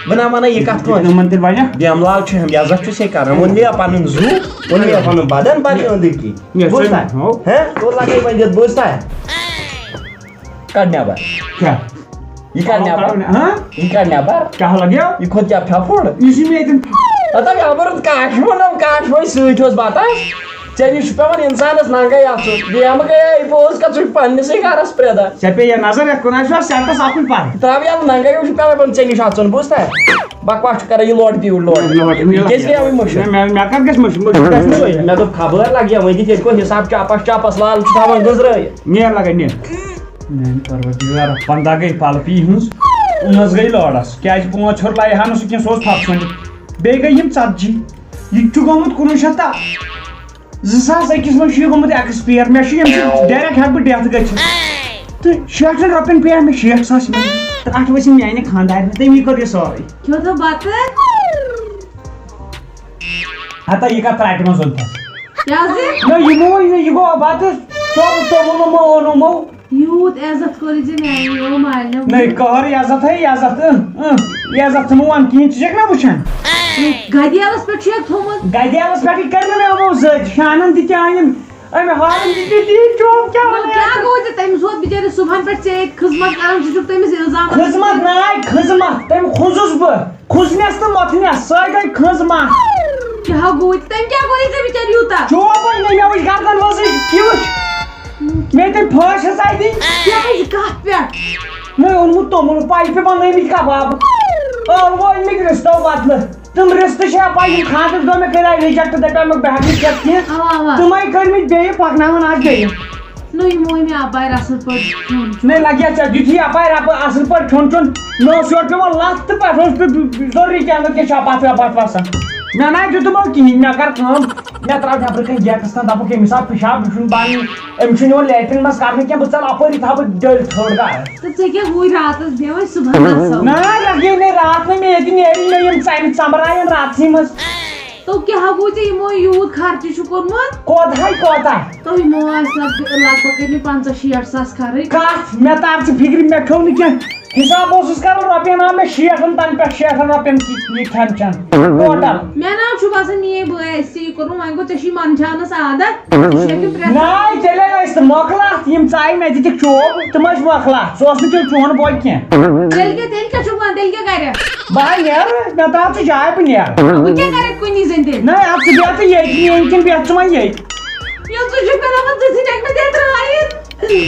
بہٕ نہ وَنَے یہِ کَتھ کٲنٛسہِ۔ یِمن تہِ وَنہِ۔ بیملال چھُ ہم، یَزتھ چھُ سے کران۔ ووٚن مےٚ پَنُن زُو، ووٚن مےٚ پَنُن بدن، پَتہٕ أنٛدٕرۍ کِنۍ۔ یہِ بوٗزتھا؟ چھُ، ہو۔ ہے، کوٚت لگے وۄنۍ دِتھ، بوٗزتھا؟ کڑ نٮ۪بر۔ کیٛاہ؟ یہِ کڑ نٮ۪بر۔ ہاں؟ یہِ کڑ نٮ۪بر۔ کیٛاہ لگیو؟ یہِ کھوٚت کیٛاہ پھٮ۪پھُر؟ یہِ چھُ مےٚ ییٚتٮ۪ن۔ ہتا مےٚ بوٚرُتھ کاش وَنو، کاش وۄنۍ سۭتۍ اوس بَتَس۔ ژےٚ نِش چھُ پٮ۪وان اِنسانَس ننٛگَے اَژُن۔ بیٚیہِ ہَمہٕ گٔیے یہِ پوٚز کَتھ، ژٕ چھُکھ پنٛنِسٕے گَرَس پرٛٮ۪تھ۔ ژےٚ پیٚیہِ نظر یَتھ کُن، اَسہِ چھُ اَتھ سٮ۪ٹَس اَکُے پَرٕ۔ ترٛاو یَلہٕ ننٛگَے، یہِ چھُ پٮ۪وان پَتہٕ ژےٚ نِش اَژُن، بوٗزتھا؟ بکواس چھُ کران یہِ لوڈ تہِ یوٗرۍ لوڈ۔ لوڈ، یہِ کیٛازِ گٔیاوٕے مٔشِتھ؟ مےٚ، مےٚ، مےٚ کَتھ گژھِ مٔشِتھ؟ مٔشِتھ گژھِ نہٕ۔ مےٚ دوٚپ خبر لَگہِ ہا وۄنۍ تہِ، تیٚلہِ کوٚر حِساب چاپَس چاپَس، لال چھُ تھاوان گٔنٛزرٲیِتھ۔ نیر لگے نیر۔ میانہِ پروردگار، پنٛداہ گٔے پلپی ہٕنٛز، پانٛژھ گٔے لٲرس۔ کیازِ پانٛژھ ہیوٚر لایہِ ہا نہٕ سُہ کینٛہہ، سُہ اوس پھپسومُت۔ بیٚیہِ گٔے یِم ژتجی۔ یہِ تہِ چھُ گوٚمُت کُنوُہ شیٚتھ تہٕ زٕ ساس أکِس منٛز چھُ یہِ گوٚمُت expire۔ مےٚ چھُ ییٚمہِ سۭتۍ direct ہٮ۪کہٕ بہٕ death گٔژھِتھ۔ تہٕ شیٹھن رۄپین پیٚیہِ ہا مےٚ شیٹھ ساس منٛز۔ تہٕ اَتھ ؤسِم میانہِ خانٛدارنہِ، تٔمی کوٚر یہِ سورُے۔ کھیوٚو تو بتہٕ؟ ہتا یہِ کتھ ترٛاٹہِ منٛز اوٚنتھس؟ کیٛازِ؟ نہ، یہِ مو، یہِ، یہِ گوٚو بتہٕ، سورُے توٚمُل ووٚمُل اوٚنمو۔ یوٗت عزت کوٚرُے ژےٚ میٛانیو مالنیو۔ نٔے کٔہر عزت ہے عزت، اۭں، اۭں، عزت ژٕ مہٕ وَن کِہیٖنۍ، ژٕ چھَکھ نہ وٕچھان؟ گدیلس پٮ۪ٹھ چھُ یَتھ تھوٚمُت۔ گدیلس پٮ۪ٹھٕے کٔر نہٕ مےٚ یِمو زٔدۍ، شانن تہِ کیٛاہ أنِم، أمۍ ہارن تہِ تہِ تی چوب کیٛاہ نہ، وَنان؟ کیٛاہ گوٚو ژےٚ؟ تٔمِس ووت بِچٲرِس صُبحن پٮ۪ٹھ ژےٚ ییٚتہِ خدمت کران، ژٕ چھُکھ تٔمِس الزام خدمت نہ آے، خدمت، تٔمۍ کھوٗنٛزُس بہٕ۔ کھُزنس تہٕ مۄتھنس، سۄے گٔے کھٔز مَس۔ کیٛاہ گوٚو؟ تٔمۍ کیٛاہ کوٚرُے ژےٚ بِچارِ یوٗتاہ؟ چوب وۄنۍ، مےٚ، مےٚ وٕچھ گردن وۄزٕج، یہِ وٕچھ۔ مےٚ تٔمۍ پھٲسۍ ہسا دِنۍ۔ کیٛاہ یہِ کتھ پٮ۪ٹھ؟ مےٚ اوٚنمُت توٚمُل، پایپہِ بنٲومٕتۍ کباب۔ ٲلوٕ أنمٕتۍ رِستو بدلہٕ۔ تِم رِستہٕ چھِ پاے، یِم خانٛدرَس دۄہ مےٚ کٔرۍ reject، دَپیٛاو مےٚ بہٕ ہٮ۪کہٕ نہٕ کھٮ۪تھ کینٛہہ۔ اَوا، اَوا۔ تِمَے کٔرمٕتۍ بیٚیہِ، پَکناوَن آز بیٚیہِ۔ نہ، یِمو أمۍ اپارِ اَصٕل پٲٹھۍ کھیوٚن چھُ۔ نہ، لَگہِ ہا ژےٚ دیُتھُے اپارِ اَپٲرۍ اَصٕل پٲٹھۍ کھیوٚن چیوٚن، مےٚ اوس یورٕ پٮ۪وان لَتھ تہٕ پٮ۪ٹھ اوس پیوٚو ضروٗری کینٛہہ نَتہٕ کینٛہہ شاپاتھ واپاتھ وَسان۔ مےٚ نہ دیُتمو کِہیٖنۍ، مےٚ کَر کٲم، مےٚ ترٛاو نٮ۪برٕ کَنۍ گیٹَس تام، دَپُکھ، ییٚمہِ ساتہٕ پِشاب، یہِ چھُنہٕ بَنان، أمِس چھُنہٕ یِوان لیٹرِن منٛز کَرنہٕ کینٛہہ، بہٕ ژَلہٕ اَپٲری، تھاو بہٕ ڈٔلۍ تھٔر گاڑِ۔ تہٕ ژےٚ کیٛاہ گوٚوُے راتَس بیٚہوان صُبحن آسو؟ نہ، یَتھ گٔے نَے راتھ نہٕ مےٚ ییٚتہِ نیرٕنۍ، مےٚ یِم ژَمہِ ژَمبراے یِم راتسٕے منٛز۔ تو کیٛاہ گوٚو ژےٚ یِمو یوٗت خرچہٕ چھُ کوٚرمُت؟ کوتاہ ہے کوتاہ؟ تو یِمو آسہِ لگ لگ بگ کٔرۍ مٕتۍ پنٛژاہ شیٹھ ساس خرٕچ۔ کَتھ؟ مےٚ تَر ژٕ فِکرِ، مےٚ کھیوٚو نہٕ کینٛہہ۔ حساب اوسُس کران رۄپین، آو مےٚ شیٹھن، تَنہٕ پٮ۪ٹھ شیٹھن رۄپین کی-، یہِ کھٮ۪ن چٮ۪ن ٹوٹل۔ مےٚ نہ حظ چھُ باسان، میٲنۍ بٲے آسہِ یہِ کوٚرمُت، وۄنۍ گوٚو ژےٚ چھُے منٛدچھاونس عادت، ژےٚ چھُے نہ، ترٛےٚ ساس۔ تیٚلہِ ٲسۍ تہٕ مۄکلاہ، یِم ژایہِ مےٚ دِتِکھ چوب، تِم ٲسۍ مۄکلاہ، ژٕ اوس نہٕ تیٚلہِ چون بوے کینٛہہ۔ تیٚلہِ کیٛاہ، تیٚلہِ کیٛاہ چھُکھ وَنان، تیٚلہِ کیٛاہ کَرٮ۪کھ؟ بہٕ ہا نیرٕ، مےٚ ترٛاو ژٕ جاے، بہٕ نیرٕ۔ بہٕ کیٛاہ کَرٕ کُنی زٔنۍ تیٚلہِ؟ نہ، اَتھ ژٕ بیٚہہ ژٕ ییٚتہِ، ییٚمہِ کِنۍ بیٚہہ ژٕ وۄنۍ ییٚتہِ۔ ییٚلہِ ژٕ چھُکھ وَنان، ژٕ ژھٕنکھ مےٚ تیٚلہِ ترٛٲیِتھ۔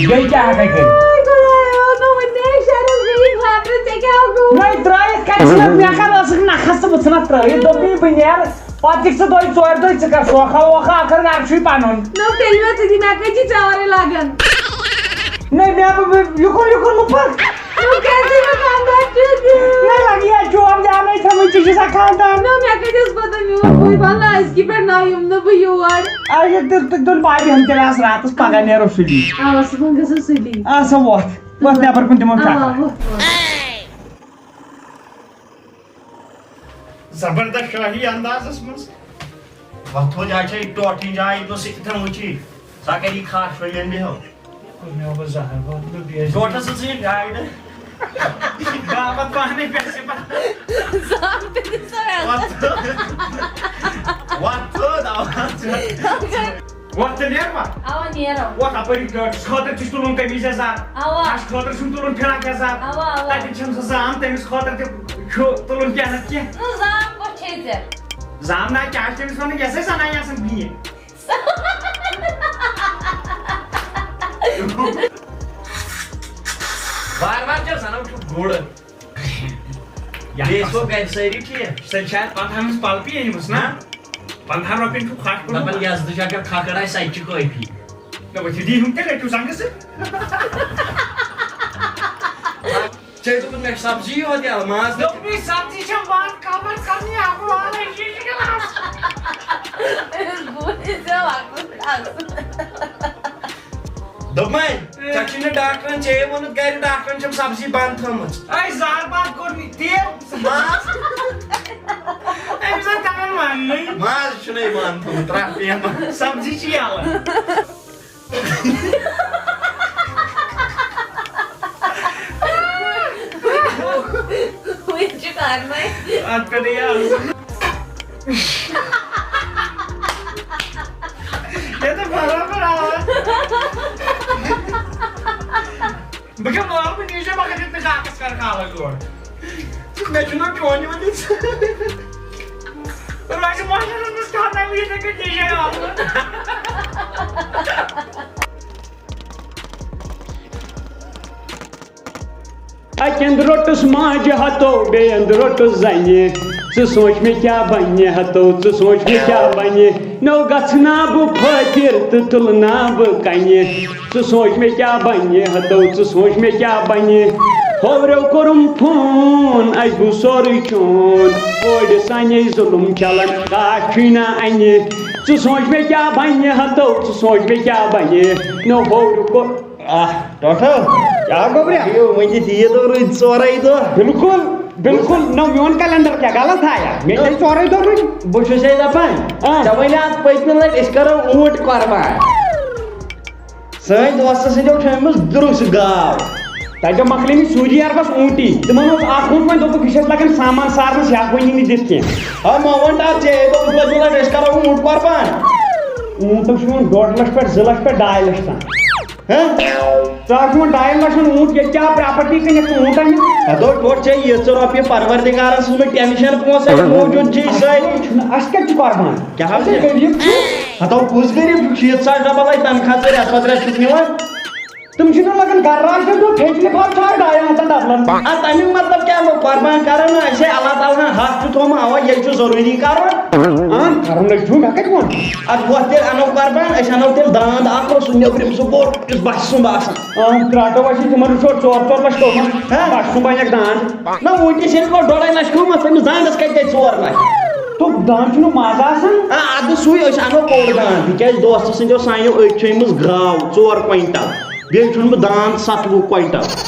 بیٚیہِ کیٛاہ ہٮ۪کَے کٔرِتھ؟ آے خۄدایو، مےٚ ووٚن نَے شرس بیٚیہِ خاطرٕ، ژےٚ کیٛاہ گوٚو؟ نَے ترٛٲیِتھ کَتہِ ژھٕنَکھ؟ مےٚ کَر ٲسٕکھ نَکھَس تہٕ بہٕ ژھٕنَکھ ترٛٲیِتھ؟ دوٚپمَے بہٕ نیرٕ۔ پَتہٕ دِکھ ژٕ دۄیہِ ژورِ دۄہہِ، ژٕ کَر سوکھا ووکھا، ٲخٕر گَرٕ چھُے پَنُن۔ نہ، تیٚلہِ ما ژٕ دِ مےٚ کَتہِ چھِ ژاورٕے لَگان؟ نَے، مےٚ، یُکُن، یُکُن مہٕ پَکھ۔ نہ، کیٛازِ مےٚ پَنٛداہ چھُ دیُن؟ نہ، لَگہِ یا چوب دیٛاونے تھٲومٕتۍ، ژٕ چھِ سا خانٛدان؟ نہ، مےٚ کَتہِ ٲس پَتہ، میون بوے وَنان، أزکہِ پٮ۪ٹھ نہ یِم نہٕ بہٕ یور۔ اَسہِ تہِ تہٕ تُل پَے بیٚہن تیٚلہِ آز راتَس، پَگاہ نیرو سُلی۔ اَوا، صُبحن گژھو سُلی۔ آ، سا وۄتھ، وۄتھ نٮ۪بر کُن دِمو اَوا، چَکر۔ وۄتھ، وۄتھ۔ زبردست شٲہی اندازس منٛز۔ وۄتھو جاے چھےٚ ٹوٹھٕے جاے، ییٚتہِ اوس یہِ کِتھن وٕچھی۔ سۄ کَرِ خاش وۄنۍ ییٚلہِ بیٚہو۔ کوٚر مےٚ وۄنۍ زہر وۄتھ نہٕ بیٚیہِ۔ ٹوٹھس ژٕ یہِ گاڑِ۔ گاوَتھ پانَے پٮ۪ٹھ سِپَتھ۔ زانٛہہ تہِ دِژ نہٕ مےٚ۔ وۄتھ۔ وۄتھ تھوٚد، آواز چھِ۔ وۄتھ تہٕ نیر وۄتھ۔ اَوا، نیرو۔ وۄتھ اَپٲری ڈاکٹرس خٲطرٕ تہِ چھُ تُلُن قمیٖض یَزار۔ اَوا۔ اَسہِ خٲطرٕ چھُنہٕ تُلُن فِراک یَزار۔ اَوا، اَوا۔ تَتٮ۪ن چھَنہٕ سۄ زام، تٔمِس خٲطرٕ تہِ چھُ تُلُن کینٛہہ نَتہٕ کینٛہہ۔ نہٕ زام کۄس چھے ژےٚ؟ زام نا کیٛاہ چھِ تٔمِس وَنان، یَسَے زَنان آسان بیٚیہِ۔ وار وار چھَس زَنان چھُ گُر۔ یَتھ بیٚیہِ ٲسوا گَرِ سٲری ٹھیٖک؟ سۄ چھِ شاید پنٛدہَن ہٕنٛز پَلپی أنۍ مٕژ نا؟ ہہ؟ پنٛدہَن رۄپیَن چھُ کھَٹھ کوٚرمُت۔ دَپان یَزدٕ چھِ اگر کھَکھٕر آسہِ، سۄ تہِ چھِ کٲفی۔ نہ، وۄنۍ چھِ دی ہُم تیٚلہِ رٔٹِو زنٛگہٕ سۭتۍ۔ ژےٚ دوٚپُتھ مےٚ چھِ سبزی یوت یَلہٕ، ماز نہٕ۔ دوٚپمَے سبزی چھےٚ بنٛد، خبر کَرنی اَکھ والَے شیٖشہٕ گِلاس۔ أمِس گوٚو نہٕ زیو اَکھ گوٚو اَکھ۔ دوٚپمَے، ژےٚ چھُے نہٕ ڈاکٹرَن ژےٚ ووٚنُتھ گَرِ، ڈاکٹرَن چھَم سبزی بنٛد تھٲومٕژ۔ اَے زار بنٛد کوٚر مےٚ تیل۔ ماز؟ أمِس آے تَگان وَننُے۔ ماز چھُنہٕ یِوان تھوٚمُت، ترٛٹھ پیمہٕ۔ سبزی چھِ یَلہٕ۔ وٕنہِ چھُ کارنٕے۔ اَتھ پٮ۪ٹھٕے آز۔ ییٚتٮ۪تھ برابر آواز۔ بہٕ کیٛاہ والہٕ، بہٕ نیٖجے مگر ییٚتہِ نہٕ کاکَس کَرٕ کالَس یور۔ مےٚ چھُنہ چونہِ وۄنۍ۔ روزِ مۄہنیوٗ روٗدمُت کھٮ۪وناوِ یِتھَے کٔنۍ یہِ جاے آلوٕ۔ اَکہِ اَندٕ روٚٹُس ماجہِ ہَتو، بیٚیہِ اَندٕ روٚٹُس زَنہِ۔ ژٕ سونٛچ مےٚ کیٛاہ بَنہِ ہَتو، ژٕ سونٛچ مےٚ کیٛاہ بَنہِ۔ نو گژھٕ نا بہٕ فٲطر تہٕ تُلہٕ نا بہٕ کَنہِ۔ ژٕ سونٛچ مےٚ کیٛاہ بَنہِ ہَتو، ژٕ سونٛچ مےٚ کیٛاہ بَنہِ۔ ہوریو کوٚرُم فون، اَسہِ گوٚو سورُے چون۔ کورِ سانے ظُلُم چَلان، گاش چھُے نہ اَنہِ۔ ژٕ سونٛچ مےٚ کیٛاہ بَنہِ ہَتو، ژٕ سونٛچ مےٚ کیٛاہ بَنہِ۔ نو ہوریو کوٚر۔ آہ، ٹوٹھو۔ کیٛاہ گوٚبریا؟ یہِ وۄنۍ دِتھ یہِ دۄہ روٗدۍ ژورَے دۄہ۔ بِلکُل، بِلکُل۔ نہ، میون کیلنڈر کیٛاہ غلط آیا؟ مےٚ چھے ژورَے دۄہ روٗدۍ۔ بہٕ چھُسے دَپان، آ۔ ژےٚ وَنے اَتھ پٔتمہِ لَٹہِ أسۍ کَرو اوٗنٹ قۄربان۔ سٲنۍ دوستہٕ سٕنٛدیو چھٲمٕژ دُرُس گاو۔ تَتہِ مۄکلے مےٚ سعودی عربَس اوٗنٹی۔ تِمَن اوس اَکھ اوٗنٹ، وۄنۍ دوٚپُکھ، یہِ چھِ اَسہِ لَگان سامان سارنَس، یہِ ہٮ۪کہٕ وۄنۍ نہٕ دِتھ کینٛہہ۔ آ، مےٚ ووٚن تَتھ ژےٚ، دوٚپُکھ، پٔتمہِ لَٹہِ أسۍ کَرو اوٗنٹ قۄربان۔ اوٗنٹَس چھُ یِوان ڈۄڈ لَچھ پٮ۪ٹھ زٕ لَچھ پٮ۪ٹھ ڈاے لَچھ تام۔ ہہ؟ ژٕ آکھ یِمَن ڈایَن لَچھَن اوٗنٹ، ییٚتہِ کیٛاہ پراپرٹی کٕنِتھ ژٕ اوٗنٹ اَنہِ؟ ہَتو ٹوٹھ ژےٚ یِژھ رۄپیہِ، پَروَردِگارَس سُنٛد ٹٮ۪نشَن پونٛسَے موٗجوٗد چھِ یہِ سٲری۔ چھُنہٕ، اَسہِ کَتہِ چھُ قۄربان؟ کیٛاہ حظ أسۍ ہے چھِ؟ غریٖب چھِ۔ ہَتو کُس غریٖب چھُکھ؟ شیٖتھ ساس ڈبل آسہِ تنخواہ ژٕ رٮ۪تھ پَتہٕ رٮ۪تھ چھُکھ نِوان۔ تِم چھِنہٕ لَگان گَرٕ راج تہٕ برٛونٛہہ پھیٚکہِ لِفاف چھُ اَکھ ڈایَن ہَتَن ڈبلَن۔ اَدٕ تَمیُک مطلب کیٛاہ گوٚو؟ قۄربان کَرو نہ، اَسہِ ہے اللہ تعالیٰ ہَن حق چھُ تھوٚومُت، اَوا ییٚلہِ چھُ ضروٗری کَرُن۔ اَہَن، کَرُن نَے چھُ، مےٚ کَتہِ ووٚن؟ اَدٕ ہۄتھ تیٚلہِ اَنو قۄربان، أسۍ اَنو تیٚلہِ دانٛد اَکھ، اوس سُہ نیٚبرِم سُہ بوٚڑ، یُس بَسہِ سُنٛمب آسان۔ اَہَن، ترٛاٹو اَسہِ تِمَن وٕچھو ژور ژور لَچھ توٚمُل، ہہ؟ بَسہِ سُنٛمب اَنٮ۪کھ دانٛد۔ نہ، وٕنکیٚس ییٚلہِ گوٚو ڈۄڑَے لَچھ قۭمَتھ، تٔمِس دانٛدَس کَتہِ گٔے ژور لَچھ؟ تو دان چھُنہٕ مَزٕ آسان۔ آ، اَدٕ سُے، أسۍ اَنو کوٚڑ دان، تِکیٛازِ دوستہٕ سٕنٛدیو سانیو أتۍ چھُ أمِس گاو ژور کوینٹل، بیٚیہِ چھُنہٕ بہٕ دان ستوُہ کوینٹل،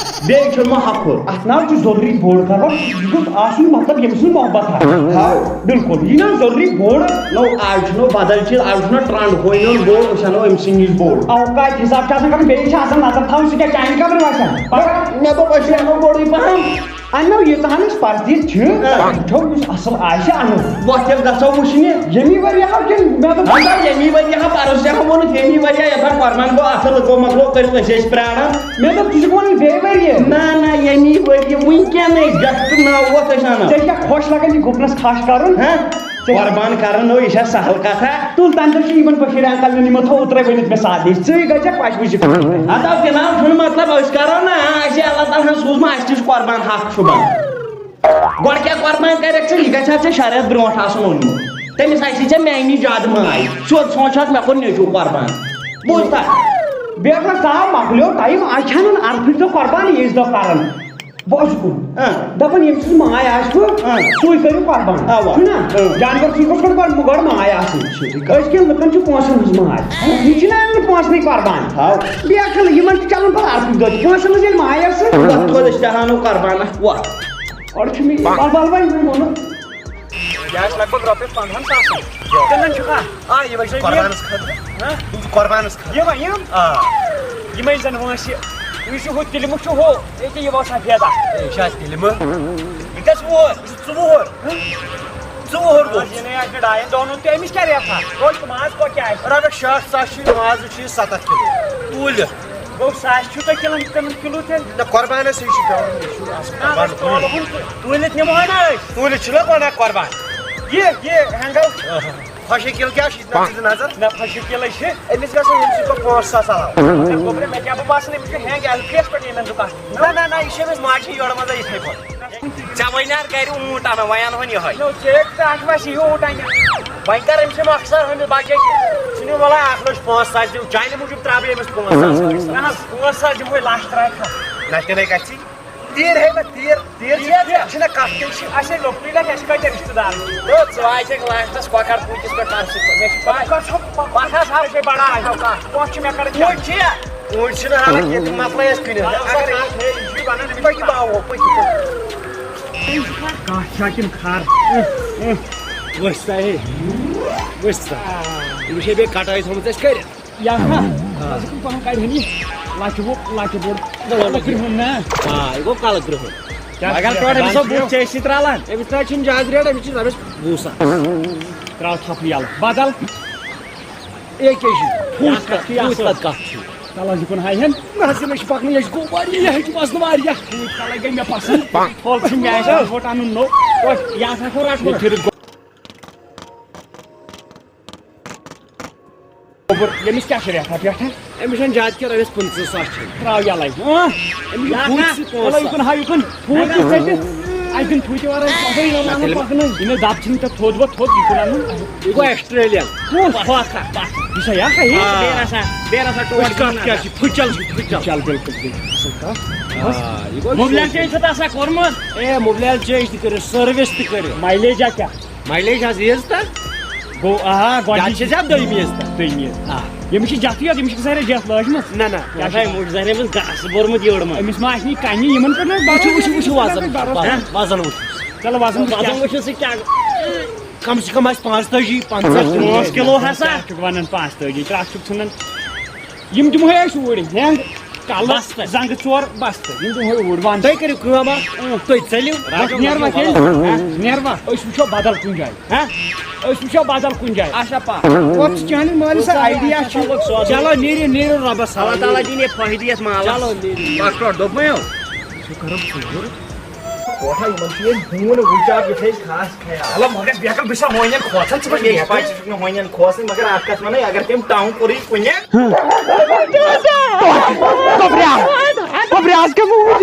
بیٚیہِ چھُنہٕ بہٕ ہۄکھُر۔ اَتھ ناو چھُ ضروٗری بوٚڑ کَرُن، یہِ گوٚژھ آسُن مطلب ییٚمہِ سٕنٛز محبت آسہِ۔ ہاو۔ بِلکُل، یہِ ناو ضروٗری بوٚڑ۔ نو، آز چھُنہٕ بدل چیٖز، آز چھُنہٕ ٹرٛنٛڈ ہوے میون بوٚڑ، أسۍ اَنو أمۍ سٕے نِش بوٚڑ۔ اوقات حِساب چھُ آسان کَرُن، بیٚیہِ چھِ آسان نظر تھاوٕنۍ، سُہ کیٛاہ چانہِ خٲطرٕ وَسان؟ مےٚ دوٚپ أسۍ اَنو بوٚڑُے پَہَم۔ اَنو یہِ تُہنٛدِس پردِس چھِ، آ۔ وٕچھو یُس اَصٕل آسہِ اَنو۔ وۄتھ تیٚلہِ گژھو وٕچھنہِ۔ ییٚمی ؤرۍ یہِ ہا کِنہٕ مےٚ دوٚپ مگر ییٚمی ؤرۍ یہِ ہا پَرُس تہِ ہا ووٚنُکھ، ییٚمی ؤرۍ یہِ یَتھ ہا قۄربان گوٚو اَصٕل، لُکو مۄکلو کٔرِتھ أسۍ ٲسۍ پرٛاران۔ مےٚ دوٚپ ژٕ چھُکھ وَنان بیٚیہِ ؤرۍ یہِ۔ نہ، نہ، ییٚمی ؤرۍ یہِ وٕنکیٚنٕے گژھِ تہٕ نہ ووت أسۍ اَنو۔ ژےٚ چھےٚ خۄش لگان یہِ گُپنَس کھَش کَرُن؟ ہہ؟ ژےٚ وۄربان کرن نو، یہِ چھا سہل کتھا؟ تُل تَمہِ دۄہ چھُ یِمن بشیٖر انکل نٮ۪ن، یِمو تھوٚو اوترے ؤنِتھ مےٚ سادٕ ہِش، ژٕے گژھکھ پشپٕچ۔ ہتو جناب چھُنہٕ مطلب أسۍ کرو نہ، آ، اَسہِ اللہ تعالیٰ ہن سوٗزمُت، اَسہِ تہِ چھُ قۄربان حق چھُ بنان۔ گۄڈٕ کیٛاہ قۄربان کرکھ ژٕ؟ یہِ گژھِ ہا ژےٚ شریعت برونٛٹھ آسُن اوٚنمُت۔ تٔمِس آسی ژےٚ میٛانی زیادٕ ماے۔ سیوٚد سونٛچ حظ، مےٚ کوٚر نیٚچوٗ قۄربان۔ بوٗزتھا؟ بیٚیہِ ہسا ژاو مۄکلیو ٹایم، آز چھَنہٕ عرفٕکۍ دۄہ قۄربان عیٖذ دۄہ کران۔ بہٕ اوسُس کُن۔ اۭں۔ دَپان، ییٚمۍ سٕنٛز ماے آسہِ، اۭں۔ سُے کٔرِو قۄربان۔ اَوا۔ چھُنہ؟ اۭں۔ جانور سُنٛد گوٚژھ گۄڈٕ، گۄڈٕ ماے آسٕنۍ۔ سیوٚدُے کَتھ۔ أزکٮ۪ن لُکَن چھُ پونٛسَن ہٕنٛز ماے۔ یہِ چھِنہ اَنان پونٛسَنٕے قۄربان۔ ہاو۔ بیٚیہِ اَکھ کَتھ، یِمَن تہِ چَلان پَتہٕ عرفٕکۍ دۄہ تہِ۔ پونٛسَن ہٕنٛز ییٚلہِ ماے آسہِ۔ وۄتھ تھوٚد أسۍ تہِ اَنو قۄربان اَکھ وۄتھ۔ اورٕ چھُ مےٚ یہِ بَل بَل وۄنۍ ووٚنمُت۔ یہِ آسہِ لگ بگ رۄپیَس پنٛدہَن ساسَن۔ کٕنان چھُکھا؟ آ، یہِ وۄنۍ چھُ قۄربانَس خٲطرٕ۔ ہہ؟ یِم چھِ قۄربانَس خٲطرٕ۔ یِم، یِم؟ آ۔ یِمَے زَن وٲنٛسہِ، یُس یہِ ہُہ تِلمہٕ چھُ ہُہ، ییٚکیٛاہ یہِ وَسان فیدہ۔ ہے، یہِ چھا تِلمہٕ؟ یہِ کیٛاہ چھُ وُہُر؟ یہِ چھُ ژُ وُہُر۔ ژُ وُہُر گوٚو۔ یہِ نے آسہِ ڈاین دۄہَن ہُنٛد تہِ، أمِس کیٛاہ ریٹھا؟ توتہِ ماز کۄکہِ آسہِ؟ رۄپیَس شیٹھ ساس چھُ، مازَس چھُ یہِ سَتَتھ کِلوٗ۔ توٗلِتھ۔ گوٚو ساس چھُو تۄہہِ کِلَن کٕنُن کِلوٗ تیٚلہِ؟ نہ، قۄربانَس ہے چھُ پٮ۪وان، یہِ چھُ آسان نہ، قۄربان۔ توٗلِتھ نِمہو نہ أسۍ۔ توٗلِتھ چھِنہ وَنان قۄربان۔ یہِ، یہِ ہٮ۪نٛگَل۔ خۄشِک کِل کیٛاہ چھُ؟ یہِ تہِ نظر۔ نہ، خۄشِک کِلَے چھِ۔ أمِس گژھن ییٚمہِ سۭتۍ پَتہٕ پانٛژھ ساس علاوٕ۔ ژےٚ گوٚبرِ، مےٚ کیٛاہ بہٕ باسان، أمِس چھُ ہٮ۪نٛگ ایل پی یَس پٮ۪ٹھ یِمَن دُکان۔ نہ، نہ، نہ، یہِ چھِ أمِس ماجہِ یورٕ منٛزَے یِتھَے پٲٹھۍ۔ ژےٚ وَنیٛار گَرِ اوٗنٹ اَنو، وۄنۍ اَنہٕ ہون یِہوٚے۔ نو، ژےٚ تہِ اَتھ وَسہِ یہِ اوٗنٹ اَنہِ۔ وۄنۍ کَر أمِس یِم اَکثر ہُنٛد بَچَے؟ ژٕ نِو وَلا اَکھ لَچھ پانٛژھ ساس دِو، چانہِ موٗجوٗب ترٛاوٕ بہٕ أمِس پانٛژھ ساس۔ نہ حظ، پانٛژھ ساس دِمہوے لَچھ ترٛاوکھ۔ نہ، تیٚلے گژھِ۔ تیٖر ہے نہ، تیٖر، تیٖر چھِ، تیٖر چھِ۔ یہِ چھِنہ کَتھ تیٚلہِ چھِ۔ اَسہِ ہے لۄکٹُے لَگہِ، اَسہِ کۭتیٛاہ رِشتہٕ دار؟ تہٕ ژٕ واتہِ لاسٹَس کۄکَر پوٗتِس پٮ۪ٹھ پَرسُکھ۔ مےٚ چھِ پَے۔ کۄکَر چھُ، پَتہٕ حظ ہاوٕ بہٕ بَڑان۔ کۄکھ چھُ مےٚ کَران کھیوٚن؟ چھِ۔ اوٗنٹ چھِنہٕ حالانکہِ ییٚتہِ مۄکلٲے اَسہِ کٕنِتھ۔ اگر پٔکِو باوو، پٔکِو، پٔکِو۔ کَتھ چھا کِنہٕ کھَر؟ ؤسۍ سا ہے، ؤسۍ سا۔ أمِس چھے بیٚیہِ کَٹٲے تھٲومٕژ اَسہِ کٔرِتھ۔ یہِ ہسا، آ۔ ژٕ کٕم پَہَم کَڑِ ہَن یہِ؟ لَچہِ وُہ، لَچہِ بوٚڑ، کَلہٕ کرٛہُن نا؟ آ، یہِ گوٚو کَلہٕ کرٛہُن۔ کیٛاہ مگر چھُ ٹوٹھ أمِس دَپان؟ بوٗٹھ ژےٚ سۭتۍ رَلان۔ أمِس نہ حظ چھُنہٕ زیادٕ ریٹ، أمِس چھِ رۄپیَس وُہ ساس۔ ترٛاو ژھۄپہٕ یَلہٕ۔ بدل؟ اے کے جی۔ پھوٗتۍ یَتھ کَتھ، چھُ یہِ پھوٗتۍ اَصٕل۔ کَتھ، کَتھ چھُ؟ تَلہٕ حظ یہِ کُن ہاے ہَن۔ نہ حظ، یہِ نہ چھُ پَکنٕے، یہِ چھُ گوٚو واریاہ، یہِ چھُ وَزنہٕ واریاہ۔ پھوٗتۍ کَلَے گٔے مےٚ پَسنٛد۔ پھوٚل چھُ مےٚ آسہِ وۄٹھ اَنُن نوٚو۔ وۄٹھ، یہِ ہسا چھُ رَٹُن۔ یہِ پھِرِ گوٚو۔ گوٚبُر، ییٚمِس کیٛاہ چھِ ریٹھا پٮ۪ٹھٕ؟ أمِس چھَنہٕ زیادٕ کینٛہہ، رۄپیَس پٕنٛژٕہ ساس چھِ۔ ترٛاو یَلَے۔ اۭں۔ أمِس چھِ پھوٗتۍ سۭتۍ پانٛژھ ساس۔ یَلہٕ یِکُن ہا یِکُن۔ پھوٗتۍ تہِ ژٔٹِتھ۔ اَسہِ دِن پھوٗتہِ وَرٲے کَتھٕے یِوان نہ، تیٚلہِ پَکنٕے۔ یہِ مےٚ دَب ژھٕنہِ تَتھ تھوٚد وۄتھ تھوٚد یِکُن اَنُن۔ یہِ گوٚو آسٹریلیا۔ کُس؟ پھۄکھ ہا۔ یہِ چھا یہِ ہا یہِ؟ آ۔ بیٚیہِ نہ سا، بیٚیہِ نہ سا ٹوٹھ أسۍ کَتھ کینٛہہ نہ۔ کیٛاہ چھِ؟ پھٕچَل چھِ، پھٕچَل۔ پھٕچَل، بِلکُل، بِلکُل۔ اَصٕل کَتھ۔ آ، یہِ گوٚو مُبلیل چینج چھُ تَتھ آسان کوٚرمُت۔ اے، مُبلیل چینج تہِ کٔرِو، سٔروِس تہِ کٔرِو۔ مایلیج چھا کیٛاہ؟ مایلیج حظ ییٖژ تہٕ۔ گوٚو، آ، گۄڈٕ یَتھ چھِ زیادٕ دوٚیمہِ ییٖژ تہٕ۔ دوٚیمہِ ییٖژ۔ آ۔ ییٚمِس چھِ جَتھٕے یوت، ییٚمِس چھِ ظٲہِر جَتھ لٲجمٕژ۔ نہ، نہ۔ کیٛاہ چھِ؟ مُجہِ ظٲہِر أمِس گاسہٕ بوٚرمُت یٔڑ منٛز۔ أمِس ما آسہِ نہٕ یہِ کَنہِ، یِمَن پٮ۪ٹھ نہ حظ وَزَن وٕچھِو، وٕچھِو وَزَن۔ بَرابَر۔ وَزَن وٕچھِو۔ چلو وَزَن وٕچھِو وَزَن کیٛاہ۔ وٕچھِو سُہ کیٛاہ۔ کَم سے کَم آسہِ پانٛژتٲجی، پنٛژاہ کِلوٗ۔ پانٛژھ کِلوٗ ہسا۔ کیٛاہ چھُکھ وَنان پانٛژتٲجی؟ ترٛٹھ چھُکھ ژھٕنان۔ یِم دِمہوے أسۍ اوٗرۍ، ہٮ۪نٛگ، کَلہٕ، بَستہٕ۔ زنٛگہٕ ژور، بَستہٕ۔ یِم دِمہوے اوٗرۍ، وَن۔ تُہۍ کٔرِو کٲم اَکھ، اۭں۔ تُہۍ ژٔلِو۔ وَن، نیروا تیٚلہِ؟ ہہ؟ نیروا؟ أسۍ وٕچھو بدل کُنہِ جایہِ۔ ہہ؟ أسۍ وٕچھو بدل کُنہِ جایہِ۔ اچھا، پَکھ۔ وۄتھ ژٕ چانہِ مٲلۍ سا آیڈیا چھُ۔ چلو، نیٖرِو، نیٖرِو رۄبَس حوالہٕ۔ اللہ تعالیٰ دِیِن یہِ فٲیدٕ یَتھ مالَس۔ چلو، نیٖرِو۔ پَکھ پٮ۪ٹھ دوٚپمَے ہو۔ ژٕ کَرَکھ ژوٗر۔ کوٹھا یِمَن چھُ ییٚلہِ ہوٗن وٕچھان، یہِ تھٲیِن خاص خیال۔ مطلب، مگر بیکل، بہٕ چھُسا ہونٮ۪ن کھوژان؟ ژٕ ما چھُکھ مےٚ چھِ پَے، ژٕ چھُکھ نہٕ ہونٮ۪ن کھوژان، مگر اَکھ کَتھ وَنَے، اگر تٔمۍ ٹاوُن کوٚرُے کُنہِ۔ گوٚبریا، گوٚبریا، اَز کیٛاہ موٗد؟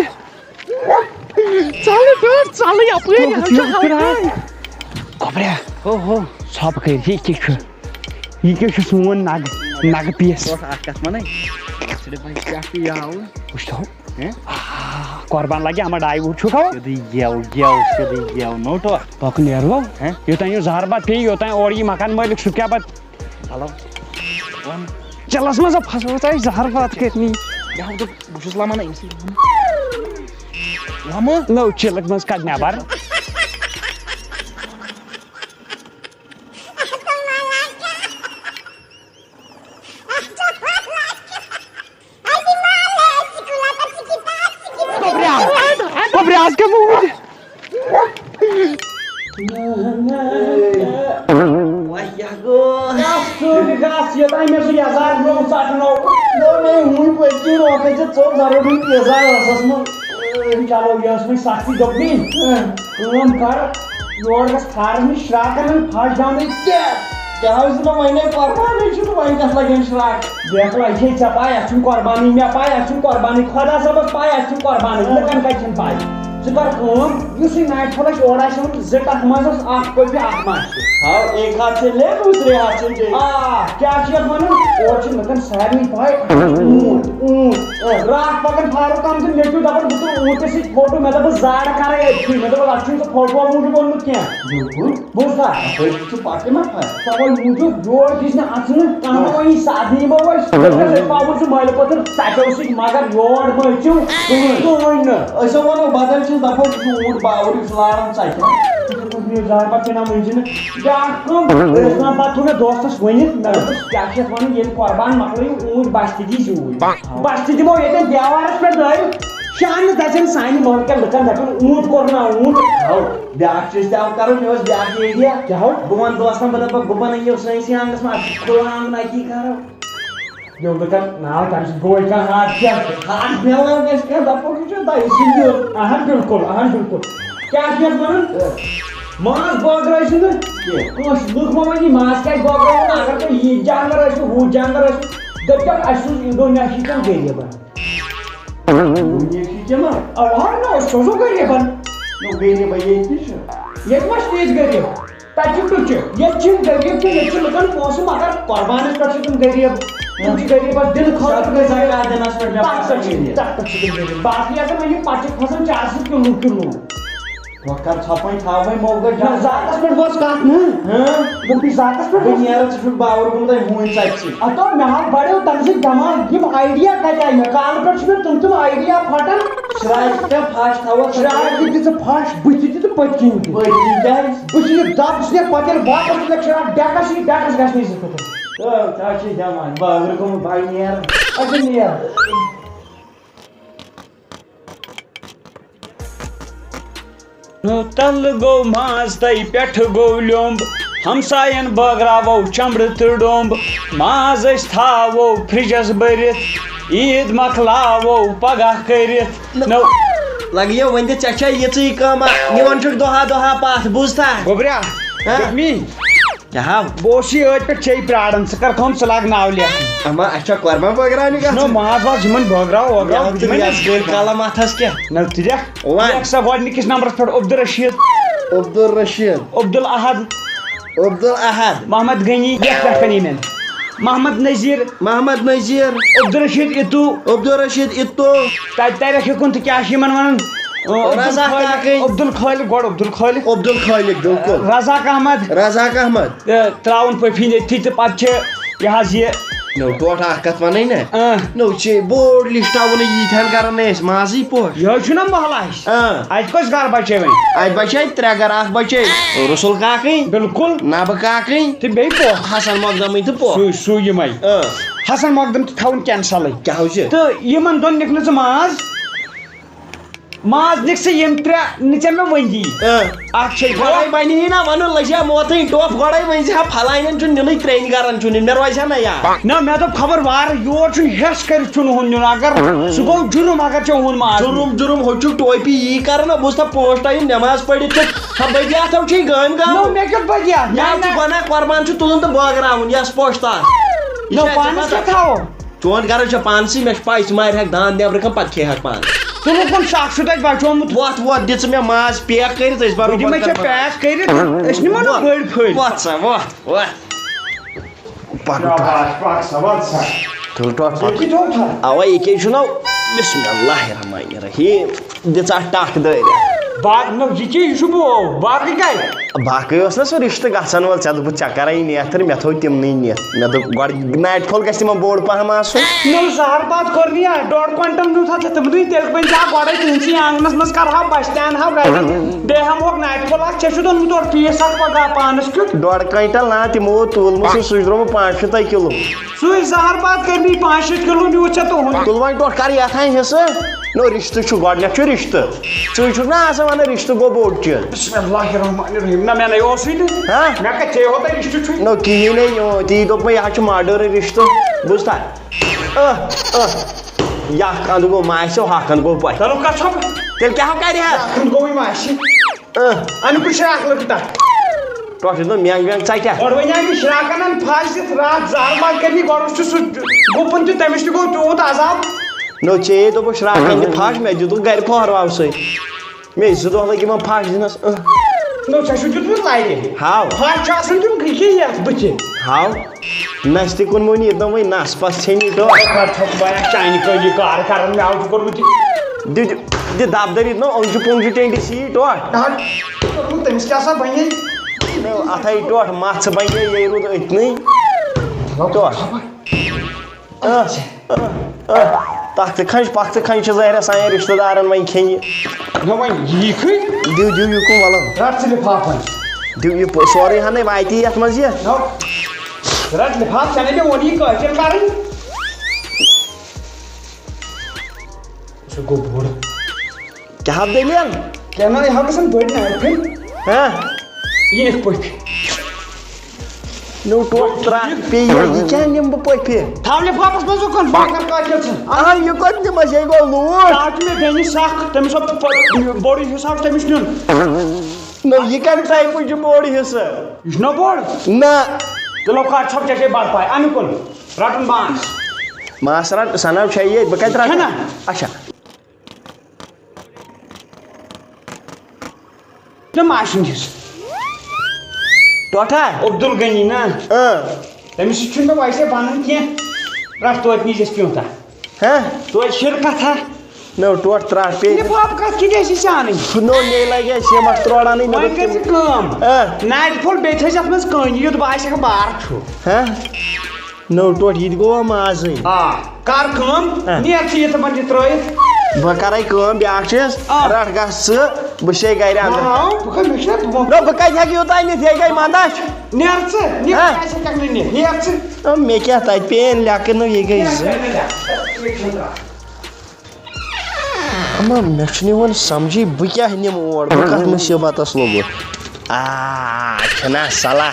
ژَلہٕ ڈٔٹھ، ژَلہٕ یَپٲرۍ، اَز چھُ ہَوکھَے۔ گوٚبریا، ہو، ہو، ژھۄپہٕ کٔرِتھ، یہِ کیٛاہ چھُ؟ یہِ کیٛاہ چھُ سون نَگہٕ، نَگہٕ پیٖس؟ ژٕ اَکھ کَتھ وَنَے، ژٕ دَپَے کیٛاہ چھُ یہِ ہاوُن؟ وٕچھ تو۔ ہیں؟ آ۔ قۄربان لگہِ اما ڈاے وُہ چھُکھ ہاو۔ سیوٚدُے گٮ۪و، گٮ۪و، سیوٚدُے گٮ۪و، نوٹو۔ پکھ نیرو۔ ہہ؟ یوٚتام یہِ زہر بتہٕ پیٚیہِ، یوٚتام اورٕ یہِ مکان مٲلِک، سُہ کیٛاہ پتہٕ؟ چلو۔ وَن۔ چلس منٛز ہا پھسوس تۄہہِ زہر بتہٕ کٔرنی۔ یہِ ہاو تہٕ بہٕ چھُس لمان أمِس۔ لمہٕ؟ نٔو چِلک منٛز کڑ نٮ۪بر۔ گوٚبریا، گوٚبریا، آز کیٛاہ موٗد؟ وۄنۍ کیٛاہ گوٚو؟ گژھ ژٕ تہِ گژھ، یوٚتام مےٚ سُہ یزار برٛونٛہہ ژٹنو۔ دوٚپ مےٚ، وُنہِ پٔتۍ کِنۍ اوکھَے ژےٚ ژوٚپ ضروٗری یزار ٲسَس منٛز۔ چلو، یہِ ٲس وۄنۍ سختی دوٚپمٕے۔ کٲم کر، یور گژھ فارم نِش شراکن ہُنٛد پھش داونٕے تہِ۔ کیٛاہ حظ چھُ وۄنۍ ہے قۄربانٕے چھُ تہٕ وۄنۍ کَتھ لَگن شراکھ؟ بیکلا، یہِ چھے ژےٚ پَے، اَسہِ چھُنہٕ قۄربانی، مےٚ پَے، اَسہِ چھُنہٕ قۄربانی، خۄدا صٲبَس پَے، اَسہِ چھُنہٕ قۄربانی، لُکَن کَتہِ چھَنہٕ پَے؟ ژٕ کَر کٲم، یُس یہِ ناٹہِ پھوٚل اَسہِ اورٕ آسہِ اوٚنمُت، زٕ ٹَکھ منٛز اوس اَکھ کۄپہِ اَکھ ماچھ۔ ہاو، ایک ہاتھ سے لے، دوسرے ہاتھ سے دے۔ آ، کیٛاہ چھِ یَتھ وَنان؟ اورٕ چھِ لُکَن سارنٕے پَے، اَسہِ چھُ اوٗنٹ، اوٗنٹ۔ راتھ پَکان فاروق احمد تہٕ مےٚ چھُ دَپان، بہٕ تُلہٕ اوٗنٹَس سۭتۍ فوٹو، مےٚ دوٚپُس، زاڑٕ کَرَے أتھی، مےٚ دوٚپُس، اَتھ چھُنہٕ ژٕ فوٹوَس موٗجوٗب اوٚنمُت کینٛہہ۔ بِلکُل۔ بوٗزتھا؟ اَپٲرۍ چھُ پَکُن نفر۔ تَوَے موٗجوٗب یور دِژ نہٕ اَژنہٕ کانٛہہ، وۄنۍ یہِ سادنی ما ٲسۍ؟ أسۍ پاوُن سُہ مٲلہِ پوٚتُر ژَٹیو سۭتۍ، مگر یور مٲلۍ چھِو کٕہٕنۍ، کٕہٕنۍ نہٕ۔ أسۍ ہا وَنو بدل چیٖز، دَپو یہِ چھُ اوٗنٹ باوُر، یہِ چھُ لاران ژَٹہِ۔ یہِ زار پَتہٕ چھِنہ مٔنٛزِم بیٛاکھ کٲم، أسۍ ما پَتہٕ تھوٚو مےٚ دوستَس ؤنِتھ، مےٚ دوٚپُس، کیٛاہ چھِ یَتھ وَنان، ییٚلہِ قۄربان مۄکلٲیِو، اوٗنٹ بَچھِ تہِ دی زیوٗٹھ۔ بَچھِ تہِ دِمو ییٚتٮ۪ن دیوارَس پٮ۪ٹھ دٲرِتھ، شانہٕ دَزن سانہِ مٲلکَن لُکَن دَپان، اوٗنٹ کوٚر نا اوٗنٹ۔ ہاو، بیٛاکھ چیٖز تہِ آو کَرُن، مےٚ اوس بیٛاکھ idea۔ کیٛاہ ہو؟ بہٕ وَنہٕ دوستَن، بہٕ دَپَکھ، گُپَن أنِو سٲنِسٕے آنٛگنَس منٛز، اَتھ چھُ کھُلہٕ آنٛگنہ، أتی کَرو۔ یہِ لُکَن ناو تَمہِ سۭتۍ گوٚو کانٛہہ ہاٹ کیٛاہ؟ ہاٹ مِلان گژھِ کانٛہہ، دَپَکھ، یہِ چھُ دَہہِ سُنٛد دیُن۔ اَہَن بِلکُل، اَہَن بِلکُل۔ کیٛاہ چھِ یَتھ وَنان؟ ماز بٲگرٲوِو نہٕ کینٛہہ۔ کٲنٛسہِ لُکھ ما وَنہِ، ماز کیٛازِ بٲگرٲوُن؟ اگر تُہۍ یہِ جانوَر ٲسِو، ہُہ جانوَر ٲسِو، دٔپۍتَو، اَسہِ سوٗز Indonesia کٮ۪ن غریٖبَن۔ دُنیا چھِ جمع۔ اَوا، نہ، أسۍ سوزو غریٖبَن۔ نو، غریٖبَن ییٚتہِ تہِ چھِ۔ ییٚتہِ ما چھِ تیٖتۍ غریٖب؟ تَتہِ چھِ ٹُچہِ۔ ییٚتہِ چھِنہٕ غریٖب کینٛہہ، ییٚتہِ چھِ لُکَن پونٛسہٕ، مگر قۄربانَس پٮ۪ٹھ چھِ تِم غریٖب۔ تِم چھِ غریٖب، اَتھ دِنہٕ خٲطرٕ۔ زکات دِنَس پٮ۪ٹھ مےٚ تَتھ پٮ۪ٹھ چھِ، باسان۔ تَتھ پٮ۪ٹھ چھِ تِم غریٖب۔ باقٕے اگر وۄنۍ یِم پَچہِ کھۄژَن چار سُہ کِلوٗ کِلوٗ۔ وۄنۍ کر ژھۄپہٕ وۄنۍ، تھاو وۄنۍ موقعہٕ نہ، جان۔ ذاتس پٮ۪ٹھ ووٚس کتھ نہٕ۔ ہاں؟ دوٚپُے ذاتس پٮ۪ٹھ بہٕ ووٚس۔ نیرٕ، ژٕ چھُکھ باوُر گوٚمُت وۄنۍ ہوٗنۍ ژَتہِ سۭتۍ۔ ہتو مےٚ ہا بڑیو تمہِ سۭتۍ دٮ۪ماغ، یِم idea کتہِ آیہِ مےٚ؟ کالہٕ پٮ۪ٹھ چھِ مےٚ تِم تِم idea پھٹان۔ شراکہِ تہِ پھش تھاوَتھ۔ شراکہِ تہِ دِژٕ پھش، بٕتھِ تہِ تہٕ پٔتۍ کِنۍ تہِ۔ پٔتۍ کِنۍ کیٛازِ؟ بٕتھِ یہِ دب چھِ مےٚ پتہٕ ییٚلہِ واپس تُلکھ شراکھ ڈٮ۪کس، یہِ ڈٮ۪کس گژھِ نہٕ یہِ زٕ فُٹُن۔ او، ژٕ ہا چھے دٮ۪ماغ، باوُر گوٚمُت، بہٕ ہا نیرٕ۔ اچھا نیر۔ نو تلہٕ گوٚو ماز تہٕ پٮ۪ٹھٕ گوٚو لیوٚمب، ہمساین بٲگراوو چمبرٕ تہٕ ڈوٚمب۔ ماز أسۍ تھاوو فرجس بٔرِتھ، عیٖد مۄکلاوو پگاہ کٔرِتھ۔ نو لگیو وۄنۍ تہِ ژےٚ چھےٚ یِژٕے کٲمہ، نِوان چھُکھ دۄہا دۄہا پتھ، بوٗزتھا؟ گوٚبریا، ہاں؟ دوٚپمی، کیٛاہ ہاو؟ بہٕ اوسُس یہِ أتھۍ پٮ۪ٹھ ژےٚ پرٛاران، ژٕ کر کٲم، ژٕ لاگ ناو لیکھنہِ۔ اما، اَسہِ چھا قۄربان بٲگراونہِ گژھُن؟ نہ، ماز واز یِمن بٲگراو وٲگراو، یَتھ تہٕ یِمن یَتھ گٔلۍ قلم اَتھس کیٛاہ؟ نہ، ژٕ لیکھ۔ وَن۔ لیکھ سا گۄڈٕنِکِس نمبرس پٮ۪ٹھ عبدالرشیٖد۔ عبدالرشیٖد۔ عبدالاحد۔ عبدالاحد۔ محمد غنی، لیکھ پٮ۪ٹھ کَنہِ یِمن۔ محمد نذیٖر۔ محمد نذیٖر۔ عبدالرشیٖد اِتوٗ۔ عبدالرشیٖد اِتوٗ۔ تَتہِ تَرٮ۪کھ یِکُن تہٕ کیٛاہ چھِ یِمن وَنان؟ رزاق عبدالخالق، کاکٕنۍ۔ عبدالخالق، گۄڈٕ عبدالخالق۔ عبدالخالق، بِلکُل۔ رزاق احمد۔ رزاق احمد۔ تہٕ ترٛاوُن پٔفِنۍ أتھی تہٕ پَتہٕ چھِ یہِ حظ یہِ۔ نو، ٹوٹھ اکھ کتھ وَنٕے نا۔ اۭں۔ نو، چھِ بوٚڑ لسٹ آوُن ییٖتہن کران أسۍ مازٕے پوش۔ یہِ حظ چھُنہ محلہٕ اَسہِ۔ اۭں۔ اَتہِ کۄس گرٕ بچے وۄنۍ؟ اَتہِ بچے ترٛےٚ گرٕ، اکھ بچے رسول کاکٕنۍ۔ بِلکُل۔ نبہٕ کاکٕنۍ۔ تہٕ بیٚیہِ پوش۔ حسن مقدمٕنۍ تہٕ پوش۔ سُے، سُے یِمے۔ اۭں۔ حسن مقدم تہِ تھاوُن کینسلٕے۔ کیٛاہ حظ چھِ؟ تہٕ یِمن دۄن نِکھ نہٕ ژٕ ماز۔ ماز نِکھ ژٕ یِم ترٛےٚ نہٕ ژےٚ مےٚ ؤنی۔ اۭں۔ اکھ چھے گۄڈے گۄڈٕ۔ بنہِ ہی نہ ونُن، لٔجہِ ہا موتٕے ٹوپھ گۄڈے، ؤنۍ زِ ہا فلانٮ۪ن چھُنہٕ نِنُے، ترٛیٚنۍ گرن چھُنہٕ نیُن، مےٚ روزِ ہا نہ یاد۔ نہ، مےٚ دوٚپ خبر وارٕ یور چھُنہٕ ہٮ۪س کٔرِتھ چھُنہٕ ہُن نیُن، اگر سُہ گوٚو جُرُم اگر ژےٚ اوٚن ماز۔ جُرُم، جُرُم، ہُہ چھُ ٹوپی یی کران، بہٕ اوسُس نہ پانٛژھ ٹایم نٮ۪ماز پٔرِتھ تہٕ ہا بدیات چھُے گٲمۍ گاو۔ نہ، مےٚ کیُتھ بدیات؟ یا نہ، چھُ نہ۔ گۄناہ قۄربان چھُ تُلُن تہٕ بٲگراوُن، یس پوشتاس۔ یہِ نہ، چھا ژےٚ پانس پتہ؟ کیٛاہ تھاوو؟ چون غرض چھا پانسٕے، مےٚ چھِ پَے، ژٕ مارِ ہکھ داند نٮ۪برٕ کَنہِ، پَتہٕ کھیٚیہِ ہکھ پانہٕ۔ ژٕ لوٗکَن شک چھُ تَتہِ بَچومُت۔ وۄتھ، وۄتھ، دِ ژٕ مےٚ ماز pack کٔرِتھ، أسۍ بَرو بہٕ دِمَے پَتہٕ ژےٚ گرٕ۔ Pack کٔرِتھ، أسۍ نِمو نہ وۄتھ۔ بٔڑۍ پھٔلۍ۔ وۄتھ سا، وۄتھ، وۄتھ۔ پَکھ، شاباش، پَکھ سا، وَتھ سا۔ تُل ٹۄٹھ۔ یہِ کہِ تھوٚو تھا؟ اَوَے، یہِ کیٛازِ چھُنو؟ بسم اللہ الرحمن الرحیم۔ دِژ اَتھ ٹَکھ دٲرِتھ۔ با-، نہ، یہِ کیٛاہ، یہِ چھُ بو-، باقٕے کَتہِ؟ باقٕے اوس نہ سُہ رِشتہٕ گژھن وول، ژےٚ دوٚپُتھ ژےٚ کَرَے نیتھٕر، مےٚ تھوٚو تِمنٕے نِتھ۔ مےٚ دوٚپ گۄڈٕ نَٹہِ پھوٚل گژھِ تِمَن بوٚڑ پَہَم آسُن۔ نہ، زہر باد کوٚر نہٕ یَتھ، ڈۄڈ کوینٹل نیوٗتھ ژےٚ تِمنٕے، تیٚلہِ بَنہِ زِ اَکھ گۄڈَے تُہٕنٛدسٕے آنٛگنَس منٛز کَرٕہاو بَچھِ تہِ اَنہاو گَرِ، بیٚیہِ ہٮ۪مہٕ ہوکھ نَٹہِ پھوٚل اَکھ، ژےٚ چھُ دوٚنمُت اورٕ پیٖس اَکھ پَگاہ پانَس کیُتھ۔ ڈۄڈ کوینٹل نا، تِمو اوس تُلمُت سُہ، سُہ چھُ درٛامُت پانٛژھ شیٖتھ کِلوٗ۔ سُے زہر باد کٔرۍ مٕتۍ پانٛژھ شیٖتھ کِلوٗ نیوٗتھ ژےٚ تُہُنٛد۔ تُل وۄنۍ ٹوٹھ کر یتھ ہن حصہٕ۔ نو رشتہٕ چھُ، گۄڈٕنیتھ چھُ رشتہٕ۔ ژٕے چھُکھ نا آسان ونان رشتہٕ گوٚو بوٚڑ چیٖز۔ بسم اللہ الرحمن الرحیم۔ نہ مےٚ نے اوسُے نہٕ۔ ہاں؟ مےٚ کتہِ ژےٚ ہوتہ رشتہٕ چھُے؟ نو کِہیٖنۍ نے، اۭں، تی دوٚپ مےٚ یہِ حظ چھُ ماڈٲرٕن رشتہٕ۔ بوٗزتھا؟ اہ، اہ۔ یہِ اکھ اند گوٚو ماسہِ، ہۄکھ اند گوٚو پۄپھِ۔ تَمیُک کتھ چھُ؟ تیٚلہِ کیٛاہ ہو کرِ ہا؟ اکھ اند گوٚوٕے ماسہِ۔ اہ۔ اَمیُک کُس شراکھ لٔڑکہٕ تَتھ؟ ٹۄٹھ دیُت مےٚ مٮ۪نٛگ وٮ۪نٛگ ژَٹہِ ہا۔ گۄڈٕ وَنیٛاے مےٚ شراکَن ہَن پھَش دِتھ راتھ زہر باد کٔرمٕتۍ، گۄڈٕ اوس سُہ گُپُن تہِ، تٔمِس تہِ گوٚو تیوٗت عذاب۔ نو ژےٚ دوٚپُکھ شراکَن دِ پھَش، مےٚ دیُتُکھ گَرِ پھوہر واوسٕے۔ مےٚ زٕ دۄہ لٔگۍ یِمَن پھَش دِنَس۔ اہ۔ نو ژےٚ چھُ دیُتمُت لَرِ۔ ہاو۔ پھَش چھُ آسان دیُن یہِ یَتھ بٕتھِ۔ ہاو۔ نَستہِ کُن مونی یہِ دوٚپمَے نَس پَس ژھیٚنی ٹۄٹھ۔ کَر چھَکھ بہٕ اَتھ چانہِ کٲنی کار کَران، مےٚ آو چھُ کوٚرمُت یہِ۔ دِ، دِ، دِ دَب دٔرِتھ نہ، أنٛگجہِ پونٛگجہِ ٹیٚنٛڈِ سی ٹۄٹھ۔ نہ، کوٚرمُت تٔمِس کیٛاہ سا بَنے؟ نہ، اَتھَے ٹۄٹھ، مَژھ بَنے، یے روٗد أتنٕے۔ ٹۄٹھ۔ اہ، اہ، اہ۔ تَتھ تہِ کھَنٛج، پَکھ تہِ کھَنٛج چھِ ظٲہرَس آیان رِشتہٕ دارَن وۄنۍ کھیٚنہِ۔ نہ وۄنۍ یی کھٕے۔ دِیِو، دِیِو یہِ کُن وَلَم۔ رَٹ ژٕ لِفافَن۔ دِیِو یہِ پو-، سورُے ہَنٕے واتی یَتھ منٛز یہِ۔ نہ۔ رَٹ لِفاف، ژےٚ نے مےٚ ووٚن یہِ کٲشِر کَرٕنۍ۔ سُہ گوٚو بوٚڑ۔ کیٛاہ دٔلیٖل؟ کیٛاہ نہ، یہِ ہا گژھن بٔڑۍ نَرِ پھٔلۍ۔ ہہ؟ یہِ یِتھ پٲٹھۍ۔ نو ٹوٹھ ترٛٹھ پیٚیہِ، یہِ کیٛاہ نِمہٕ بہٕ پٔپھِ؟ تھاو لِفافَس منٛز اُکُن، بہٕ کَرٕ کٲشِر ژٕ۔ آ، یہِ کوٚت نِمَس؟ یہِ گوٚو لوٗٹھ۔ تَتھ چھُ مےٚ بیٚنہِ سَکھ، تٔمِس اوس پَ-، بوٚڑُے حِساب چھُ تٔمِس نیُن۔ نو، یہِ کَمہِ ٹایپُک چھُ بوٚڑ حِصہٕ؟ یہِ چھُنہ بوٚڑ؟ نہ۔ تُلو کَر ژھۄپ، ژےٚ چھے بَتہٕ پاے، اَنُن کُن، رَٹُن ماس۔ ماس رَٹ، سَنَو چھےٚ ییٚتہِ، بہٕ کَتہِ رَٹہٕ؟ چھَنہ؟ اچھا۔ تہٕ ماشِنۍ چھِس۔ ٹۄٹھا؟ عبدالغنی نا؟ اۭں۔ تٔمِس سۭتۍ چھُنہٕ مےٚ ویسے بَنان کینٛہہ۔ رَٹھ توتہِ نیٖزٮ۪س پیوٗنٛتاہ۔ ہہ؟ توتہِ شِر کَتھا۔ نو ٹوٹھ ترٛٹھ پیٚیہِ۔ لِفاف کَتھ کِنۍ ٲسی ژےٚ اَنٕنۍ؟ نو مے لَگہِ ہے سیٖمَٹھ ترٛوڑَنٕے، مےٚ وۄنۍ دوٚپ کَر ژٕ تِم۔ کٲم۔ ہہ؟ نَٹہِ پھوٚل بیٚیہِ تھٲیزِ اَتھ منٛز کٔنۍ، یُتھ باسہِ ہا بار چھُ۔ ہہ؟ نٔو ٹوٹھ، یہِ تہِ گوٚوا مازٕے؟ آ، کر کٲم، ہہ۔ نیر ژٕ یہِ تِمن یہِ ترٲیِتھ۔ بہٕ کرے کٲم، بیٛاکھ چیٖز، آ۔ رٹھ گژھ ژٕ، بہٕ چھُسے گرِ اندر۔ آ، بہٕ کَتہِ، مےٚ چھُنہ بہٕ نہ، بہٕ کتہِ ہٮ۪کہٕ یوٗتاہ أنِتھ؟ یہِ گٔے منٛدچھ۔ نیر ژٕ، نیر ہہ؟ ژٕ آسہِ ہٮ۪کھ نہٕ نِتھ، نیر ژٕ۔ آ، مےٚ کیٛاہ تتہِ پیٚیَن لیٚکہٕ نہٕ، یہِ گٔے نیر زٕ۔ ژٕ، نیر ژٕ۔ اما مےٚ چھُنہٕ یِوان سمجھے، بہٕ کیٛاہ نِمہٕ اور، بہٕ کتھ مُصیبتس لوٚگُس۔ آ، چھُنہ صلاح،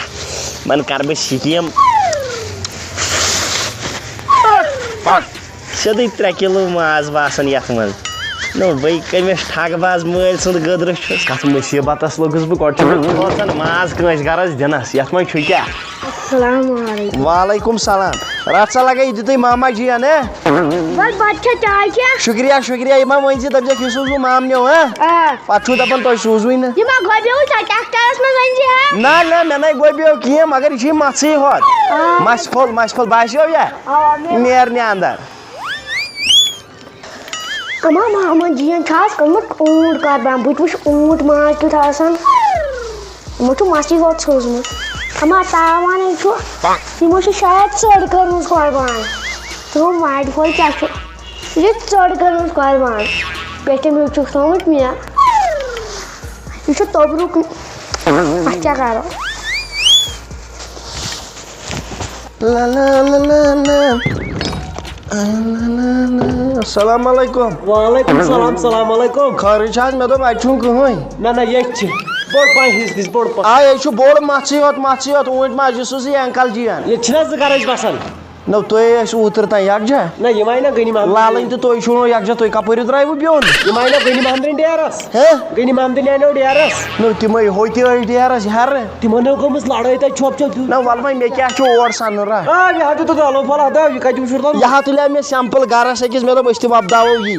وۄنۍ کرٕ بہٕ سکیٖم۔ سیوٚدُے ترٛےٚ کِلوٗ ماز باسان یتھ منٛز۔ نو، بہٕ کٔمِس ٹھگہٕ باز مٲلۍ سُنٛد گٔدرٕ چھُس۔ کتھ مُصیبتس لوٚگُس بہٕ، گۄڈٕ چھُس بہٕ کھوژان ماز کٲنٛسہِ گرس دِنس، یتھ منٛز چھُ کیٛاہ؟ السلام علیکم۔ وعلیکم سلام۔ راتھ سا لگے یہِ دیُتُے ماما جِین، ہے؟ بس بتہٕ کھےٚ، چاے چےٚ۔ شُکریہ، شُکریہ۔ یہِ ما ؤنۍ زِ، دَپہِ زٮ۪کھ، یہِ سوٗزوُ مام نیو، ہہ؟ آ۔ پَتہٕ چھُو دَپان، تۄہہِ سوٗزوُے نہٕ۔ یہِ ما گۄبیوُے ژےٚ ٹریکٹرس منٛز أنۍ زِ، ہہ؟ نہ، نہ، مےٚ نَے گۄبیو کینٛہہ، مگر یہِ چھُ یہِ مَژھٕے ہوت۔ آ۔ مَژھِ پھوٚل، مَژھِ پھوٚل باسیو یا؟ آ، مےٚ نیرنہِ اندر۔ اما محمد جی ین چھُ آز کوٚرمُت اوٗنٹ قۄربان۔ بہٕ تہِ وٕچھ اوٗنٹ ماز کیُتھ آسان۔ یِمو چھُ مَسٕے یوت سوٗزمُت۔ اما تاوانٕے چھُ، یِمو چھِ شاید ژٔر کٔرمٕژ قۄربان۔ تہٕ ہُہ ماٹہِ پھوٚل کیٛاہ چھُ؟ یہِ چھِ ژٔر کٔرمٕژ قۄربان۔ پٮ۪ٹھِم ہیوٗ چھُکھ تھوٚومُت مےٚ۔ یہِ چھُ توٚبرُک۔ اَتھ کیٛاہ کَرو؟ لا لا لا لا لا۔ السلام علیکم۔ وعلیکم السلام، السلام علیکم۔ خٲرٕے چھا؟ مےٚ دوٚپ اَتہِ چھُنہٕ کٕہٕنۍ۔ نہ، نہ، ییٚتہِ چھِ۔ بوٚڑ پَہَن حِصہٕ دِس، بوٚڑ پَہَن۔ آ، ییٚتہِ چھُ بوٚڑ مَژھٕے یوت، مَژھٕے یوت، اوٗنٛٹۍ مَژھ، یُس حظ یہِ انکل جی اَن۔ ییٚتہِ چھِنہٕ حظ زٕ گَرٕ أسۍ بَسان؟ نہ، تُہۍ ٲسِو اوترٕ تام یَکجاہ۔ نہ، یِم آیہِ نہ غنی محمد۔ لالٕنۍ تہٕ تُہۍ چھِو نہٕ یَکجاہ، تُہۍ کَپٲرۍ درٛایوٕ بیوٚن؟ یِم آیہِ نہ غنی محمدٕنۍ ڈیرَس۔ ہہ؟ غنی محمدٕنۍ اَنیو ڈیرَس۔ نہ، تِمَے ہوٚتہِ ٲسۍ ڈیرَس ہیٚرٕ۔ تِمَن ہو گٔمٕژ لڑٲے تَتہِ چھۄپ چھۄپ دیُت۔ نہ وَلہٕ وۄنۍ، مےٚ کیٛاہ چھُ اور سَنُن را؟ آ، یہِ ہا دیُتُکھ ٲلوٕ پھوٚل اَتھ، یہِ کَتہِ وٕچھُتھ تَلہٕ؟ یہِ ہا تُلے مےٚ سیمپٕل گَرَس أکِس، مےٚ دوٚپ أسۍ تہِ وۄپداوو یی۔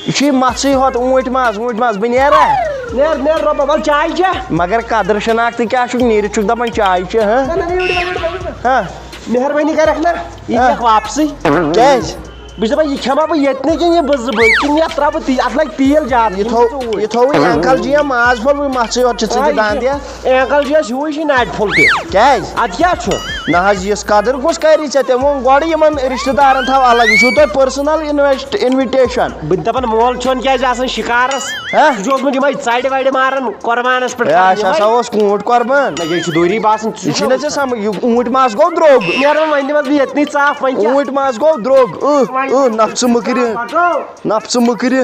یہِ چھُ یہِ مَژھٕے ہوت، اوٗنٛٹۍ ماز، اوٗنٛٹۍ ماز، بہٕ نیرا؟ نیر، نیر رۄبہ، وَلہٕ چاے چےٚ۔ مگر قدر شناخت کیٛاہ چھُکھ، نیٖرِتھ چھُکھ دَپان چاے چےٚ، ہہ؟ نہ، نہ، نہ، یورٕ، یورٕ، یورٕ، یورٕ۔ ہہ؟ مہربٲنی کَرَکھ نہ، یہِ ہہ؟ دِکھ واپسٕے۔ کیٛازِ؟ بہٕ چھُس دَپان، یہِ کھٮ۪مہٕ ہا بہٕ ییٚتہِ نٕے کِنہٕ یہِ بٕزٕ بہٕ؟ کِنہٕ یَتھ ترٛاوٕ بہٕ تی؟ اَتھ لَگہِ تیٖل زیادٕ۔ یہِ یِم تھو-، چھِ ژوٗرۍ۔ یہِ تھووُے uncle جی یا ماز پھوٚل وٕنہِ مَژھٕے یوت چھِ ژٕ آ، تہِ یہِ دَنٛد چھُ یا؟ Uncle جی یَس ہیوٗے چھُے ناٹہِ پھوٚل تہِ۔ کیٛازِ؟ اَدٕ کیٛاہ چھُ؟ نہ حظ، یِژھ قدٕر کُس کَری ژےٚ؟ تٔمۍ ووٚن گۄڈٕ یِمَن رِشتہٕ دارَن تھاو الگ، یہِ چھُو تۄہہِ personal invest-، invitation۔ بہٕ تہِ دَپان، مول چھُنہٕ کیٛازِ آسان شِکارَس؟ ہہ؟ سُہ چھُ اوسمُت یِمَے ژَڑِ وَڑِ ماران قۄربانَس پٮ۪ٹھ ہے، کَران اَسہِ ہسا یِمَے۔ اوس کوٗنٛٹھ قۄربان۔ نہ، یہِ چھُ دوٗری باسان، ژٕ یہِ چھُنہ ژےٚ سَمٕجھ، یہِ اوٗنٛٹۍ ماز گوٚو درٛوٚگ۔ نیران وۄنۍ دِمَس بہٕ ییٚتنٕے ژاپھ، وۄنۍ کیٛاہ؟ اوٗنٛٹۍ ماز گوٚو درٛوٚگ۔ اۭں، وۄنۍ اۭں، نَفژٕ مٕکرِ۔ پَکو۔ نَفژٕ مٕکرِ۔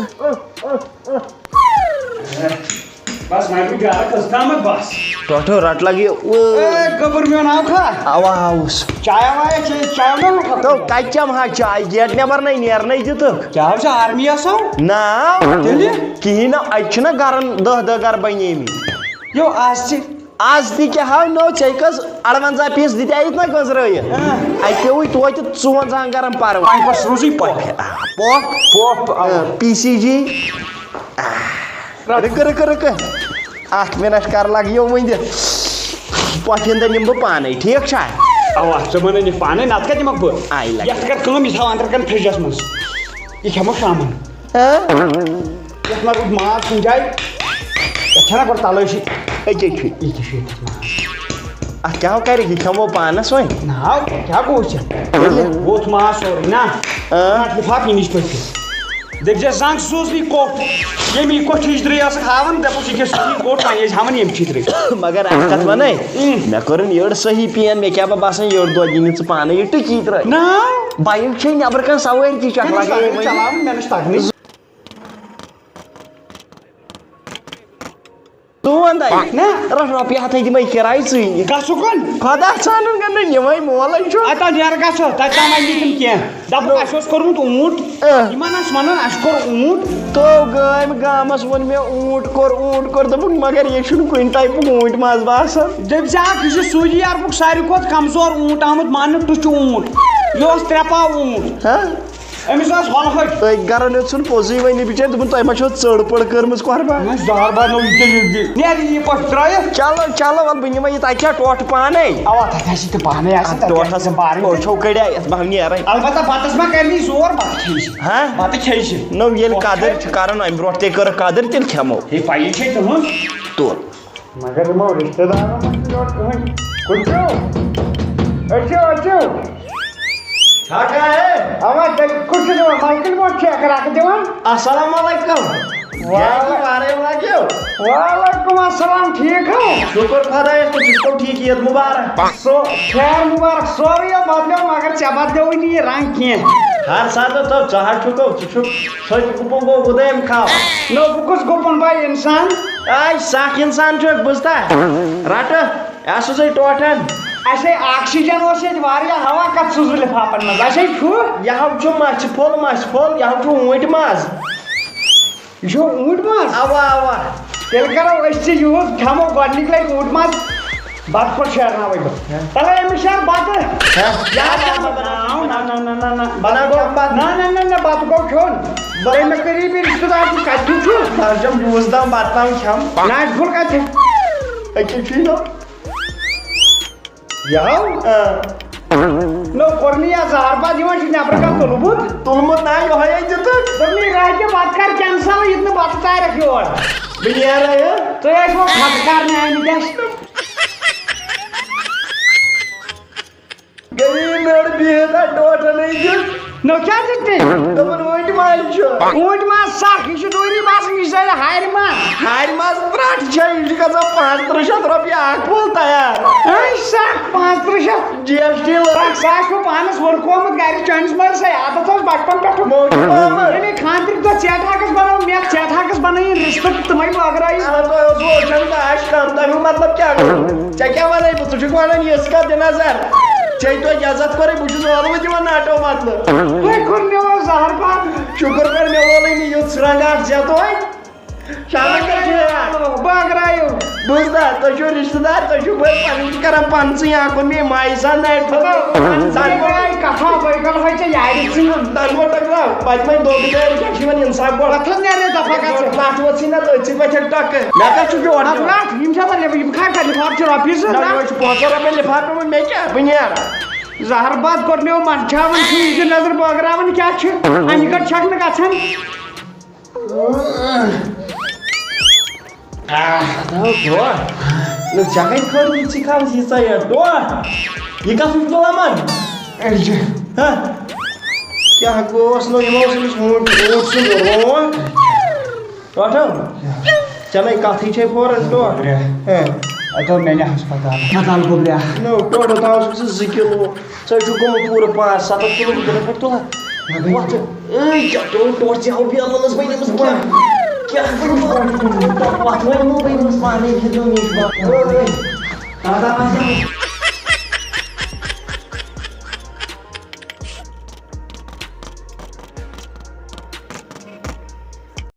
بس، وۄنۍ گوٚو گرٕ کٔژ تامَتھ بس۔ ٹۄٹھو رَٹ لَگہِ۔ اے، گٔبٕر میون آو کھا؟ اَوا آوُس۔ چایا وایا چے-، چایا ما کھا؟ تو کَتہِ چَمہٕ ہا چاے؟ گیٹ نٮ۪بر نَے نیرنَے دِتُکھ۔ کیٛاہ حظ چھِ آرمی آسان؟ نا۔ تیٚلہِ؟ کِہیٖنۍ نہٕ، اَتہِ چھِنہ گَرَن دَہ دَہ گَرٕ بَنیمٕتۍ۔ یو، آز تہِ۔ آز تہِ کیٛاہ ہاو نو، ژےٚ کٔژ اَروَنزاہ پیٖس دِتیایِتھ نہ گٔنٛزرٲیِتھ؟ اۭں۔ اَتہِ پیوٚوُے توتہِ ژُوَنزاہَن گَرَن پَرٕ۔ وۄنۍ کۄس روٗزٕے پۄپھ؟ پۄپھ؟ پۄپھ، اَوا۔ اۭں، پی سی جی۔ رَٹہٕ۔ رٕکہٕ، رٕکہٕ، رٕکہٕ۔ اَکھ مِنَٹ کَر لَگیو وٕنہِ۔ پۄپھِ ہِنٛدٮ۪ن نِمہٕ بہٕ پانَے، ٹھیٖک چھا؟ اَوا، ژٕ بَنٲوِتھ پانَے، نَتہٕ کَتہِ دِمَکھ بہٕ؟ آیہِ لَگہِ۔ یَتھ کَر کٲم، یہِ تھاو اَندَر کَن فرٛجَس منٛز۔ یہِ کھٮ۪مو شامَن۔ ہہ؟ یَتھ ما روٗد ماز کُنہِ جایہِ؟ یَتھ چھَنا گۄڈٕ تَلٲشی؟ أکے چھُ۔ یہِ کیٛاہ چھُ ییٚتہِ ماز؟ اَتھ کیٛاہ ہو کَرِ؟ یہِ کھٮ۪مو پانَس وۄنۍ۔ نہ، کیٛاہ گوٚو ژےٚ؟ تیٚلہِ؟ ووٚتھ ماز سورُے نا؟ اۭں۔ رَٹ لِفاف یہِ نِش پٔکِتھ۔ دٔپۍ زِ زنٛگ سوٗز نہٕ یہِ کوٚٹھ۔ ییٚمہِ یہِ کوٚٹھِچ درٕے ٲسٕکھ ہاوان، دَپُکھ یہِ کیٛاہ سُہ یہِ کوٚٹھ، وۄنۍ ٲسۍ ہاوان ییٚمہِ چی درٕے۔ مگر اَکھ کَتھ وَنَے، اۭں۔ مےٚ کٔرٕن یٔڑ صحیح پین، مےٚ کیٛاہ بہٕ باسان یٔڑ دۄہ دِنہِ ژٕ پانَے یہِ ٹُکی ترٛٲے۔ نہ۔ بایِک چھے نٮ۪برٕ کَنہِ سوٲرۍ تہِ چھَکھ مےٚ نہ چھِ لَگان تَگان یِمَے۔ چَلاوٕنۍ، مےٚ نہ چھِ تَگنٕے۔ ژٕ وَن تَے۔ نہ۔ رۄ-، رۄپیہِ ہَتھَے دِمَے کِراے ژٕے۔ گژھُکھ کُن؟ خۄدا ژھانُن گٔنٛڈٕنۍ یِمَے مولَے چھُ۔ اَتہِ آو نیرٕ گژھو، تَتہِ تام وَنہِ نہٕ تِم کینٛہہ۔ دَپُکھ، اَسہِ اوس کوٚرمُت اوٗنٛٹ۔ اۭں۔ یِمَن ٲسۍ وَنان، اَسہِ کوٚر اوٗنٛٹ۔ تو گٲمۍ گامَس ووٚن مےٚ اوٗنٛٹ کوٚر، اوٗنٛٹ کوٚر۔ دوٚپُکھ، مگر یہِ چھُنہٕ کُنہِ ٹایپُک اوٗنٛٹۍ ماز باسان۔ دٔپۍ زِ اَکھ، یہِ چھُ سعودی عربُک ساروی کھۄتہٕ کمزور اوٗنٛٹ آمُت ماننہٕ، ٹُچہِ اوٗنٛٹ۔ یہِ اوس ترٛےٚ پاو اوٗنٛٹ۔ ہہ؟ أمِس ٲس ہۄلہٕ ہَچہِ۔ أکۍ گرن ہیوٚت ژھُن پوٚزُے وۄنۍ یہِ بِچٲرۍ، دوٚپُن، "تۄہہِ ما چھو ژٔڑ پٔڑ کٔرمٕژ قۄربان؟" نہ، زہر باد نو یہِ تہِ، یہِ تہِ۔ نیر یہِ پٲٹھۍ ترٲیِتھ۔ چلو، چلو، وَلہٕ بہٕ نِمَے یہِ تَتہِ چھا ٹۄٹھ پانَے۔ اَوا، تَتہِ آسہِ تہِ پانَے آسان، اَتھ تَتہِ ٹۄٹھَس آسہِ بارٕنۍ تہِ۔ أچھو کٔڑۍ اَتھ بہٕ ہاو نیرَے۔ البتہ بَتَس ما کَرِ نہٕ یہِ زور، بَتہٕ کھیٚیہِ چھِ۔ ہہ؟ بَتہٕ کھیٚیہِ چھِ۔ نو، ییٚلہِ قۄٹھ قدٕر کھیٚیہِ۔ چھِ کَران، اَمہِ برونٛٹھ تہِ کٔرٕکھ قدٕر، تیٚلہِ کھٮ۪مو۔ ہے، پَیی چھے تُہٕنٛز۔ تُل۔ مگر یِمو رِشتہٕ دارو منٛز چھُنہٕ یورٕ کٕہٕنۍ۔ کُس چھُ؟ أچھِو، أچھِو۔ چھا کیٛاہ ہے؟ اَوا، تیٚلہِ کُس چھُ دِوان؟ مَلکٕلۍ مۄٹ چھُ اَکھ رَٹہٕ دِوان؟ السلام علیکم۔ وعلیکم۔ گرِ چھُ وارَے واقعو؟ وعلیکم السلام، ٹھیٖک ہو؟ شُکُر خۄدایَس کُن، ژٕ چھُکھ ٹھیٖک، عیٖد مُبارک۔ سو-، خیر مُبارک، سورُے یو بدلیو، مگر ژےٚ بدلیووُے نہٕ یہِ رنٛگ کینٛہہ۔ ہر ساتہٕ تو ژٕ حظ چھُکھ، ژٕ چھُکھ سۄ تہِ گُپن گوٚو اُدے أمۍ کھاو۔ نہ، بہٕ کُس گُپن باے اِنسان؟ آے سکھ اِنسان چھُکھ، بوٗزتھا؟ رٹہٕ، یہِ ہسا چھُے ٹوٹھن۔ اَسے آکسیجن اوس ییٚتہِ واریاہ، ہوا کتھ سوٗزوٕ لِفافن منٛز؟ اَسے چھُ۔ یہِ ہا چھُ مَژھِ پھوٚل، مَژھِ پھوٚل، یہِ ہا چھُ اوٗنٹۍ ماز۔ یہِ چھُ اوٗنٹۍ ماز؟ اوا، اوا۔ تیٚلہِ کرو أسۍ تہِ یوٗز، کھٮ۪مو گۄڈٕنِکۍ لٹہِ اوٗنٹۍ ماز۔ بتہٕ پھوٚل شیرناوے بہٕ۔ ہہ؟ تَلے أمِس شیر بتہٕ۔ ہہ؟ یار، نہ، نہ، نہ، نہ، نہ۔ بتہٕ کھٮ۪مہٕ بتہٕ۔ نہ، نہ، نہ، نہ، بتہٕ گوٚو کھیوٚن۔ بہٕ تُہۍ مےٚ قریٖبی رِشتہٕ دار چھِو، کَتہِ چھِو کھیوٚن؟ بہٕ حظ چھَم جوٗس دام بتہٕ تام کھٮ۪م۔ ناٹہِ پھوٚل کَتہِ چھُ؟ أکِس چھُے نہٕ۔ یہِ ہاو؟ آ۔ نو، کوٚر نہٕ یَتھ زہر پَتہٕ یِوان، چھُ نٮ۪برٕ کَنہِ تُلمُت۔ تُلمُت نہ، یِہوٚے ہے دیُتُکھ۔ دوٚپمَے، راہہِ کہِ بَتہٕ کَر cancel، یہِ تہِ نہٕ بَتہٕ تارٮ۪کھ یور۔ بہٕ نیرٕ، ہہ؟ تُہۍ ٲسۍ وۄنۍ پھَتہٕ کَرنہِ آمٕتۍ اَسہِ۔ گٔیے نٔر بِہِتھ اَتھ ٹوٹھَن أکِس۔ نو کیٛاہ دیُت تٔمۍ؟ دوٚپُن، "اوٗنٹۍ ماز چھُ۔" اوٗنٹۍ ماز سَکھ، یہِ چھُ دوٗری باسان، یہِ چھُ زَنہِ ہارِ ماز۔ ہارِ ماز پرٛٹھ چھےٚ، یہِ چھُ گژھان پانٛژھ تٕرٛہ شَتھ رۄپیہِ اَکھ پھوٚل تیار۔ ہے سَکھ، پانٛژھ تٕرٛہ شَتھ؟ جی ایس ٹی لٲگِتھ۔ سَکھ، سُہ آسہِ وۄنۍ پانَس ؤرکومُت گَرِ، چٲنِس مٲلِس ہے عادت اوس بَچپَن پٮ۪ٹھٕ۔ موج محمد۔ ییٚمے خانٛدرٕکۍ دۄہ ژیٹہٕ ہاکَس بَنٲو، مےٚ ژیٹہٕ ہاکَس بَنٲیِن رِستہٕ تہٕ تِمَے بٲگرٲیِن۔ اَہَن، تۄہہِ اوسوٕ أچھَن داش کَم، تَمیُک مطلب کیٛاہ گوٚو؟ ژےٚ کیٛاہ وَنَے بہٕ؟ ژٕ چھُکھ وَنان یِژھ کَتھ، دِ نظر۔ ژےٚ توتہِ عزت کوٚرُے، بہٕ چھُس ٲلوٕ دِوان ناٹو مطلب۔ تُہۍ کوٚر مےٚ وۄنۍ زہر بَد۔ شُکُر کر مےٚ وولُے نہٕ یُتھ سرٛنٛگاٹ ژےٚ توتہِ۔ شامَس پٮ۪ٹھ چھُ یِوان۔ بٲگرٲیِو۔ بوٗزتھا، تُہۍ چھِو رِشتہٕ دار، تُہۍ چھِو بٔلۍ پَنٕنۍ تہِ کران پانسٕے آکُن، مے مایہِ سان ناٹہِ پھوٚل۔ بٲگرٲے کَتھا، بٲگرٲے ژےٚ یارِ ژٕ۔ تۄہہِ گوٚو ٹکراو، پَتہٕ وۄنۍ دوٚگ دٲرۍ کیٛاہ چھِ یِوان اِنصاف گۄڈٕ۔ وۄتھ حظ نیرے دَفعہ گژھ۔ لَتھ وٲژ ژھٕنۍ نہ تٔتھۍ سۭتۍ پٮ۪ٹھ ٹۄکہٕ۔ مےٚ کَتھ چھُ بیوٹھ اَدٕ دِوان؟ رَٹھ، یِم چھِ آسان لِف-، یِم کھارِ کَتہِ لِفاف چھِ رۄپیہِ زٕ، نہ، رَٹھ۔ یہِ چھُ پانٛژھ ہَتھ رۄپیہِ لِفاف پیوٚمُت مےٚ کیٛاہ، بہٕ نیرٕ۔ زہر باد کوٚر مےٚ یِمو منٛدچھاوان چھُ، یہِ چھُ نظر بٲگراوان کیٛاہ چھُ؟ اَنہِ گٔٹۍ چھَکھ نہٕ گژھان۔ آہ، ٹوٹھ۔ نہ، ژےٚ کَتہِ کھٲج یہِ ژٕ کھاوَس یہِ ژےٚ یہِ ٹوٹھ؟ یہِ کَس چھُ تُلان منٛز؟ أڑجہِ۔ ہہ؟ کیٛاہ گوٚوس نہٕ، یِمو اوس أمِس ہوٗن، ہوٗن سُنٛد روٹھ۔ ٹوٹھو؟ ژےٚ نَے کَتھٕے چھے فورَن ٹوٹھ۔ گوٚبریا۔ ہہ۔ اَتہِ آو مےٚ نہِ ہسپتال۔ ہسپتال گوٚبریا۔ نو، ٹوٹھو تھاوَس بہٕ ژٕ زٕ کِلوٗ۔ ژٕ چھُکھ گوٚمُت پوٗرٕ پانٛژھ ستتھ کِلوٗ، بہٕ کَرٕ پَتہٕ تُلہٕ۔ نہ، بہٕ وَتھ، اے، کیٛاہ پیوٚو ٹوٹھ ژےٚ ہاو بیلَس بَنیمٕژ کیٛاہ؟ کیٛاہ گوٚو؟ وَتھ وۄنۍ مو بَنیمٕژ پانَے کھیٚتھ مےٚ میٖٹھ بَتہٕ۔ اے، دادا، وَتھ۔